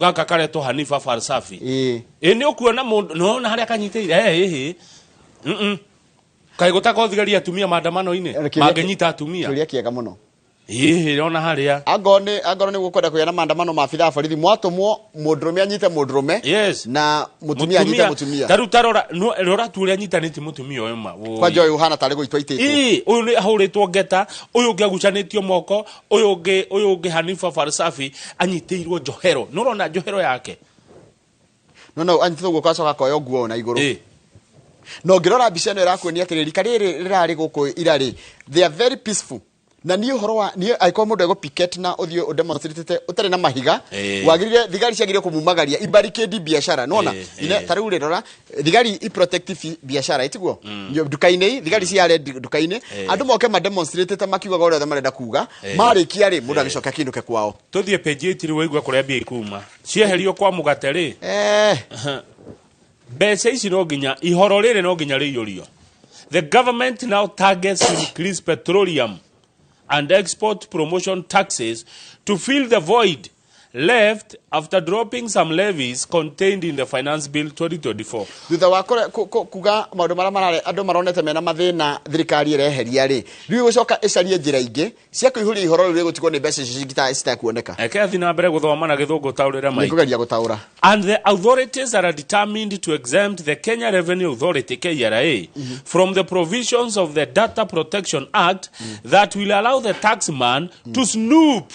Gaka karetwo Hanifa Falsafi. Ĩ, nĩ ũkuona mũndũ, nĩwona harĩa kanyitĩire? Kaĩ gũtakorwo thigari atumia maandamano-inĩ? Mangĩnyita atumia? Kĩũria kĩega mũno. Ĩhĩ, ona harĩa. Angorwo nĩ gũkwenda kũgĩa na maandamano ma abithaa borithi, mwatũmwo mũndũrũme anyite mũndũrũme. Yes. Na mũtumia anyite mũtumia. Ta rĩu ta rora, no, rora tu ũrĩa anyitanĩtie mũtumia ũyũ ma. Woi. Kwanja ũyũ ũhana tarĩ gũitwo aitĩtwo. Ĩĩ, ũyũ nĩ ahũrĩtwo ngeta, ũyũ ũngĩ agucanĩtio moko, ũyũ ũngĩ Hanifa Falsafi anyitĩirwo njohero. Nĩ ũrona njohero yake? No, no, anyitĩtwo guoko acoka akoywo nguo na igũrũ. Na ũngĩrora mbica ĩno ĩrakuonia atĩrĩrĩ, rika rĩrĩ rĩrarĩ gũkũ irarĩ, they are very peaceful. Na niĩ ũhoro wa niĩ angĩkorwo mũndũ egũ picket na ũthiĩ ũdemonstrate ũtarĩ na mahiga, wagĩrĩire thigari ciagĩrĩire kũmumagaria ibarricade biacara, nona ta rĩu rĩ, rora thigari i protect biacara itiguo nduka-inĩ, thigari ciare nduka-inĩ, andũ moke mademonstrate makiugaga ũrĩa othe marenda kuga, marĩkia rĩ, mũndũ agĩcoka kĩinũke kwao. Tũthiĩ page 8 rĩ, waigua kũrĩa mbia ikuma cieherio kwa mũgate rĩ, mbeca ici no nginya ihoro rĩrĩ no nginya rĩiyũrio. The government now targets to increase petroleum and export promotion taxes to fill the void left after dropping some levies contained in the Finance Bill 2024. Thutha wa kuga maũndũ marĩa marare andũ maronete mena mathĩna thirikari ĩreheria rĩ, rĩu ĩgũcoka ĩcarie njĩra ingĩ cia kũihũria ihoro rĩu rĩgũtigwo nĩ mbeca icio citakuoneka. Eke athi na mbere gũthoma na Gĩthũngũ, taũrĩre maingĩ. Nĩngũgeria gũtaũra. And the authorities are determined to exempt the Kenya Revenue Authority, KRA, from the provisions of the Data Protection Act that will allow the taxman to snoop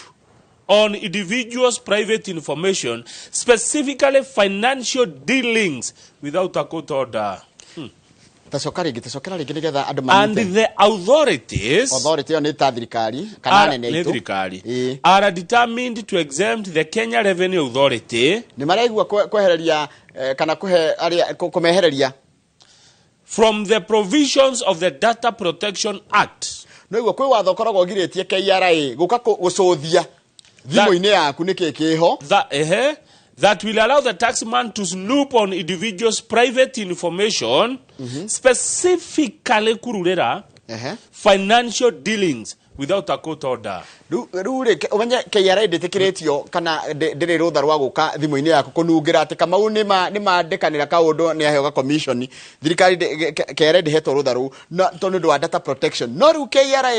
on individuals' private information, specifically financial dealings, without a court order. Tacoka rĩngĩ, tacokera rĩngĩ nĩgetha andũ And manyite. The authorities Authority ĩyo nĩ ta thirikari kana anene nĩ aitũ. Thirikari are determined to exempt the Kenya Revenue Authority Nĩ maraigua kwehereria kana kũhe arĩa kũmehereria from the provisions of the Data Protection Act. No igua kwĩ watho ũkoragwo ũgirĩtie KRA gũka gũcũthia thimũ-inĩ yaku nĩkĩ kĩho. That will allow the taxman to snoop on individuals' private information, specifically kururera financial dealings, without a court order. Rĩu rĩ, ũmenye KRA ndĩtĩkĩrĩtio kana ndĩrĩ rũtha rwa gũka thimũ-inĩ yaku kũnungĩra atĩ Kamau nĩ mandĩkanĩra kaũndũ nĩ aheo commission. Thirikari KRA ndĩhetwo rũtha rũu na tondũ nĩ ũndũ wa data protection. No rĩu KRA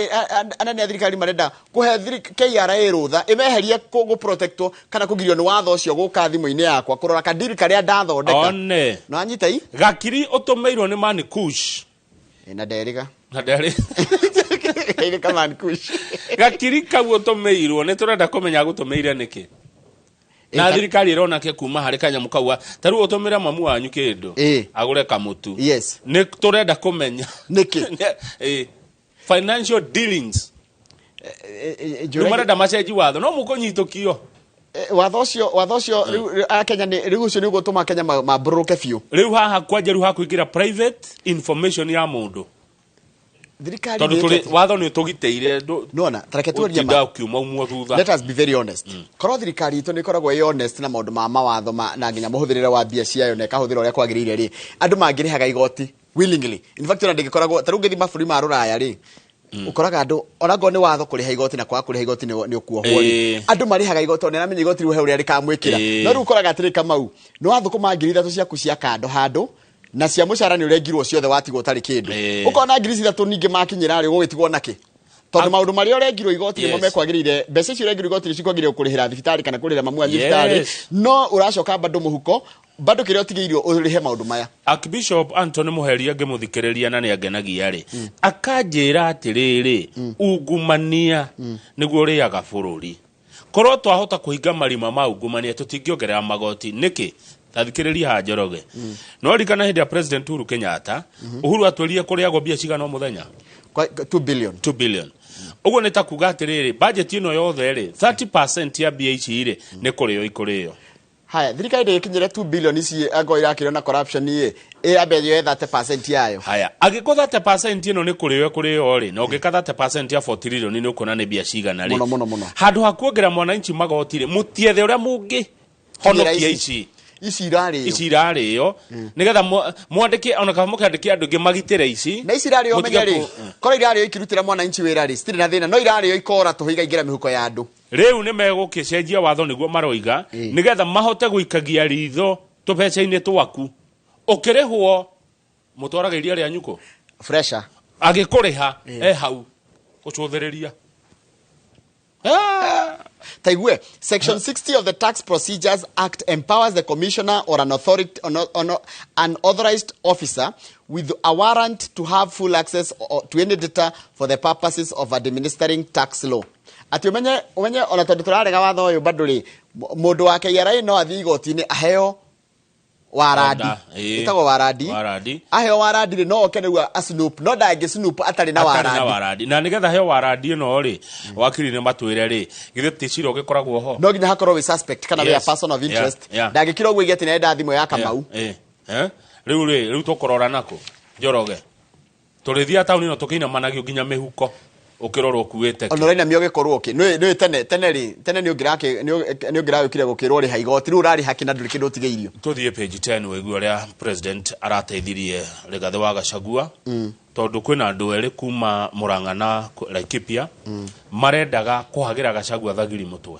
anene a thirikari marenda kũhe KRA rũtha ĩmeherie gũprotectwo kana kũgirio nĩ watho ũcio gũka thimũ-inĩ yakwa kũrora kadiri karĩa ndathondeka. One. No anyita i? Gakiri ũtũmĩirwo nĩ Man Kush. Na nderĩga. Na nderĩ. Ĩrĩ ka Man Kush. Gakiri kau ũtũmĩirwo nĩ tũrenda kũmenya gũtũmĩire nĩkĩ. Na thirikari ĩrona kĩ kuma harĩ kanyamũ kau ta rĩu ũtũmĩre mamu wanyu kĩndũ agũre kamũtu, nĩ tũrenda kũmenya nĩkĩ. Financial dealings. Rĩu marenda macenji watho no mũkũnyitũkio. Watho ũcio rĩu Akenya nĩ rĩu ũcio nĩ ũgũtũma Kenya mambũrũke biũ. Rĩu haha kwanja rĩu hakũingĩra private information ya mũndũ. Thirikari tondũ nĩ tũrĩ ĩkĩte- watho nĩ ũtũgitĩire. Nona tareke tuarie ũtinda ũkiuma umwo thutha. Let us be very honest. Korwo thirikari itũ nĩ ĩkoragwo ĩ honest na maũndũ ma mawatho na nginya mũhũthĩrĩre wa mbia ciayo na ĩkahũthĩra ũrĩa kwagĩrĩire rĩ, andũ mangĩrĩhaga igoti willingly. In fact, ona ndĩngĩkoragwo ta rĩu ũngĩthiĩ mabũrũri ma rũraya rĩ, ũkoraga andũ onakorwo nĩ watho kũrĩha igoti na kwaga kũrĩha igoti nĩ ũkuohwo rĩ, andũ marĩhaga igoti tondũ nĩaramenya igoti rĩu he ũrĩa rĩkamwĩkĩra. No rĩu ũkoraga atĩrĩ, Kamau, nĩ wathũkũma 3,000 ciaku cia kando handũ na cia mũcara nĩ ũrengirwo ciothe, watigwo ũtarĩ kĩndũ. Ũkona 3,000 ningĩ makinyĩra rĩ, ũgũgĩtigwo nakĩ? Tondũ maũndũ marĩa ũrengirwo igoti nĩmo mekwagĩrĩire, mbeca icio ũrengirwo igoti nĩcio ikwagĩrĩire kũrĩhĩra thibitarĩ kana kũrĩhĩra mamu wanyu thibitarĩ. No ũracoka bado mũhuko bado kĩrĩa ũtigĩirwo ũrĩhe maũndũ maya. Archbishop Anthony Muheria ngĩmũthikĩrĩria na nĩ angenagia rĩ, akanjĩra atĩrĩrĩ, ungumania nĩguo ũrĩaga bũrũri. Korwo twahota kũhinga marima ma ungumania, tũtingĩongerera magoti. Nĩkĩ? Tathikĩrĩria haha, Njoroge, no ririkana hĩndĩ ya President Uhuru Kenyatta, Uhuru atwĩrire kũrĩagwo mbia cigana o mũthenya? 2 billion. 2 billion. Ũguo nĩ ta kuga atĩrĩrĩ, budget ĩno yothe rĩ, 30% ya mbia ici rĩ, nĩ kũrĩo ikũrĩo. Haya, thirikari ndĩgĩkinyĩre 2 billion ici angorwo irakĩrĩo na corruption ĩ ĩambe yoe 30% yayo. Haya, angĩkorwo 30% ĩno nĩ kũrĩo kũrĩo rĩ, na ũngĩka 30% ya 4 trillion nĩ ũkuona nĩ mbia cigana rĩ. Mũno mũno mũno. Handũ ha kuongerera mwananchi magoti rĩ, mũtiethe ũrĩa mũngĩhonokia ici ici irarĩo. Ici irarĩo nĩgetha mwandĩke ona kana mũkĩandĩke andũ aingĩ magitĩre ici. Na ici irarĩo Mũtige menye rĩ, korwo irarĩo ikirutĩra mwananchi wĩra rĩ, citirĩ na thĩna, no irarĩo ikora tũhũ ikaingĩra mĩhuko ya andũ. Rĩu nĩ megũkĩcenjia watho nĩguo maroiga nĩgetha mahote gũikagia ritho tũbeca-inĩ twaku ũkĩrĩhwo. Mũtwaraga iria rĩa nyuko fresha agĩkũrĩha e hau gũcũthĩrĩria. Taigue, Section 60 of the Tax Procedures Act empowers the commissioner or an, authority, an authorized officer with a warrant to have full access to any data for the purposes of administering tax law. Ati umenye ona tondu turarega watho uyu bado ri, mundu wa KRA no athii igoti-inĩ aheo Waradi ĩtagwo waradi. Waradi. Aheo waradi rĩ, no oke nĩguo asnoop, no ndangĩ snoop atarĩ na Atarĩ na waradi. Waradi na nĩgetha heo waradi ĩno rĩ, wakiri nĩ matwĩre rĩ, githĩ ti cira ũgĩkoragwo ho? No nginya hakorwo wĩ suspect kana wĩ a person of interest. Ndangĩkira ũguo ige atĩ nĩarenda thimũ ya Kamau. Eh? Rĩu rĩ, rĩu tũkũrora nakũ Njoroge? Tũrĩthiaga taũni ĩno tũkĩinamanagio nginya mĩhuko ũkĩrorwo ũkuĩte kĩ. Ona ũrainamia ũgĩkorwo ũkĩ nĩ tene tene rĩ, tene nĩ ũngĩrakĩ nĩ ũngĩragĩũkire gũkĩrwo rĩha igoti, rĩu ũrarĩha kĩ na ndũrĩ kĩndũ ũtigĩirio? Tũthiĩ page 10 wĩigue ũrĩa president arateithirie Rigathĩ wa Gachagua, tondũ kwĩna andũ erĩ kuma Murang'a na Laikipia marendaga kũhagĩra Gachagua thagiri mũtwe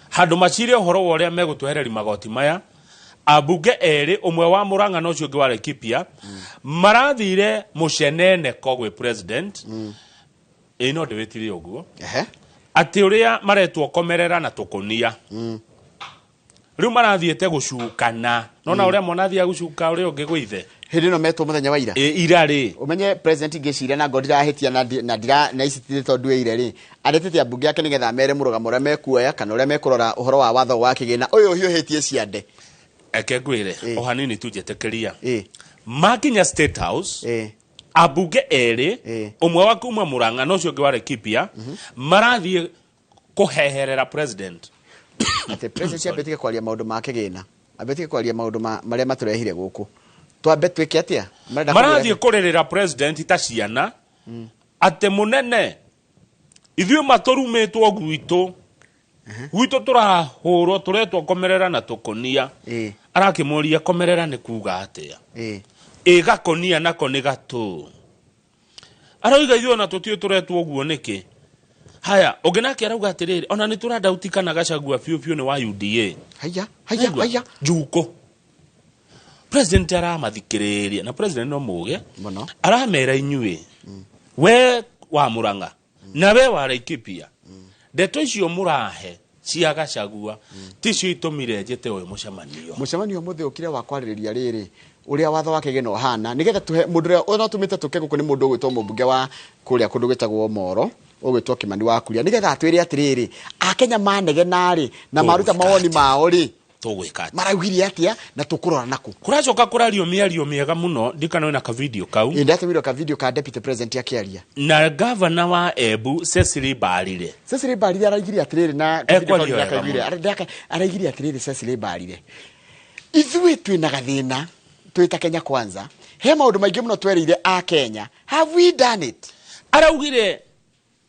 handũ macire ũhoro wa ũrĩa megũtwehereria magoti maya. Ambunge erĩ, ũmwe wa Murang'a na ũcio ũngĩ wa Laikipia, marathire mũceneneko gwĩ president. Ĩĩ, no ndĩwĩtire ũguo atĩ ũrĩa maretwo komerera na tũkũnia rĩu marathiĩte gũcukana nona ũrĩa mwana athiaga gũcuka ũrĩa ũngĩ gwĩ ithe. Hĩndĩ ĩno metwo mũthenya wa ira. Ĩ, ira rĩ. Ũmenye president ngĩciria na ngo ndirahĩtia na na ndira na ici ti tondũ ĩire rĩ, aretete ambunge ake nĩgetha mere mũrũgamo ũrĩa mekuoya kana ũrĩa mekũrora ũhoro wa watho wa kĩgĩna ũyũ ũhiũhĩtie ciande. Eke ngwĩre o hanini tu njetĩkĩria. Makinya State House, ambunge erĩ, ũmwe wa kuma Murang'a na ũcio ũngĩ wa Laikipia, marathiĩ kũheherera president. Atĩ president ambĩtie kwaria maũndũ ma kĩgĩna, ambĩtie kwaria maũndũ marĩa matũrehire gũkũ, twambe twĩke atĩa? Marenda marathiĩ kũrĩrĩra president ta ciana atĩ mũnene, ithuĩ matũrumĩtwo gwitũ, gwitũ tũrahũrwo, tũretwo komerera na tũkũnia. Arakĩmũria komerera nĩ kuga atĩa? Ĩ gakũnia nako nĩ gatũ? Arauga ithuĩ ona tũtiũĩ tũretwo ũguo nĩkĩ. Haya, ũngĩ nake arauga atĩrĩrĩ, ona nĩ tũrandauti kana Gachagua biũ biũ nĩ wa UDA. Haya haya. Naigua? Haya. Njuko president aramathikĩrĩria, na president no mũgĩ mũno. Aramera inyuĩ, we wa Murang'a na we wa Laikipia, ndeto icio mũrahe cia Gachagua ticio itũmire njĩte ũyũ mũcemanio. Mũcemanio ũmũthĩ ũkire wa kwarĩrĩria rĩrĩ ũrĩa watho wa kĩgĩna ũhana, nĩgetha tũhe mũndũ ũrĩa ũrĩa tũmĩte tũke gũkũ nĩ mũndũ ũgwĩtwo mũmbunge wa kũrĩa kũndũ gwĩtagwo Moro, ũgwĩtwo Kimani wa Kuria, nĩgetha atwĩre atĩrĩrĩ, akenya manegena rĩ na maruta mawoni mao rĩ, tũgwĩka atĩa? Maraugire atĩa na tũkũrora nakũ? Kũracoka kũrario mĩario mĩega mũno, ndikana wĩna kavideo kau. Ĩ, ndatũmĩrwo ka video ka deputy president akĩaria. Na gavana wa Embu Cecily Mbarire. Cecily Mbarire araigire atĩrĩrĩ na Ekwaria wega ndakaiguire. mũno. Araigire atĩrĩrĩ Cecily Mbarire, ithuĩ twĩna gathĩna twĩ ta Kenya Kwanza, he maũndũ maingĩ mũno twerĩire a Kenya, have we done it? Araugire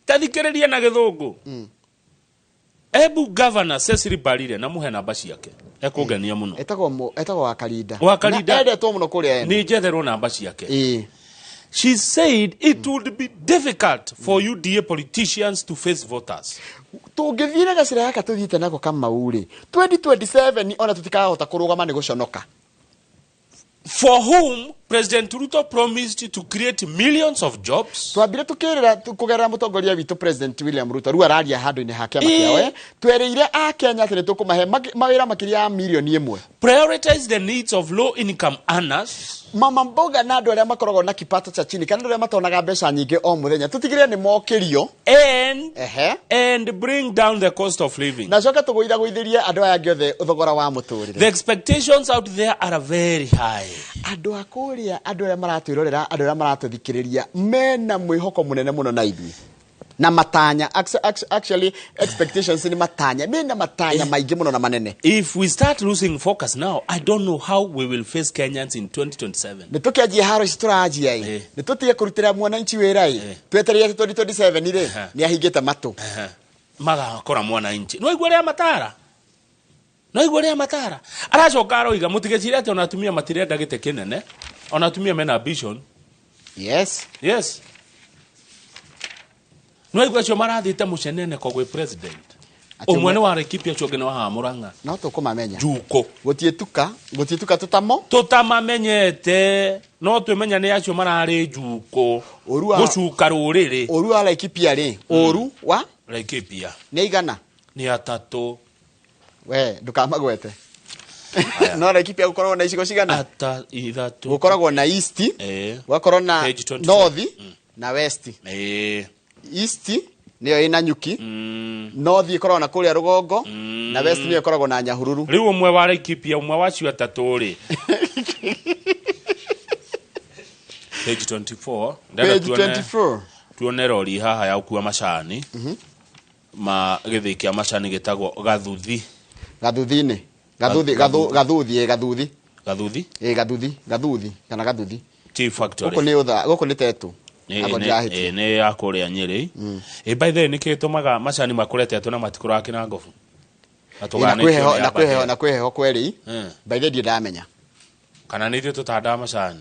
tathikĩrĩria na gĩthũngũ. Embu governor Cecily Mbarire, na muhe namba ciake, ekũngenia mũno. Etagwo Wakarinda. Wakarinda. Na endetwo mũno kũrĩa Embu. Nĩ njetherwo namba ciake. She said it would be difficult for UDA politicians to face voters. Tũngĩthiĩ gacĩra gaka tũthiĩte nako Kamau rĩ, 2027 ona tũtikahota kũrũgama nĩ gũconoka. For whom President Ruto promised to create millions of jobs. Twambire tukirira kugerera mutongoria witũ President William Ruto, rĩu araria handũ-inĩ ha kĩama kĩao, twereire a Kenya atĩ nĩ tũkũmahe mawĩra makĩria ya 1 million. Prioritize the needs of low income earners. Mama mboga na andũ arĩa makoragwo na kipato cha chini kana andũ arĩa matonaga mbeca nyingĩ o mũthenya, tũtigĩrĩre nĩ mokĩrio. And bring down the cost of living. Na coke tũgũithagũithĩrie andũ aya angĩ othe thogora wa mũtũrĩre. The expectations out there are very high. Andũ a kũrĩa, andũ arĩa maratwĩrorera, andũ arĩa maratũthikĩrĩria mena mwĩhoko mũnene mũno na ithuĩ na matanya. Actually expectations nĩ matanya, mena matanya maingĩ mũno na manene. If we start losing focus now, I don't know how we will face Kenyans in 2027. Nĩ tũkĩanjia haro ici tũranjia ĩ, nĩ tũtige kũrutĩra mwananchi wĩra ĩ, twetereire atĩ 2027 rĩ nĩ ahingĩte matũ. Magakora mwananchi no igua rĩa matara, no igua rĩa matara. Aracoka aroiga mũtigecire atĩ ona atumia matirenda gĩtĩ kĩnene, ona atumia mena ambition. Yes, no igua acio marathiĩte mũceneneko gwĩ president. Atĩ ũmwe nĩ wa Laikipia, ũcio ũngĩ nĩ wa haha Murang'a. No tũkũmamenya. Njuko. Gũtiĩtuka, gũtiĩtuka tũtamo. Tũtamamenyete, no twĩmenya nĩ acio mararĩ njuko gũcuka rũrĩrĩ. Ũru wa Laikipia rĩ, ũru wa Laikipia. Nĩ aigana? Nĩ atatũ. We ndũkamagwete. No Laikipia gũkoragwo na icigo cigana? Ata ithatũ. Gũkoragwo na east, gũgakorwo na Page 24. north na west. East nĩyo ĩna nyuki, north ĩkoragwo na kũrĩa rũgongo. Na West nĩyo ĩkoragwo na Nyahururu. Rĩu ũmwe wa Laikipia, ũmwe wa acio atatũ rĩ, page 24 ndĩrenda Page 24. Tuone rori haha ya gũkua macani ma gĩthĩi kĩa macani gĩtagwo Gathuthi. Gathuthi-inĩ. Gathuthi, Gathuthi, Gathuthi. Gathuthi. Ĩ, Gathuthi, Gathuthi kana Gathuthi. Tea Factory. Gũkũ nĩ ũtha, gũkũ nĩ Tetu. Abo ndirahĩtia. Nĩ ya kũrĩa Nyĩrĩ. Ĩ, by the way, nĩkĩ gĩtũmaga macani makũre Tetu na matikũraga Kĩnangobu? Na Ĩ, na tũgayanĩtio kwĩ heho nĩ na kwĩ heho Aberdare. Na kwĩ heho kweri. By the way, ndirĩ ndamenya. Kana nĩ ithuĩ tũtandaga macani?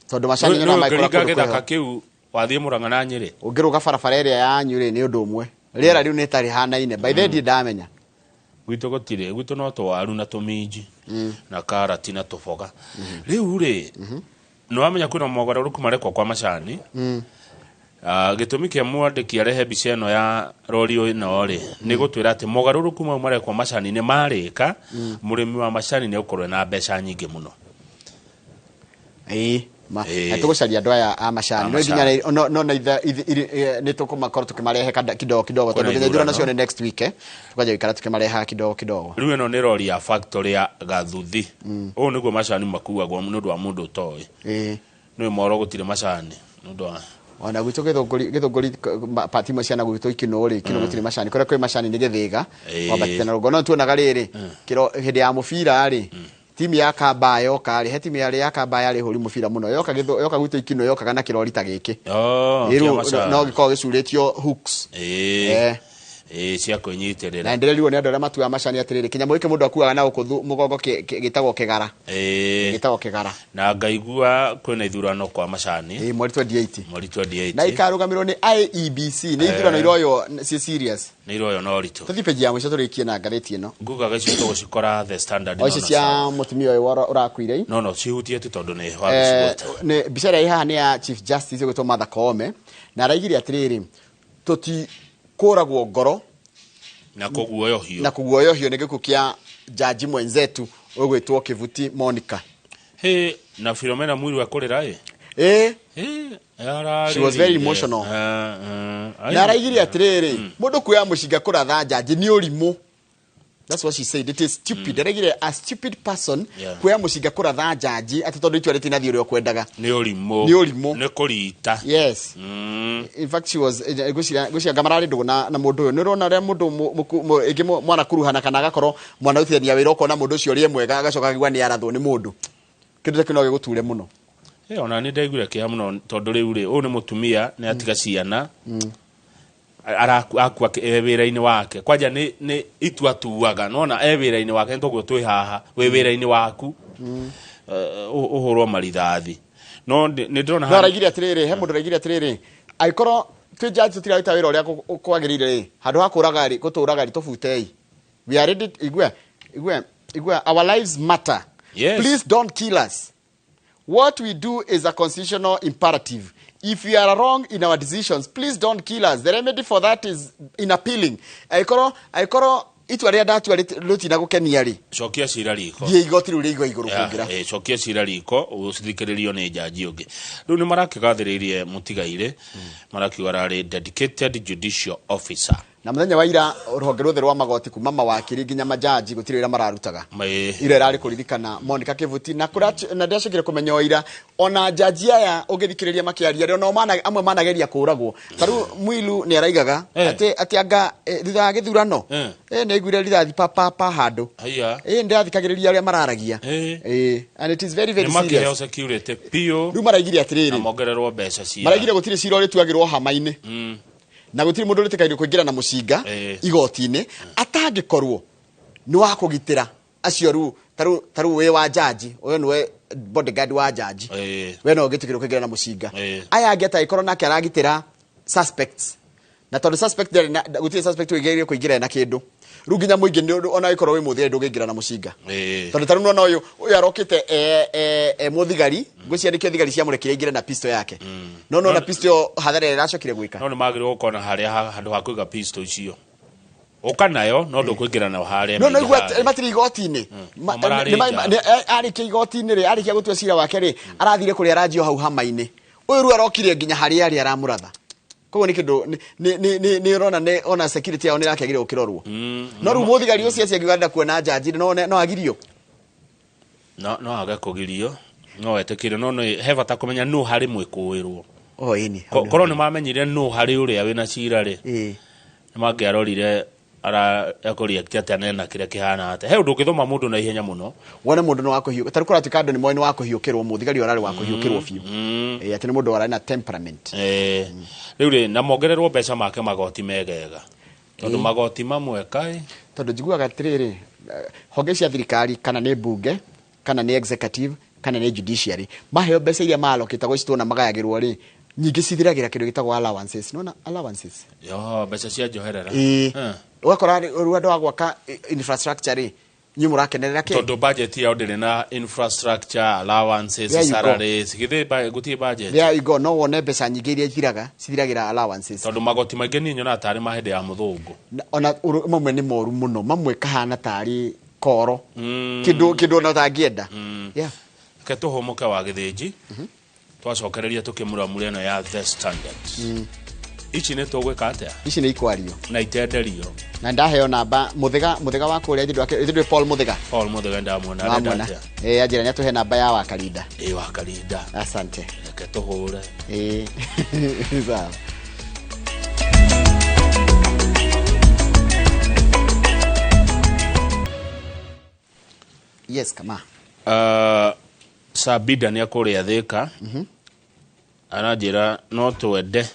Tondũ macani nyonaga magĩkũra Ũngĩringa kũndũ kwĩ gĩthaka heho. kĩu wathiĩ Mũrang'a na Nyĩrĩ. Ũngĩrũga barabara ĩrĩa yanyu rĩ, nĩ ũndũ ũmwe. Rĩera rĩu nĩ ta rĩhanaine. By the way, ndirĩ ndamenya. Gwitũ gũtirĩ, gwitũ no tũwaru na tũminji na karati na tũboga. Rĩu rĩ, nĩ wamenya kwĩna mogarũrũku marekwo kwa macani. Gĩtũmi kĩa mwandĩki arehe mbica ĩno ya rori ĩno rĩ, nĩ gũtwĩra atĩ mogarũrũku mau marekwo macani nĩ marĩka, mũrĩmi wa macani nĩ egũkorwo ena mbeca nyingĩ mũno. Ĩĩ ma na tũgũcaria andũ aya a macani A no nginya macani. no na itha nĩ tũkũmakorwo tũkĩmarehe kidogo kidogo Kwĩna tondũ nginya ithurano ithurano. cio nĩ next week, tũkanjia gũikara tũkĩmarehaga kidogo kidogo. Rĩu ĩno nĩ rori ya factory ya Gathuthi. Ũũ nĩguo macani makuagwo nĩ ũndũ wa mũndũ ũtoĩ. Nĩ moro gũtirĩ macani nĩ ũndũ wa Ona gwitũ Gĩthũngũri, Gĩthũngũri pati imwe ciana gwitũ Ikinũ rĩ, Ikinũ gũtirĩ macani, kũrĩa kwĩ macani nĩ Gĩthĩga wambatĩte na rũgongo. No tuonaga rĩrĩ kĩro hĩndĩ ya mũbira rĩ, timu ya Kamba yoka rĩ, he timu yarĩ ya Kamba yarĩ hũri mũbira mũno, yoka gĩthũ yoka gwitũ Ikinũ yokaga na kĩrori ta gĩkĩ. Oh, Ĩ, kĩa rĩu macani. no gĩkoragwo gĩcurĩtio hooks. Cia kwĩnyitĩrĩra. Na ndĩrerirwo nĩ andũ arĩa matuaga macani atĩrĩrĩ, kĩnyamũ gĩkĩ mũndũ akuaga na gũkũ mũgongo gĩtagwo kĩgara. Gĩtagwo kĩgara. Na ngaigua kwĩna ithurano kwa macani. Mweri 28. Mweri 28. Na ikarũgamĩrwo nĩ IEBC, nĩ ithurano iroywo ci serious. Nĩ iroywo na ũritũ. Tũthiĩ page ya mũico tũrĩkie na ngathĩti ĩno. Ngugaga icio tũgũcikora The Standard. O icio no, cia sawa. mũtumia ũyũ ũrakuire. No, cihutie tu tondũ nĩ wagĩcigweta. Nĩ mbica ĩrĩa ĩ haha nĩ ya Chief Justice ũgwĩtwo Martha Koome, na araigire atĩrĩrĩ, tũtikũragwo ngoro na kũguoyohio. Na kũguoyohio nĩ gĩkuũ kĩa jaji mwenzetu ũgwĩtwo Kĩvuti Monica. Hĩ, na Philomena Mwiru akũrĩra ĩ? Ĩ. Hĩ, ararĩrire. She was very emotional. Na araigire atĩrĩrĩ, mũndũ kuoya mũcinga kũratha jaji nĩ ũrimũ. That's what she said. It is stupid. Araigire a stupid person kuoya mũcinga kũratha jaji atĩ tondũ itua rĩtinathiĩ ũrĩa ũkwendaga. Nĩ ũrimũ. Nĩ ũrimũ. Nĩ kũrita. Yes. In fact, she was, ngwĩciria anga mararĩ ndũgũ na mũndũ ũyũ. Nĩ ũrona ũrĩa mũndũ ĩngĩ mwanakuruhana kana agakorwo mwanarutithania wĩra, ũkona mũndũ ũcio ũrĩa mwega agacoka akaigua nĩ arathwo nĩ mũndũ. Kĩndũ ta kĩu no gĩgũture mũno. Ona nĩ ndaiguire kĩeha mũno tondũ rĩu rĩ, ũyũ nĩ mũtumia, nĩ atiga ciana. Akua e wĩra-inĩ wake. Kwanja nĩ itua atuaga, nĩwona e wĩra-inĩ wake, nĩ toguo twĩ haha, wĩ wĩra-inĩ waku. Ũhũrwo marithathi. No nĩ ndĩrona No haha- araigire atĩrĩrĩ, he mũndũ araigire atĩrĩrĩ, angĩkorwo twĩ judge tũtiraruta wĩra ũrĩa kwagĩrĩire rĩ, handũ ha kũraga rĩ, gũtũraga rĩ, tũbutei. We are ready, igua, igua, igua, our lives matter. Please don't kill us. What we do is a constitutional imperative. If we are wrong in our decisions, please don't kill us. The remedy for that is in appealing. Aikorwo itua rĩrĩa ndatua rĩtinagũkenia rĩ, Cokia cira riko. Thiĩ igoti rĩu rĩa igũrũ kũngĩra. Cokia cira riko, ũthikĩrĩrio nĩ jaji ũngĩ. Rĩu nĩ marakĩgathĩrĩirie mũtigairĩ, marakiuga ararĩ dedicated judicial officer. Na mũthenya wa ira rũhonge ruothe rwa magoti kuma mawakiri nginya majaji gũtirĩ wĩra mararutaga. Ira ĩrarĩ kũririkana Monica Kĩvuti na kũrĩa na ndĩracokire kũmenya o ira ona jaji aya ũngĩthikĩrĩria makĩaria rĩ, ona amwe manageria kũragwo. Ta rĩu Mwilu nĩ araigaga atĩ anga thutha wa gĩthurano, nĩ aiguire rithathi pa, pa, pa handũ. Haiya. Nĩndĩrathikagĩrĩria arĩa mararagia. And it is very, very Nĩ makĩheo serious. security biũ. Rĩu maraigire atĩrĩrĩ. Na mongererwo mbeca cia. Maraigire gũtirĩ cira ũrĩtuagĩrwo hama-inĩ. Na gũtirĩ mũndũ ũrĩtĩkagĩrio kũingĩra na mũcinga igoti-inĩ atangĩkorwo nĩ wa kũgitĩra acio rĩu, ta rĩu wĩ wa jaji, ũyũ nĩwe bodyguard wa jaji. We no ũngĩtĩkĩrio kũingĩra na mũcinga. Aya angĩ atangĩkorwo nake aragitĩra suspects. Na tondũ suspect ndarĩ na, gũtirĩ suspect wĩgĩrĩire kũingĩra na kĩndũ. Rĩu nginya mũingĩ nĩ ũndũ, ona angĩkorwo wĩ mũthĩ ndũngĩingĩra na mũcinga. Tondũ ta rĩu nĩwona ũyũ arokĩte e mũthigari, ngwĩciria nĩkĩo thigari ciamũrekire aingĩre na pistol yake. No nĩwona pistol ĩyo hathara ĩrĩa ĩracokire gwĩka. No nĩ magĩrĩirwo gũkorwo na harĩa handũ ha kũiga pistol icio. Ũka nayo, no ndũkũingĩra nayo harĩa No, no, maingĩ igua harĩa. matirĩ igoti-inĩ. No, mararĩ nja. Arĩkia igoti-inĩ rĩ, arĩkia gũtua cira wake rĩ, arathire kũrĩa aranjio hau hama-inĩ. Ũyũ rĩu arokire nginya harĩa arĩ aramũratha. Koguo nĩ kĩndũ nĩ ũrona nĩ ona security yao nĩ ĩrakĩagĩrĩirwo gũkĩrorwo. No rĩu mũthigari ũcio ũcio angiuga kuona njanji no agirio. No age kũgirio, no etĩkĩrio, no he bata kũmenya nũ harĩ mwĩkũĩrwo. Oh, ĩni. Korwo nĩ mamenyire nũ harĩ ũrĩa wĩna cira rĩ, nĩ mangĩarorire ara ekũreact atĩa nena kĩrĩa kĩhana atĩa. He ũndũ ũngĩthoma mũndũ na ihenya mũno. Wone mũndũ nĩ wa kũhiũ, tarĩu kũratuĩka andũ nĩ moĩ nĩ wa kũhiũkĩrwo, mũthigari ũrarĩ wa kũhiũkĩrwo biũ. Atĩ nĩ mũndũ warĩ na temperament. Rĩu rĩ, na mongererwo mbeca make magoti megega. Tondũ magoti mamwe kaĩ. Tondũ njiguaga atĩrĩrĩ, honge cia thirikari kana nĩ mbunge, kana nĩ executive, kana nĩ judiciary, maheo mbeca iria maalokĩtagwo ici tuona magayagĩrwo rĩ, nyingĩ cithiragĩra kĩndũ gĩtagwo allowances. Nĩwona allowances? Yo, mbeca cia njoherera. Ũgakora rĩu andũ a gwaka infrastructure rĩ, inyuĩ mũrakenerera kĩ? Tondũ budget yao ndĩrĩ na infrastructure, allowances, salaries, githĩ gũtirĩ budget. There you go, no wone mbeca nyingĩ iria ithiraga, cithiragĩra allowances. Tondũ magoti maingĩ niĩ nyonaga tarĩ ma hĩndĩ ya mũthũngũ. Ona mamwe nĩ moru mũno, mamwe kahana tarĩ koro. Kĩndũ ona ũtangĩenda. Yeah. Reke tũhũmũke wa gĩthĩnji. Twacokereria tũkĩmuramura ĩno ya The Standard. Ici nĩ tũgwĩka atĩa? Ici nĩ ikwario. Na itenderio. Na ndaheo namba Mũthega wa kũrĩa ithuĩ Paul Mũthega. Paul Mũthega ndamuona arenda atĩa? Anjĩra nĩ atũhe namba ya Wakarinda. Wakarinda. Asante. Reke tũhũre. Sawa. Yes, kama. Sabida nĩ akũrĩa Thĩka. Aranjĩra no twende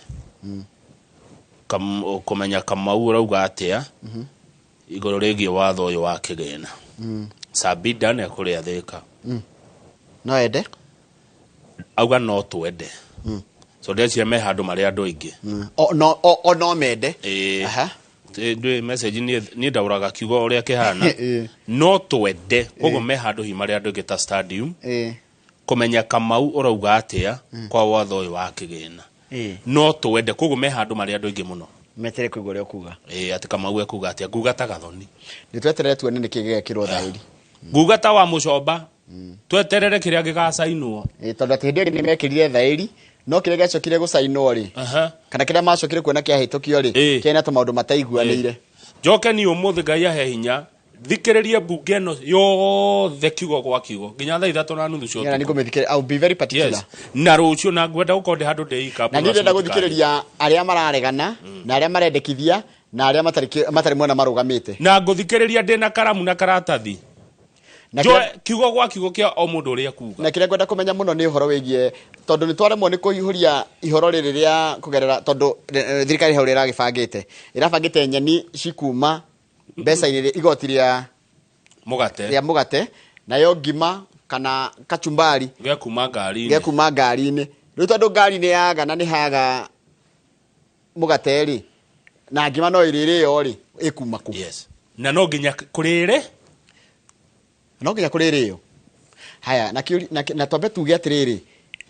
kũmenya Kamau ũrauga atĩa igũrũ rĩgiĩ watho ũyũ wa kĩgĩna. Sabida nĩ akũrĩa Thĩka. No ende? Auga no twende. So ndeciria me handũ marĩ andũ aingĩ. O no mende. Ndũĩ message niĩ ndaũraga kiugo ũrĩa kĩhana. No twende. Koguo me handũ hihi marĩ andũ aingĩ ta stadium. Kũmenya Kamau ũrauga atĩa kwa watho ũyũ wa kĩgĩna. No twende. Koguo me handũ marĩ andũ aingĩ mũno. Metere kũigua ũrĩa ũkuga. Atĩ Kamau ekuga atĩa, nguga ta Gathoni. Nĩ tweterere tuone nĩkĩ gĩgekĩrwo thaĩri. Nguga ta wa Mũcomba. Tweterere kĩrĩa gĩgacainwo. Tondũ atĩ hĩndĩ ĩyo nĩ mekĩrire thaĩri, no kĩrĩa gĩacokire gũcainwo rĩ, kana kĩrĩa macokire kuona kĩahĩtũkio rĩ, kĩarĩ na tũmaũndũ mataiguanĩire. Njoke niĩ ũmũthĩ Ngai ahe hinya, thikĩrĩrie mbunge ĩno yothe kiugo gwa kiugo nginya thaa 3:30 cia ũtukũ. Nĩngũmĩthikĩrĩria, I'll be very particular. Yes. Na rũciũ na ngwenda gũkorwo ndĩ handũ ndĩ Na niĩ ndĩrenda gũthikĩrĩria arĩa mararegana na arĩa marendekithia na arĩa matarĩ mwena marũgamĩte. Na ngũthikĩrĩria ndĩ na karamu na karatathi. Njoe kiugo gwa kiugo kĩa o mũndũ ũrĩa kuga. Na kĩrĩa ngwenda kũmenya mũno nĩ ũhoro wĩgiĩ tondũ nĩ twaremwo nĩ kũihũria ihoro rĩrĩ rĩa kũgerera tondũ thirikari hau ĩragĩbangĩte. Ĩrabangĩte nyeni cikuma mbeca-inĩ igoti rĩa mũgate. Rĩa mũgate nayo ngima kana kachumbari gĩa kuma ngari-inĩ. Gĩa kuma ngari-inĩ. Rĩu tondũ ngari nĩ yaga na nĩ haga mũgate rĩ na ngima no ĩrĩrĩo rĩ ĩkuma kũ? Yes. Na no nginya kũrĩrĩ? No nginya kũrĩrĩo. Haya, na twambe tuge atĩrĩrĩ,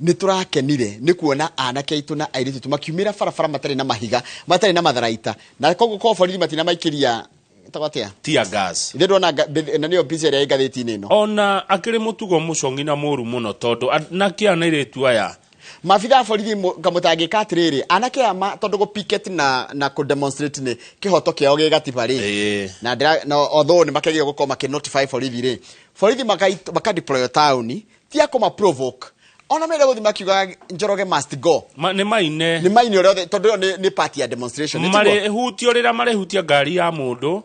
nĩ tũrakenire nĩ kuona anake aitũ na airĩtu aitũ makiumĩra barabara matarĩ na mahiga, matarĩ na matharaita. Na koguo korwo borithi matinamaikĩria atĩa? Tear gas. Ithe ndona na nĩyo mbica ĩrĩa ĩ ngathĩti-inĩ ĩno. Ona akĩrĩ mũtugo mũcong'i na mũru mũno tondũ anake aya na airĩtu aya. Maabitha a borithi kamũtangĩka atĩrĩrĩ, anake aya tondũ gũ picket na kũ demonstrate nĩ kĩhoto kĩao gĩ gatiba rĩ. Na na although nĩ makĩagĩrĩirwo gũkorwo makĩ notify borithi rĩ, borithi maka deploy taũni, ti a kũma provoke. Ona menda gũthiĩ makiugaga Njoroge must go. Nĩ maine. Nĩ maine ũrĩa othe, tondũ ĩyo nĩ part ya demonstration. Nĩ tiguo? Marĩhutio rĩrĩa marĩhutia ngari ya mũndũ,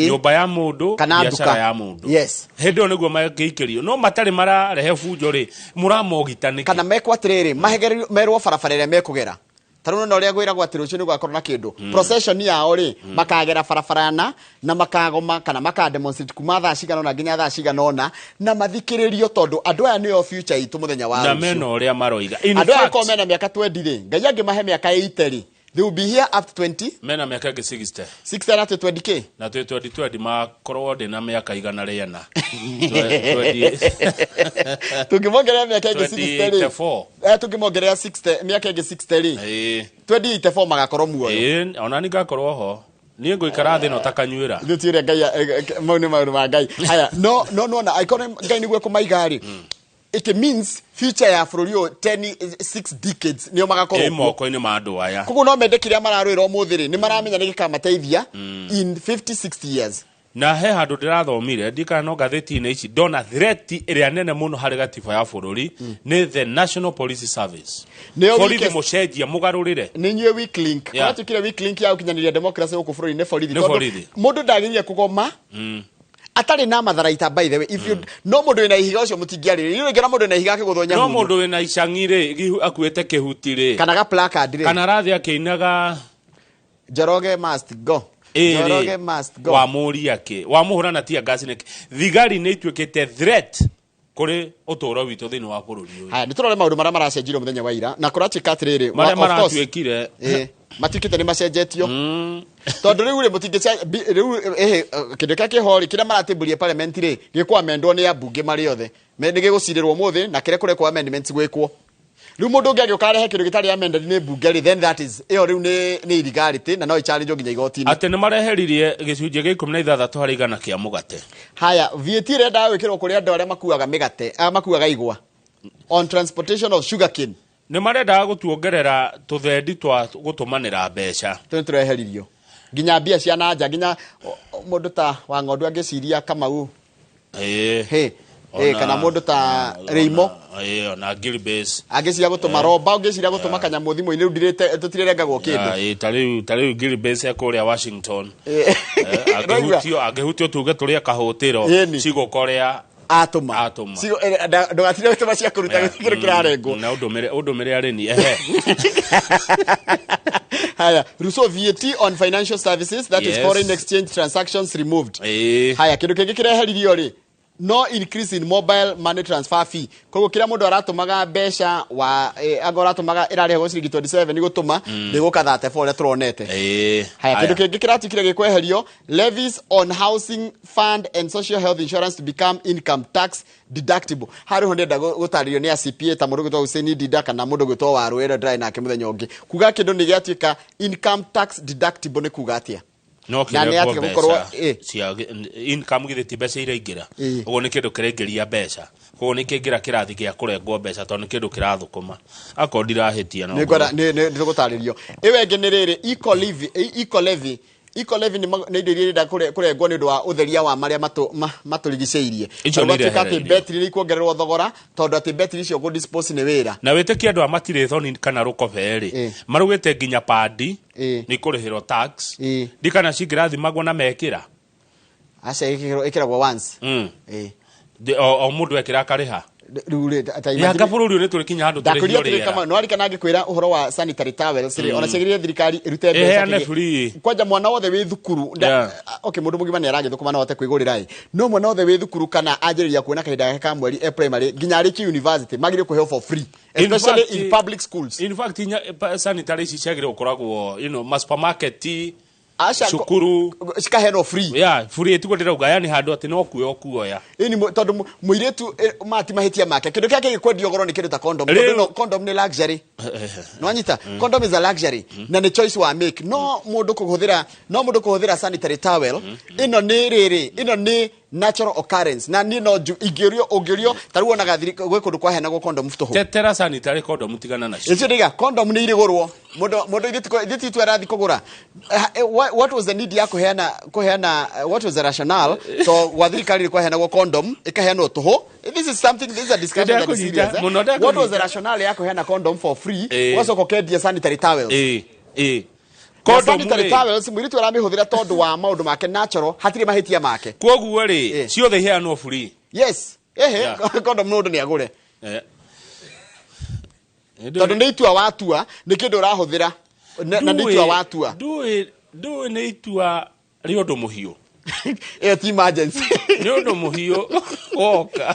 nyũmba ya mũndũ, Kana biacara nduka. ya mũndũ. Yes. Hĩndĩ ĩyo nĩguo mangĩikĩrio. No matarĩ mararehe bunjo rĩ, mũramogita nĩkĩ? Kana mekwo atĩrĩrĩ, mahegererio, merwo barabara ĩrĩa mekũgera. Ta rĩu nĩ ũrĩa ngwĩragwo atĩ rũciũ nĩ gũgakorwo na kĩndũ. Procession yao rĩ, makagera barabara na makagoma kana maka demonstrate kuma thaa cigana ũna nginya thaa cigana ũna, na mathikĩrĩrio tondũ andũ aya nĩo future itũ mũthenya wa Na rũciũ. mena ũrĩa maroiga. In Andũ aya fact, gũkorwo mena mĩaka 20 rĩ, Ngai angĩmahe mĩaka 80 rĩ, they will be here up to 20. Mena mĩaka ĩngĩ 60. 60 na 20 K. Na twĩ 2020 makorwo ndĩ na mĩaka igana rĩana. Tũngĩmongerera mĩaka ĩngĩ 60 rĩ. 24. Tũngĩmongerera 60, mĩaka ĩngĩ 60 rĩ. 2084 magakorwo muoyo. Ona niĩ ngakorwo ho. Niĩ ngũikara thĩ ĩno ta kanyuĩra. Ithuĩ ti ũrĩa Ngai mau nĩ maũndũ ma Ngai. Haya, no, no, no, na angĩkorwo Ngai nĩguo ekũmaiga rĩ. It means future ya bũrũri ũyũ 10 6 decades nĩo magakorwo Ĩ kuo. moko-inĩ ma andũ aya. Koguo no mende kĩrĩa mararũĩra ũmũthĩ rĩ, nĩ maramenya nĩ gĩkamateithia in 50 60 years. Na he handũ ndĩrathomire, ndikana no ngathĩti-inĩ ici ndona threat ĩrĩa nene mũno harĩ gatiba ya bũrũri nĩ the National Police Service. Nĩyo Borithi weakest- mũcenjia mũgarũrĩre. Nĩ inyuĩ weak link. Kũratuĩkire weak link ya gũkinyanĩria democracy gũkũ bũrũri nĩ borithi. Nĩ Tondũ borithi. mũndũ ndagĩrĩire kũgoma atarĩ na matharaita, by the way. If you no mũndũ wĩna ihiga ũcio mũtingĩarĩrĩria. Rĩu rĩngĩ na mũndũ wĩna ihiga akĩgũthwo No nyahunyu. mũndũ wĩna icang'i rĩ, akuĩte kĩhuti rĩ, kana ga placard rĩ, kana arathiĩ akĩinaga Njoroge must go. Ĩ rĩ, Njoroge must go. Wamũria kĩ wamũhũra na tear gas nĩkĩ? Thigari nĩ ituĩkĩte threat kũrĩ ũtũũro witũ thĩinĩ wa bũrũri ũyũ. Haya, nĩ tũrore maũndũ marĩa maracenjirio mũthenya wa ira na kũratuĩka atĩrĩrĩ, Marĩa of course, maratuĩkire. Matuĩkĩte nĩ macenjetio tondũ rĩu rĩ mũtingĩ rĩu kĩndũ kĩrĩa kĩho rĩ, kĩrĩa maratĩmbũria parliament rĩ, gĩkwamendwo nĩ ambunge marĩ othe. Nĩ gĩgũcirĩrwo ũmũthĩ na kĩrĩa kũrekwo amendments gwĩkwo. Rĩu mũndũ ũngĩ agĩũka arehe kĩndũ gĩtarĩ amended nĩ mbunge rĩ, then that is ĩyo rĩu nĩ illegality na no ĩchallengewo nginya igoti-inĩ. Atĩ nĩ mareheririe gĩcunjĩ gĩa 16% kĩa mũgate. Haya, VAT ĩrendaga gwĩkĩrwo kũrĩ andũ arĩa makuaga mĩgate, makuaga igwa, on transportation of sugarcane. Nĩ marendaga gũtuongerera tũthendi twa gũtũmanĩra mbeca. Tũnĩ tũreheririo nginya mbia cia na nja, nginya mũndũ ta wa ng'ondu angĩciria Kamau. Ĩĩ. Kana mũndũ ta Reimo. Ĩĩ, ona Gilbase. Angĩciria gũtũma romba, ũngĩciria gũtũma kanyamũ thimũ-inĩ, rĩu ndirĩte tũtirĩrengagwo kĩndũ. Ĩĩ, ta rĩu Gilbase e kũrĩa Washington. Ũraigua? Angĩhutio tuge tũrĩe kahũtĩro cigũkorea atũma. Atũma. Ndũgatinde gũtũma cia kũruta kĩndũ kĩrarengwo. Na ũndũmĩre arĩni ehe. Haya, Rousseau, VAT on financial services, that is foreign exchange transactions removed. Haya, kĩndũ kĩngĩ kĩreheririo rĩ, no increase in mobile money transfer fee. Koguo kĩrĩa mũndũ aratũmaga mbeca wa anga ũratũmaga ĩrarĩhagwo ciringi 27 gũtũma, ndĩgũka 34 ũrĩa tũronete. Haya, kĩndũ kĩngĩ kĩratuĩkire gĩkweherio, levies on housing fund and social health insurance to become income tax deductible. Harĩ ho ndĩrenda gũtarĩrio nĩ a CPA ta mũndũ gwĩtwo Hussein Dida kana mũndũ gwĩtwo Waru ĩrĩa ndĩrarĩ nake mũthenya ũngĩ. Kuga kĩndũ nĩ gĩatuĩka income tax deductible nĩ kuga atĩa? No Na nĩ kĩrengwo atĩa gũkorwo mbeca cia income, githĩ ti mbeca iraingĩra? Ũguo nĩ kĩndũ kĩraingĩria mbeca, koguo nĩ kĩingĩra kĩrathi gĩa kũrengwo mbeca tondũ nĩ kĩndũ kĩrathũkũma, akorwo ndirahĩtia no Nĩ ngwenda nĩ tũgũtarĩrio. Ĩyo ĩngĩ nĩ rĩrĩ, eco levy. Eco levy, eco levy nĩ indo iria irenda kũrengwo nĩ ũndũ wa ũtheria wa marĩa matũrigicĩirie. Icio nĩ Tondũ gwatuĩka atĩ irehereirio. betiri nĩ ikuongererwo thogora tondũ atĩ betiri icio kũ dispose nĩ wĩra. Na wĩtĩkie andũ a matirĩ thoni kana rũkobe rĩ, marugĩte nginya pandi nĩ ikũrĩhĩrwo tax, ndikana cingĩrathimagwo na mekĩra. Aca, ĩkĩragwo once. O mũndũ ekĩra akarĩha. Rĩu rĩ, ta Yanga bũrũri ũyũ nĩ tũrĩ kinya handũ ndakũria tũrĩhio atĩrĩ, rĩera. kama nĩwarikana ngĩkwĩra ũhoro wa sanitary towels rĩ, ona ciagĩrĩire thirikari ĩrute mbeca Ĩheane free. Kwanja mwana wothe wĩ thukuru okay, mũndũ mũgima nĩ aragĩthũkũma no ahote kwĩgũrĩra ĩ, no mwana wothe wĩ thukuru kana anjĩrĩria kuona kahinda gake ka mweri e primary nginya arĩkie university magĩrĩire kũheo for free, especially in public schools. In fact, sanitary ici ciagĩrĩire gũkoragwo ma supermarket, Aca, cukuru. Cikaheanwo free. Yeah, free, tiguo ndĩrauga, yani handũ atĩ no kuoya ũkuoya. Ĩni tondũ mũirĩtu ma ti mahĩtia make kĩndũ kĩrĩa kĩgĩkwendio goro nĩ kĩndũ ta condom. Rĩu- Tondũ no, condom nĩ luxury, nwanyita? Condom is a luxury na nĩ choice wa make. No mũndũ kũhũthĩra sanitary towel, ĩno nĩ rĩrĩ, ĩno nĩ natural occurrence na niĩ no ingĩũrio, ũngĩũrio ta rĩu wonaga gwĩ kũndũ kwaheanagwo condom tũhũ. Tetera sanitary condom, tigana nacio. Icio ndiga condom nĩ irĩgũrwo mũndũ mũndũ ithuĩ ti twarathi kũgũra. What was the need ya kũheana, what was the rationale? So gwa thirikari nĩ kwaheanagwo condom ĩkaheanwo tũhũ. This is something, this is a discussion that is serious, eh? Mũno What was the ndekũnyita. rationale ya kũheana condom for free, ũgacoka ũkendia sanitary towels? Ĩ. Na Condom sanitary rĩ. towels mũirĩtu aramĩhũthĩra tondũ wa maũndũ make natural, hatirĩ mahĩtia make. Koguo rĩ, ciothe iheanwo free. Yes, ehe. Condom mũndũ nĩ agũre tondũ nĩ itua watua, nĩ kĩndũ ũrahũthĩra na nĩ itua watua. Ndũĩ nĩ itua rĩa ũndũ mũhiũ. Ĩyo ti emergency. Nĩ ũndũ mũhiũ woka.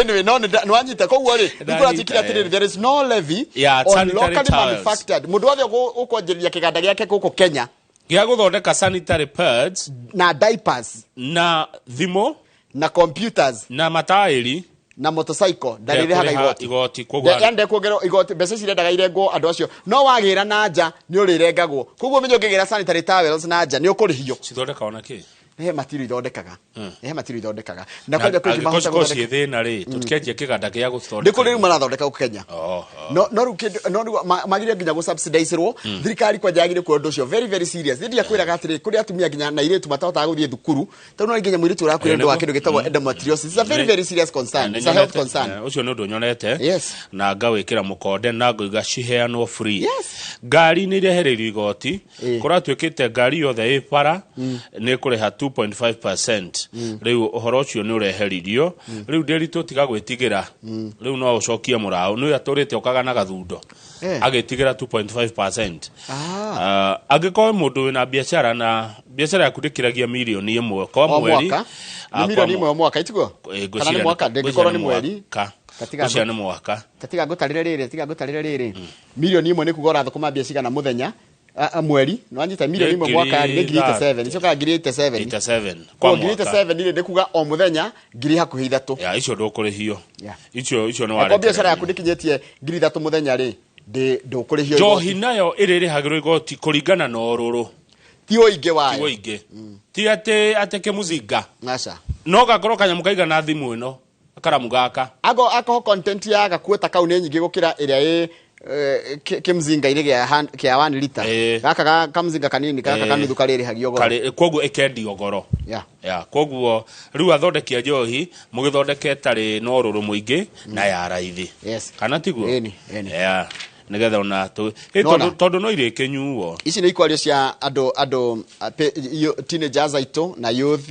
Anyway, no nĩ wanyita. Koguo rĩ, nĩkũratikire atĩrĩrĩ, there is no levy on sanitary locally towels. manufactured. Mũndũ wothe ũkwanjĩrĩria kĩganda gĩake gũkũ Kenya gĩa gũthondeka sanitary pads na diapers na thimũ na computers na mataĩri na motorcycle ndarĩrĩhaga Ndekũrĩha igoti. Igoti koguo Yani ndekuongererwo igoti, mbeca ici irendaga irengwo andũ acio, no wagĩra na nja nĩ ũrĩrengagwo. Koguo menye ũngĩgĩra sanitary towels na nja nĩ ũkũrĩhio. Cithondekagwo na kĩ? He material ithondekaga. He material ithondekaga. Na kwanja kwĩ mahota gũthondeka gũthondeka. Thĩna rĩ, tũtikĩanjia kĩganda gĩa gũthondeka. Nĩ kũrĩ rĩu marathondeka gũkũ Kenya. No rĩu kĩndũ no rĩu magĩrĩire nginya gũ subsidize-rwo. Thirikari kwanja yagĩrĩire kuoya ũndũ ũcio very very serious. Nĩ ndiakwĩraga atĩrĩ, kũrĩ atumia nginya na airĩtu matahotaga gũthiĩ thukuru tondũ no nginya mũirĩtu ũrakuire nĩ ũndũ wa kĩndũ gĩtagwo endometriosis. It's a very very serious concern. It's a health concern. Ũcio nĩ ũndũ nyonete. Yes. Na ngawĩkĩra mũkonde na ngoiga ciheanwo free. Ngari nĩ irehereirio igoti, kũratuĩkĩte ngari yothe ĩ bara nĩ kũrĩha 2.5%. Rĩu ũhoro ũcio nĩ ũreheririo. Rĩu ndĩritũ tiga gwĩtigĩra, rĩu no ũcokie mũraũ nĩ atũrĩte ũkaga na gathundo agĩtigĩra 2.5%. Angĩkorwo mũndũ wĩna biacara na biacara yaku ndĩkĩragia mirioni 1 kwa O mweri. mwaka nĩ mirioni 1 o mwaka, itiguo? Kana nĩ mwaka? Ndĩngĩkorwo nĩ mweri. Tatiga Ngwĩciria nĩ mwaka. Ta tiga ngũtarĩre rĩrĩ, tiga ngũtarĩre rĩrĩ, mirioni 1 nĩ kuga ũrathũkũma mbia cigana mũthenya, mweri? Nĩwanyita? Mirioni 1 mwaka rĩ, nĩ ngiri 87, icokaga ngiri 87. 87 kwa kwa ngiri mwaka. 87 rĩ, nĩ kuga o mũthenya ngiri hakuhĩ 3. Ya icio ndũkũrĩhio. Icio nĩ Angĩkorwo biacara warekererio. yaku ndĩkinyĩtie ngiri 3 mũthenya rĩ, ndũkũrĩhio Njohi igoti. nayo ĩrĩrĩhagĩrwo igoti kũringana na ũrũrũ. Ti ũingĩ wayo. Ti ũingĩ, ti atĩ kĩmũcinga. Aca. No gakorwo kanyamũ kaigana thimũ ĩno, karamu gaka. Ago akoho content ya gakuo ta kau nĩ nyingĩ gũkĩra ĩrĩa ĩ kĩmzinga-inĩ kĩa 1 liter. Gaka kamzinga kanini gaka kanuthu karĩrĩhagio goro. Koguo ĩkendio goro. Ya koguo rĩu athondeki a njohi mũgĩthondeke ĩtarĩ na ũrũrũ mũingĩ na ya raithi. Kana tiguo? Ĩni, ĩni. Ya nĩgetha ona Nona. tondũ no irĩkĩnyuo. Ici nĩ ikwario cia andũ teenagers aitũ na youth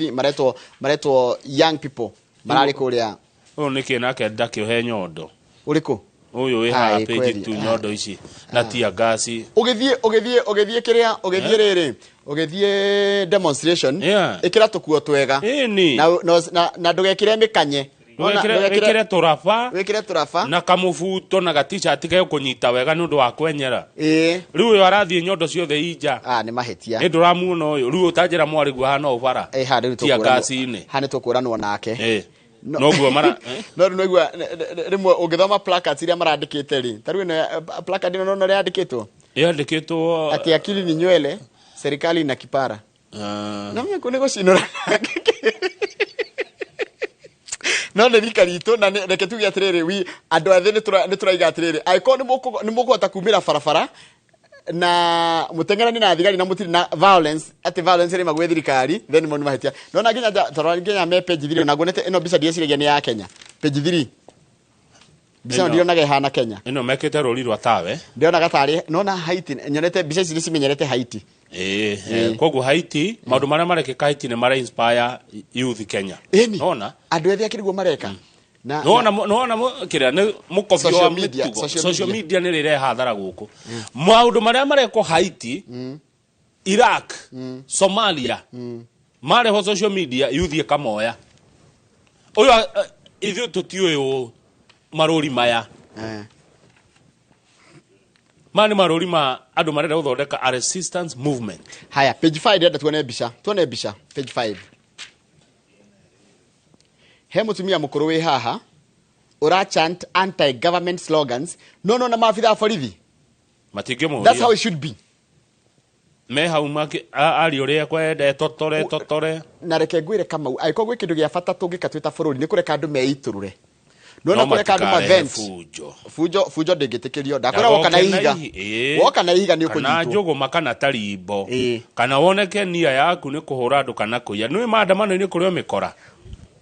maretwo young people mararĩ kũrĩa. Ũyũ nĩkĩ nake ndakĩohe nyondo? Ũrĩkũ? Ũyũ wĩ haha Ai, page kweli. tu, nyondo ici na tia gasi. Ũgĩthiĩ kĩrĩa ũgĩthiĩ rĩrĩ, ũgĩthiĩ demonstration, ĩkĩra tũkuo twega. Ĩni. Na ndũgekĩre mĩkanye. Nona, Wĩkĩre tũraba. Wĩkĩre tũraba. Na kamũbuto na gatichati gegũkũnyita wega nĩ ũndũ wa kwenyera. Rĩu ũyũ arathiĩ nyondo ciothe inja. Nĩ mahĩtia. Nĩ ndũramuona ũyũ rĩu ũtanjĩra mwarĩguo hana ũbara. Haha rĩu tia gasi-inĩ. Haha nĩ tũkũranwo nake. Noguo mara No rĩu naigua rĩmwe ũngĩthoma placards iria marandĩkĩte rĩ, ta rĩu ĩno placard ĩno nona ũrĩa yandĩkĩtwo. Yandĩkĩtwo Ati akili ni nywele, serikali ina kipara. Na mimi nĩ gũcinũra no nĩ rika ritũ na reke tuge atĩrĩrĩ, wi andũ ethĩ nĩ tũraiga atĩrĩrĩ, angĩkorwo nĩ mũkũhota kumĩra barabara na mũteng'erani na thigari na mũtirĩ na violence, atĩ violence ĩrĩ magwĩ thirikari, then mo nĩ mahĩtia. Nona nginya tondũ nginya me page 3 na nguonete ĩno mbica ndieciragia nĩ ya Kenya. Page 3 mbica ĩno ndionaga ĩhana Kenya. Ĩno mekĩte rũri rwa tawe. Ndionaga tarĩ nona Haiti, nyonete mbica ici nĩcimenyerete Haiti. Koguo Haiti, maũndũ marĩa marekĩka Haiti nĩ mara inspire youth Kenya. Nona andũ ethĩ akĩriguo mareka. Na Nona kĩrĩa nĩ mũkobio Social wa media, mĩtugo. social Social media. media nĩ rĩreha hathara gũkũ. Maũndũ marĩa marekwo Haiti, Iraq, Somalia, marehwo social media, youth ĩkamoya. Ũyũ ithuĩ tũtiũĩ ũũ marũri maya. Maya nĩ marũri ma andũ marenda gũthondeka a resistance movement. Haya, page 5 ndĩrenda tuone mbica. Tuone mbica page 5. He mũtumia mũkũrũ wĩ haha ũra chant anti government slogans, no na maabitha a borithi. Matingĩmũria. That's how it should be. Me hau ari ũrĩa kwende totore totore. Na reke ngwĩre Kamau, angĩkorwo gwĩ kĩndũ gĩa bata tũngĩka twĩ ta bũrũri nĩ kũreka andũ meitũrũre. Nona No kũreka andũ matikarehe mavent. Bunjo. Bunjo bunjo ndĩngĩtĩkĩrio. Ndakwĩra woka na ihiga. Woka na ihiga nĩ Kana ũkũnyitwo. njũgũma kana tarimbo, kana woneke nia yaku nĩ kũhũra andũ kana kũiya nĩ maandamano-inĩ kũrĩ o mĩkora.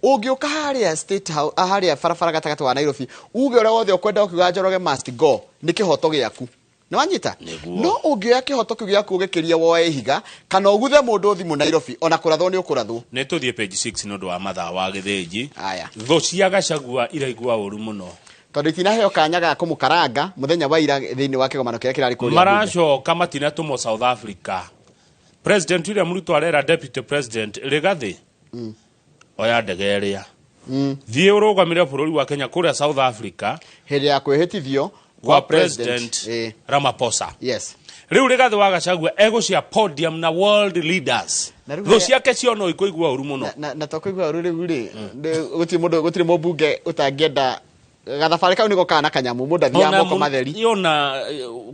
Ũngĩũka harĩa State House, harĩa barabara gatagatĩ wa Nairobi, uge ũrĩa wothe ũkwenda ũkiuga Njoroge must go, nĩ kĩhoto gĩaku. Nĩ wanyita? No ũngĩoya kĩhoto kĩu gĩaku ũgĩkĩrie woe ihiga kana ũguthe mũndũ thimũ Nairobi, ona kũrathwo nĩ ũkũrathwo. Nĩ tũthiĩ page 6 nĩ ũndũ wa mathaa wa gĩthĩnji. Aya. Thũ cia Gachagua iraigua ũru mũno. Tondũ itinaheo kanya ga kũmũkaranga mũthenya wa ira thĩinĩ wa kĩgomano kĩrĩa kĩrarĩ kũrĩa bunge. Maracoka matinatũmwo South Africa. President William Ruto arera Deputy President Rigathi, oya ndege ĩrĩa, thiĩ ũrũgamĩre bũrũri wa Kenya kũrĩa South Africa hĩndĩ ya kwĩhĩtithio kwa President Ramaphosa. Rĩu Rigathi wa Gachagua egũcia podium na world leaders. Na rĩu Thũ ciake ciono ikũigua ũru mũno. Na to kũigua ũru rĩu rĩ, gũtirĩ mũndũ, gũtirĩ mũmbunge ũtangĩenda Gathabarĩ kau nĩko kana kanyamu mũndũ athiaga moko matheri. Ona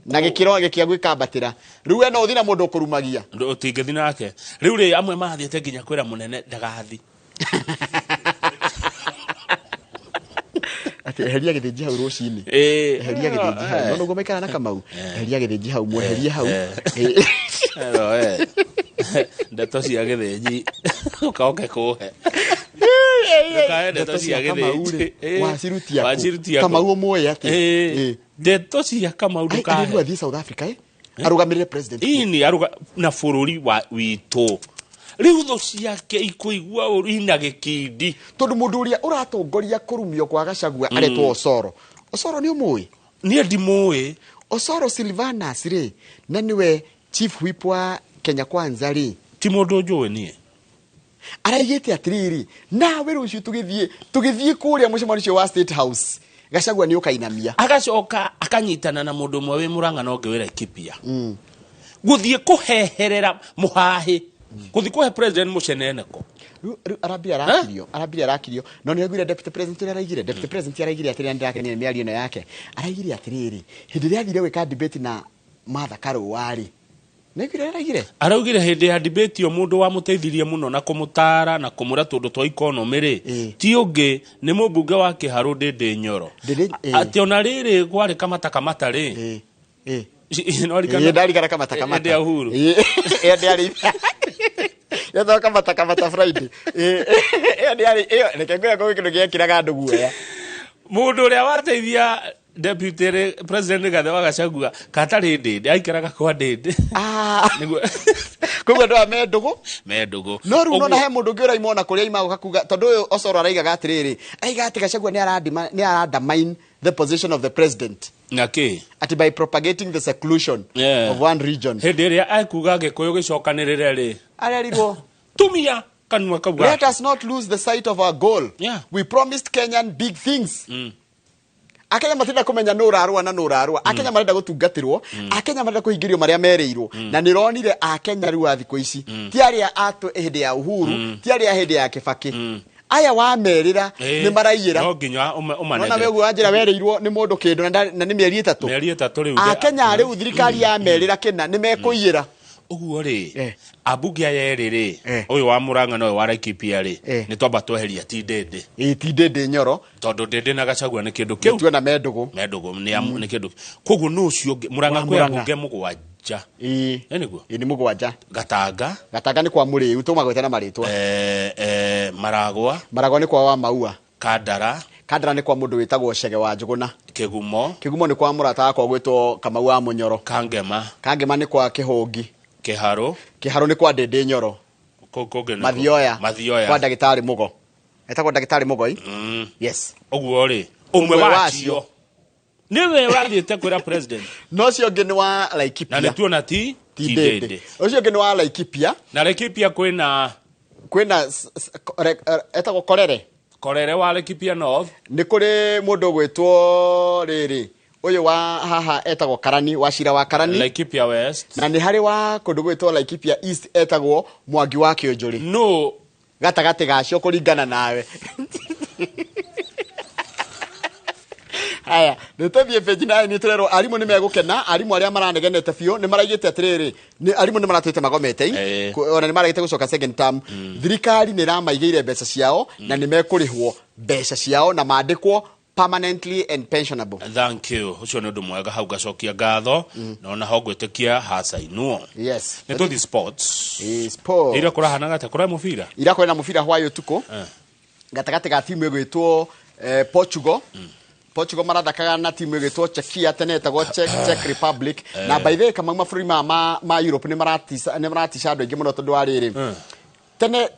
na gĩkĩro gĩkĩa gwĩkambatĩra. Rĩu we no ũthiĩ na mũndũ ũkũrumagia. Ũtingĩthiĩ nake. Rĩu rĩ amwe mathiĩte nginya kwĩra mũnene ndagathi. Atĩ eheria gĩthĩnji hau rũcinĩ. Eheria gĩthĩnji hau. No nĩguo maikara na Kamau. Eheria gĩthĩnji hau, mweherie hau. Ero ndeto cia gĩthĩnji ũkaoke kũhe. Ndeto cia gĩthĩnji wacirutia kũ? Kamau ũmũĩ atĩ ndeto cia Kamau ndũkahe. Arĩrwo athiĩ South Africa arũgamĩrĩre president. Ini aruga na bũrũri wa witũ. Rĩu thũ ciake ikũigua ũru ina gĩkindi. Tondũ mũndũ ũrĩa ũratongoria kũrumio kwa Gachagua aretwo Osoro. Osoro nĩ ũmũĩ? Niĩ ndimũĩ. Osoro Silvanus rĩ, na nĩwe chief whip wa Kenya Kwanza rĩ. Ti mũndũ njũĩ niĩ. Araigĩte atĩrĩrĩ, nawe rũciũ tũgĩthiĩ kũrĩa mũcemanio ũcio wa State House, Gachagua nĩ ũkainamia. Agacoka akanyitana na mũndũ ũmwe wĩ Murang'a na ũngĩ wĩ Laikipia. Gũthiĩ kũheherera mũhahĩ. Gũthiĩ kũhe president mũceneneko. Rĩu arambia arakirio. No nĩ aiguire deputy president ũrĩa araigire. Deputy president araigire atĩrĩrĩ, ndĩrakenire nĩ mĩario ĩno yake. Araigire atĩrĩrĩ, hĩndĩ ĩrĩa athire gwĩka debate na Martha Karua rĩ, nĩaiguire araigire? Araugire hĩndĩ ya debate ĩyo mũndũ wamũteithirie mũno na kũmũtara na kũmũra tũndũ twa economy rĩ, ti ũngĩ nĩ mũmbunge wa Kĩharũ Ndĩndĩ Nyoro. Atĩ ona rĩrĩ kwarĩ kamata kamata rĩ. Ndarigana kamata kamata. Hĩndĩ ya Uhuru. Ĩyo ndĩarĩ. Yethaga kamata kamata Friday. Ĩyo ndĩarĩ ĩyo reke ngwĩre kũu kĩndũ gĩekĩraga andũ guoya. Mũndũ ũrĩa wateithia deputy president Rigathi wa Gachagua katarĩ Ndĩndĩ aikaraga kwa Ndĩndĩ. Nĩguo koguo andũ aya me ndũgũ. Me ndũgũ. No rĩu nona he mũndũ ũngĩ ũraima ona kũrĩa aima gũka kuga tondũ ũyũ Osoro araigaga atĩrĩrĩ, aigaga atĩ Gachagua nĩ ara undermine the position of the president. Na kĩ? Ati by propagating the seclusion of one region. Hĩndĩ ĩrĩa ekuga Gĩkũyũ gĩcokanĩrĩre rĩ. Arerirwo. Tumia kanua kau. Let us not lose the sight of our goal. We promised Kenyan big things. Akenya matirenda kũmenya nũ ũrarũa na nũ ũrarũa. Akenya marenda gũtungatĩrwo. Akenya marenda kũhingĩrio marĩa merĩirwo. Na nĩronire Akenya rĩu a thikũ ici. Ti arĩa atũ hĩndĩ ya Uhuru, ti arĩa hĩndĩ ya Kibaki. Aya wamerĩra nĩ maraiyĩra. No nginya ũmanengere. Nona we ũguo wanjĩra werĩirwo nĩ mũndũ kĩndũ na nĩ mĩeri ĩtatũ. Mĩeri ĩtatũ rĩu. Akenya rĩu thirikari yamerĩra kĩna nĩ mekũiyĩra. Ũguo rĩ, ambunge aya erĩ rĩ, ũyũ wa Murang'a na ũyũ wa Laikipia rĩ, nĩ twamba tweheria ti Ndĩndĩ. Ti Ndĩndĩ Nyoro. Tondũ Ndĩndĩ na Gachagua nĩ kĩndũ kĩu. Tuona me ndũgũ. Me ndũgũ nĩ kĩndũ. Koguo nũ ũcio ũngĩ Murang'a kwĩ ambunge mũgwanja. Nĩguo? Nĩ mũgwanja. Gatanga. Gatanga nĩ kwa Mũrĩu, tũmagwete na marĩtwa. Maragwa. Maragwa nĩ kwa wa Maua. Kandara. Kandara nĩ kwa mũndũ wĩtagwo Chege wa Njũgũna. Kĩgumo. Kĩgumo nĩ kwa mũrata wakwa gwĩtwo Kamau wa Mũnyoro. Kangema. Kangema nĩ kwa Kĩhũngi. Kĩharũ. Kĩharũ nĩ kwa Ndĩndĩ Nyoro. Mathioya. Mathioya. Kwa ndagĩtarĩ Mũgo. Etagwo ndagĩtarĩ Mũgoi. Yes. Ũguo rĩ, ũmwe wacio nĩwe wathiĩte kwĩra president. No ũcio ũngĩ nĩ wa Laikipia. Na nĩ tuona ti Ndĩndĩ. Ũcio ũngĩ nĩ wa Laikipia. Na Laikipia kwĩna etagwo Korere. Korere wa Laikipia North. Nĩ kũrĩ mũndũ ũgwĩtwo rĩrĩ ũyũ wa haha etagwo Karani, wa Cira wa Karani. Laikipia West. Na nĩ harĩ wa kũndũ gwĩtwo Laikipia East etagwo Mwangi wa Kĩũnjũrĩ. No gatagatĩ gacio kũringana nawe. Haya, nĩ tũthiĩ page 9 nĩ tũrerwo arimũ nĩ megũkena, arimũ arĩa maranegenete biũ nĩ maraigĩte atĩrĩrĩ, nĩ arimũ nĩ maratwĩte magomete ona nĩ maragĩte gũcoka second term. Thirikari nĩ ĩramaigĩire mbeca ciao na nĩ mekũrĩhwo mbeca ciao na mandĩkwo permanently and pensionable. Thank you. Ũcio nĩ ũndũ mwega hau ngacokia ngatho na ona ho ngwĩtĩkia hacainwo. Yes. Nĩ tũthiĩ sports. Sports. Ira kũrahanaga atĩa? Kũrarĩ mũbira? Ira kũrĩ na mũbira hwaĩ ũtukũ. Gatagatĩ ga timu ĩgwĩtwo Portugal. Portugal marathakaga na timu ĩgwĩtwo Czechia, tene ĩtagwo Czech Republic. Na by the way Kamau mabũrũri ma Europe nĩ maratica andũ aingĩ mũno tondũ wa rĩrĩ. Tene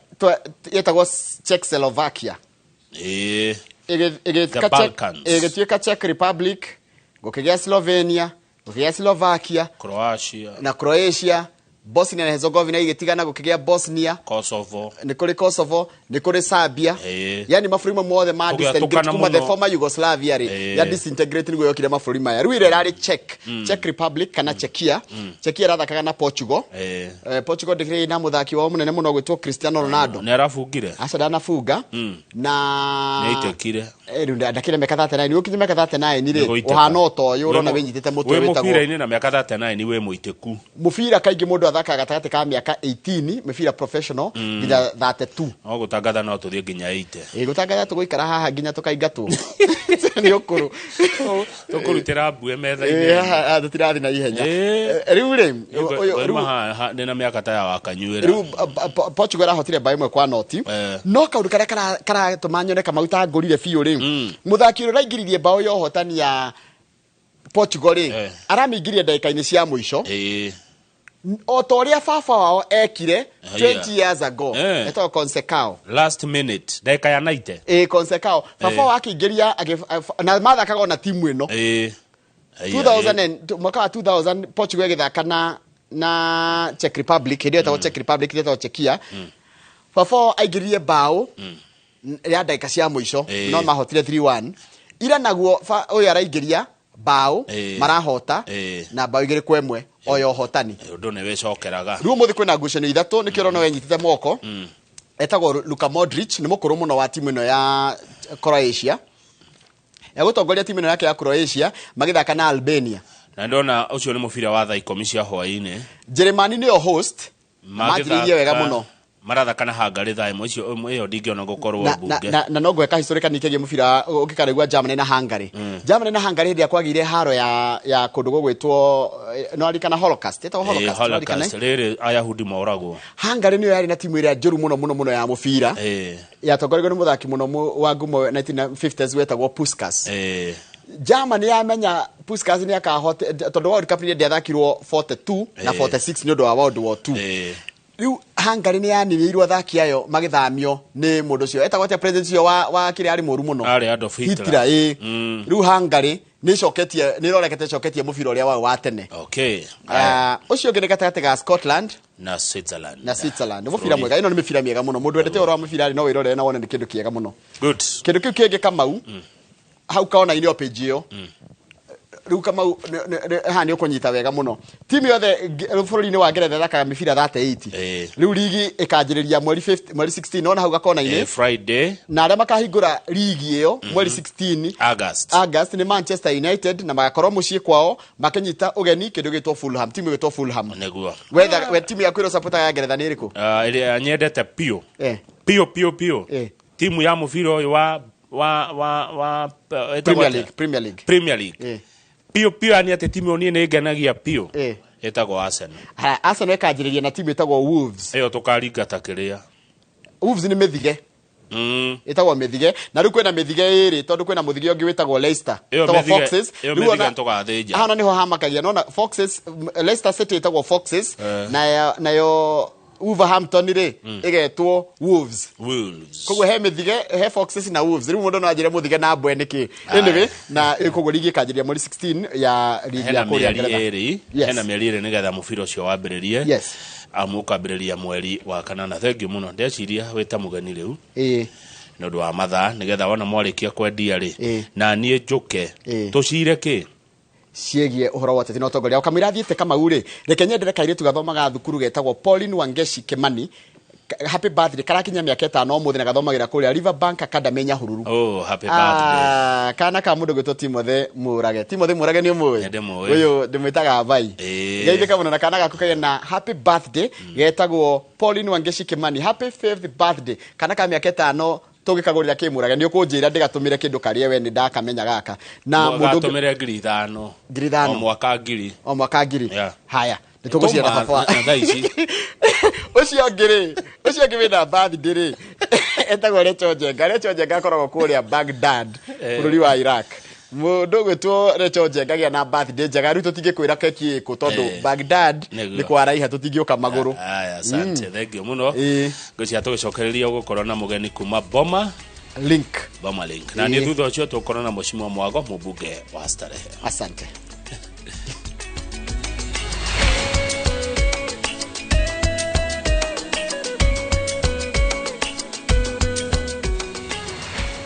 ĩtagwo Czechoslovakia. Ĩgĩtuĩka Czech Republic, gũkĩgĩa Slovenia, gũkĩgĩa Slovakia, Croatia na Croatia, Bosnia na Herzegovina igĩtigana gũkĩgĩa Bosnia. Kosovo. Nĩ kũrĩ Kosovo, nĩ kũrĩ Serbia. Yani mabũrũri mamwe mothe ma Kũgĩatũkana disintegrate kuma the mũno. former Yugoslavia rĩ, ya disintegrate nĩguo yokire mabũrũri maya. Rĩu ĩrĩa ĩrarĩ Czech, Czech Republic kana Czechia. Czechia ĩrathakaga na Portugal. Portugal ndĩkĩrĩ na mũthaki wao mũnene mũno gwĩtwo Cristiano Ronaldo. Nĩ arabungire. Aca ndanabunga. Na Nĩ aitekire. Rĩu ndakĩrĩ mĩaka 39, ũkinye mĩaka 39 rĩ, Nĩgũitĩka. ũhana o ta ũyũ ũrona wĩnyitĩte mũtwe Wĩ wĩtagwo mũbira-inĩ na mĩaka 39 wĩ mũitĩku. Mũbira kaingĩ mũndũ athakaga gatagatĩ ka mĩaka 18 mĩbira professional nginya 32. No gũtangatha no tũthiĩ nginya 80. Ĩ gũtangatha tũgũikara haha nginya tũkaingatwo nĩ ũkũrũ. Tũkũrutĩra mbue metha-inĩ. Haha tũtirathi na ihenya. Rĩu rĩ, Ngoima haha ndĩna mĩaka ta ya wakanyuĩra. Rĩu Portugal ĩrahotire mbaũ 1-0. No kaũndũ karĩa karatũma nyone Kamau ta ngũrire biũ rĩ, mũthaki ũrĩa ũraingĩririe mbaũ ya ũhotani ya Portugal rĩ, aramĩingĩria ndagĩka-inĩ cia mũico o ta ũrĩa baba wao ekire 20 years ago. Etagwo Concecao. Last minute ndagĩka ya 90. Ĩ Concecao baba wao akĩingĩria na mathakaga ona timu ĩno. 2000 mwaka wa 2000 Portugal ĩgĩthaka na Czech Republic, hĩndĩ ĩyo ĩtagwo Czech Republic, ĩtagwo Czechia. Baba wao aingĩririe mbaũ ya ndagĩka cia mũico no mahotire 3-1. Ira naguo ũyũ araingĩria mbaũ marahota na mbaũ 2-1 o ya ũhotani. Ũndũ nĩ wĩcokeraga. Rĩu ũmũthĩ kwĩna ngucanio ithatũ nĩkĩo ũrona wenyitĩte moko. Etagwo Luka Modric, nĩ mũkũrũ mũno wa timu ĩno ya Croatia. Egũtongoria timu ĩno yake ya Croatia magĩthaka na Albania. Na ndona ũcio nĩ mũbira wa thaa 10 cia hwaĩ-inĩ. Jeremani nĩyo host. Manjĩrĩirie wega mũno. Marathaka na Hungary thaa 1 icio ĩyo ndingĩona gũkorwo mbunge. Na no ngweka history kanini kegiĩ mũbira ũngĩkaraigua Germany na Hungary. Germany na Hungary hĩndĩ ĩrĩa kwagĩire haro ya kũndũ gũgwĩtwo no arikana Holocaust, ĩtagwo Holocaust, no arikana, Holocaust rĩrĩ Ayahudi moragwo. Hungary nĩyo yarĩ na timu ĩrĩa njũru mũno mũno mũno ya mũbira. Yatongoreirwo nĩ mũthaki mũno wa ngumo 1950s wetagwo Puskas. Germany yamenya Puskas nĩ akahote tondũ World Cup nĩ ndĩathakirwo 42 na 46 nĩ ũndũ wa World War II. Rĩu Hungary nĩ yaninĩirwo athaki ayo magĩthamio nĩ mũndũ ũcio etagwo atĩa president ũcio wa kĩrĩa arĩ mũru mũno. Arĩ Adolf Hitler. Hitler, ĩ. Rĩu Hungary nĩ ĩcoketie nĩ ĩrorekete ĩcoketie mũbira ũrĩa wao wa tene. Ũcio ũngĩ nĩ gatagatĩ ga Scotland Na Switzerland. Na Switzerland. Nĩ mũbira mwega. Ĩno nĩ mĩbira mĩega mũno. Mũndũ wendete ũhoro wa mũbira rĩ, no wĩrorere na wone nĩ kĩndũ kĩega mũno. Good. Kĩndũ kĩu kĩngĩ Kamau, hau kona-inĩ o page ĩyo. Rĩu Kamau haha nĩ ũkũnyita wega mũno. Timu yothe bũrũri-inĩ wa Ngeretha ĩthakaga mĩbira 38. Rĩu ligi ĩkanjĩrĩria mweri mweri 16 nona hau gakona-inĩ. Friday. Na arĩa makahingũra ligi ĩyo mweri 16 August. August nĩ Manchester United na magakorwo mũciĩ kwao makĩnyita ũgeni kĩndũ gĩtwo Fulham, timu ĩgwĩtwo Fulham. Nĩguo. Wetha we timu yaku ĩrĩa ũcapotaga ya Ngeretha nĩ ĩrĩkũ? Ĩrĩa nyendete piũ. Piũ piũ piũ. Timu ya mũbira ũyũ wa Premier League, Premier League. Premier League. Piũ piũ yani atĩ timu ĩyo niĩ nĩ ngenagia piũ. Ĩtagwo Arsenal. Haya, Arsenal ĩkanjĩrĩria na timu ĩtagwo Wolves. Ĩyo tũkaringa ta kĩrĩa. Wolves nĩ mĩthige. Ĩtagwo mĩthige. Na rĩu kwĩna mĩthige ĩrĩ tondũ kwĩna mũthige ũngĩ wĩtagwo Leicester. Ĩyo Ĩtagwo mĩthige, Foxes. ĩyo Rĩu mĩthige nĩtũgathĩnja. Haha nĩho hamakagia. Nona Foxes, Leicester City ĩtagwo Foxes nayo Wolverhampton rĩ ĩgetwo Wolves. Wolves. Koguo he mĩthige, he Foxes na Wolves. Rĩu mũndũ no anjĩre mũthige na mbwe nĩkĩ. Anyway, na koguo ligi ĩkanjĩrĩria mweri 16 ya ligi Hena ya kũrĩa mĩeri Ngeretha. ĩrĩ, hena mĩeri ĩrĩ nĩgetha mũbira ũcio wambĩrĩrie. Amu ũkambĩrĩria mweri wa kanana. Thengiũ mũno. Ndeciria wĩ ta mũgeni rĩu. Nĩ ũndũ wa mathaa nĩgetha wona mwarĩkia kwendia rĩ, na niĩ njũke. Tũcire kĩ? Ciĩgiĩ ũhoro wa ũteti na ũtongoria. O kamũira thiĩte Kamau rĩ, reke nyendere kairĩtu gathomaga thukuru getagwo Pauline Wangeshi Kimani. Happy birthday, karakinya mĩaka 5 ũmũthĩ na gathomagĩra kũrĩa Riverbank Academy Nyahururu. Oh, happy birthday. Kana ka mũndũ gwĩtwo Timothy Mũrage. Timothy Mũrage nĩ ũmũĩ? Nĩndĩmũĩ. Ũyũ ndĩmwĩtaga Vai. Geithĩka mũno na kana gaku kagĩa na happy birthday getagwo Pauline Wangeshi Kimani. Happy 5th birthday. Kana ka mĩaka 5 tũgĩkagũrĩra kĩ Mũrage nĩ ũkũnjĩra ndĩgatũmĩre kĩndũ karĩe we nĩ ndakamenya gaka. Na mũndũ ũngĩ- Gatũmĩre 5,000. 5,000. O mwaka 1,000. O mwaka 1,000. Haya, nĩ tũgũciara Tũma baba. na thaa ici. Ũcio ũngĩ rĩ, ũcio ũngĩ wĩna birthday rĩ, etagwo Recho Njenga. Recho Njenga akoragwo kũrĩa Baghdad, bũrũri wa Iraq. Mũndũ ũgwĩtwo Recho Njenga agĩa na birthday njega. Rĩu tũtingĩkwĩra keki ĩkũ tondũ Baghdad Nĩguo. nĩ kwaraiha tũtingĩũka magũrũ. Aya, asante. Thengiũ mũno. Ngwĩciria tũgĩcokereria ũgũkorwo na mũgeni kuma Boma Link. Boma Link. Na nĩ thutha ũcio tũgũkorwo na Mheshimiwa Mwago, mũmbunge wa Starehe. Asante.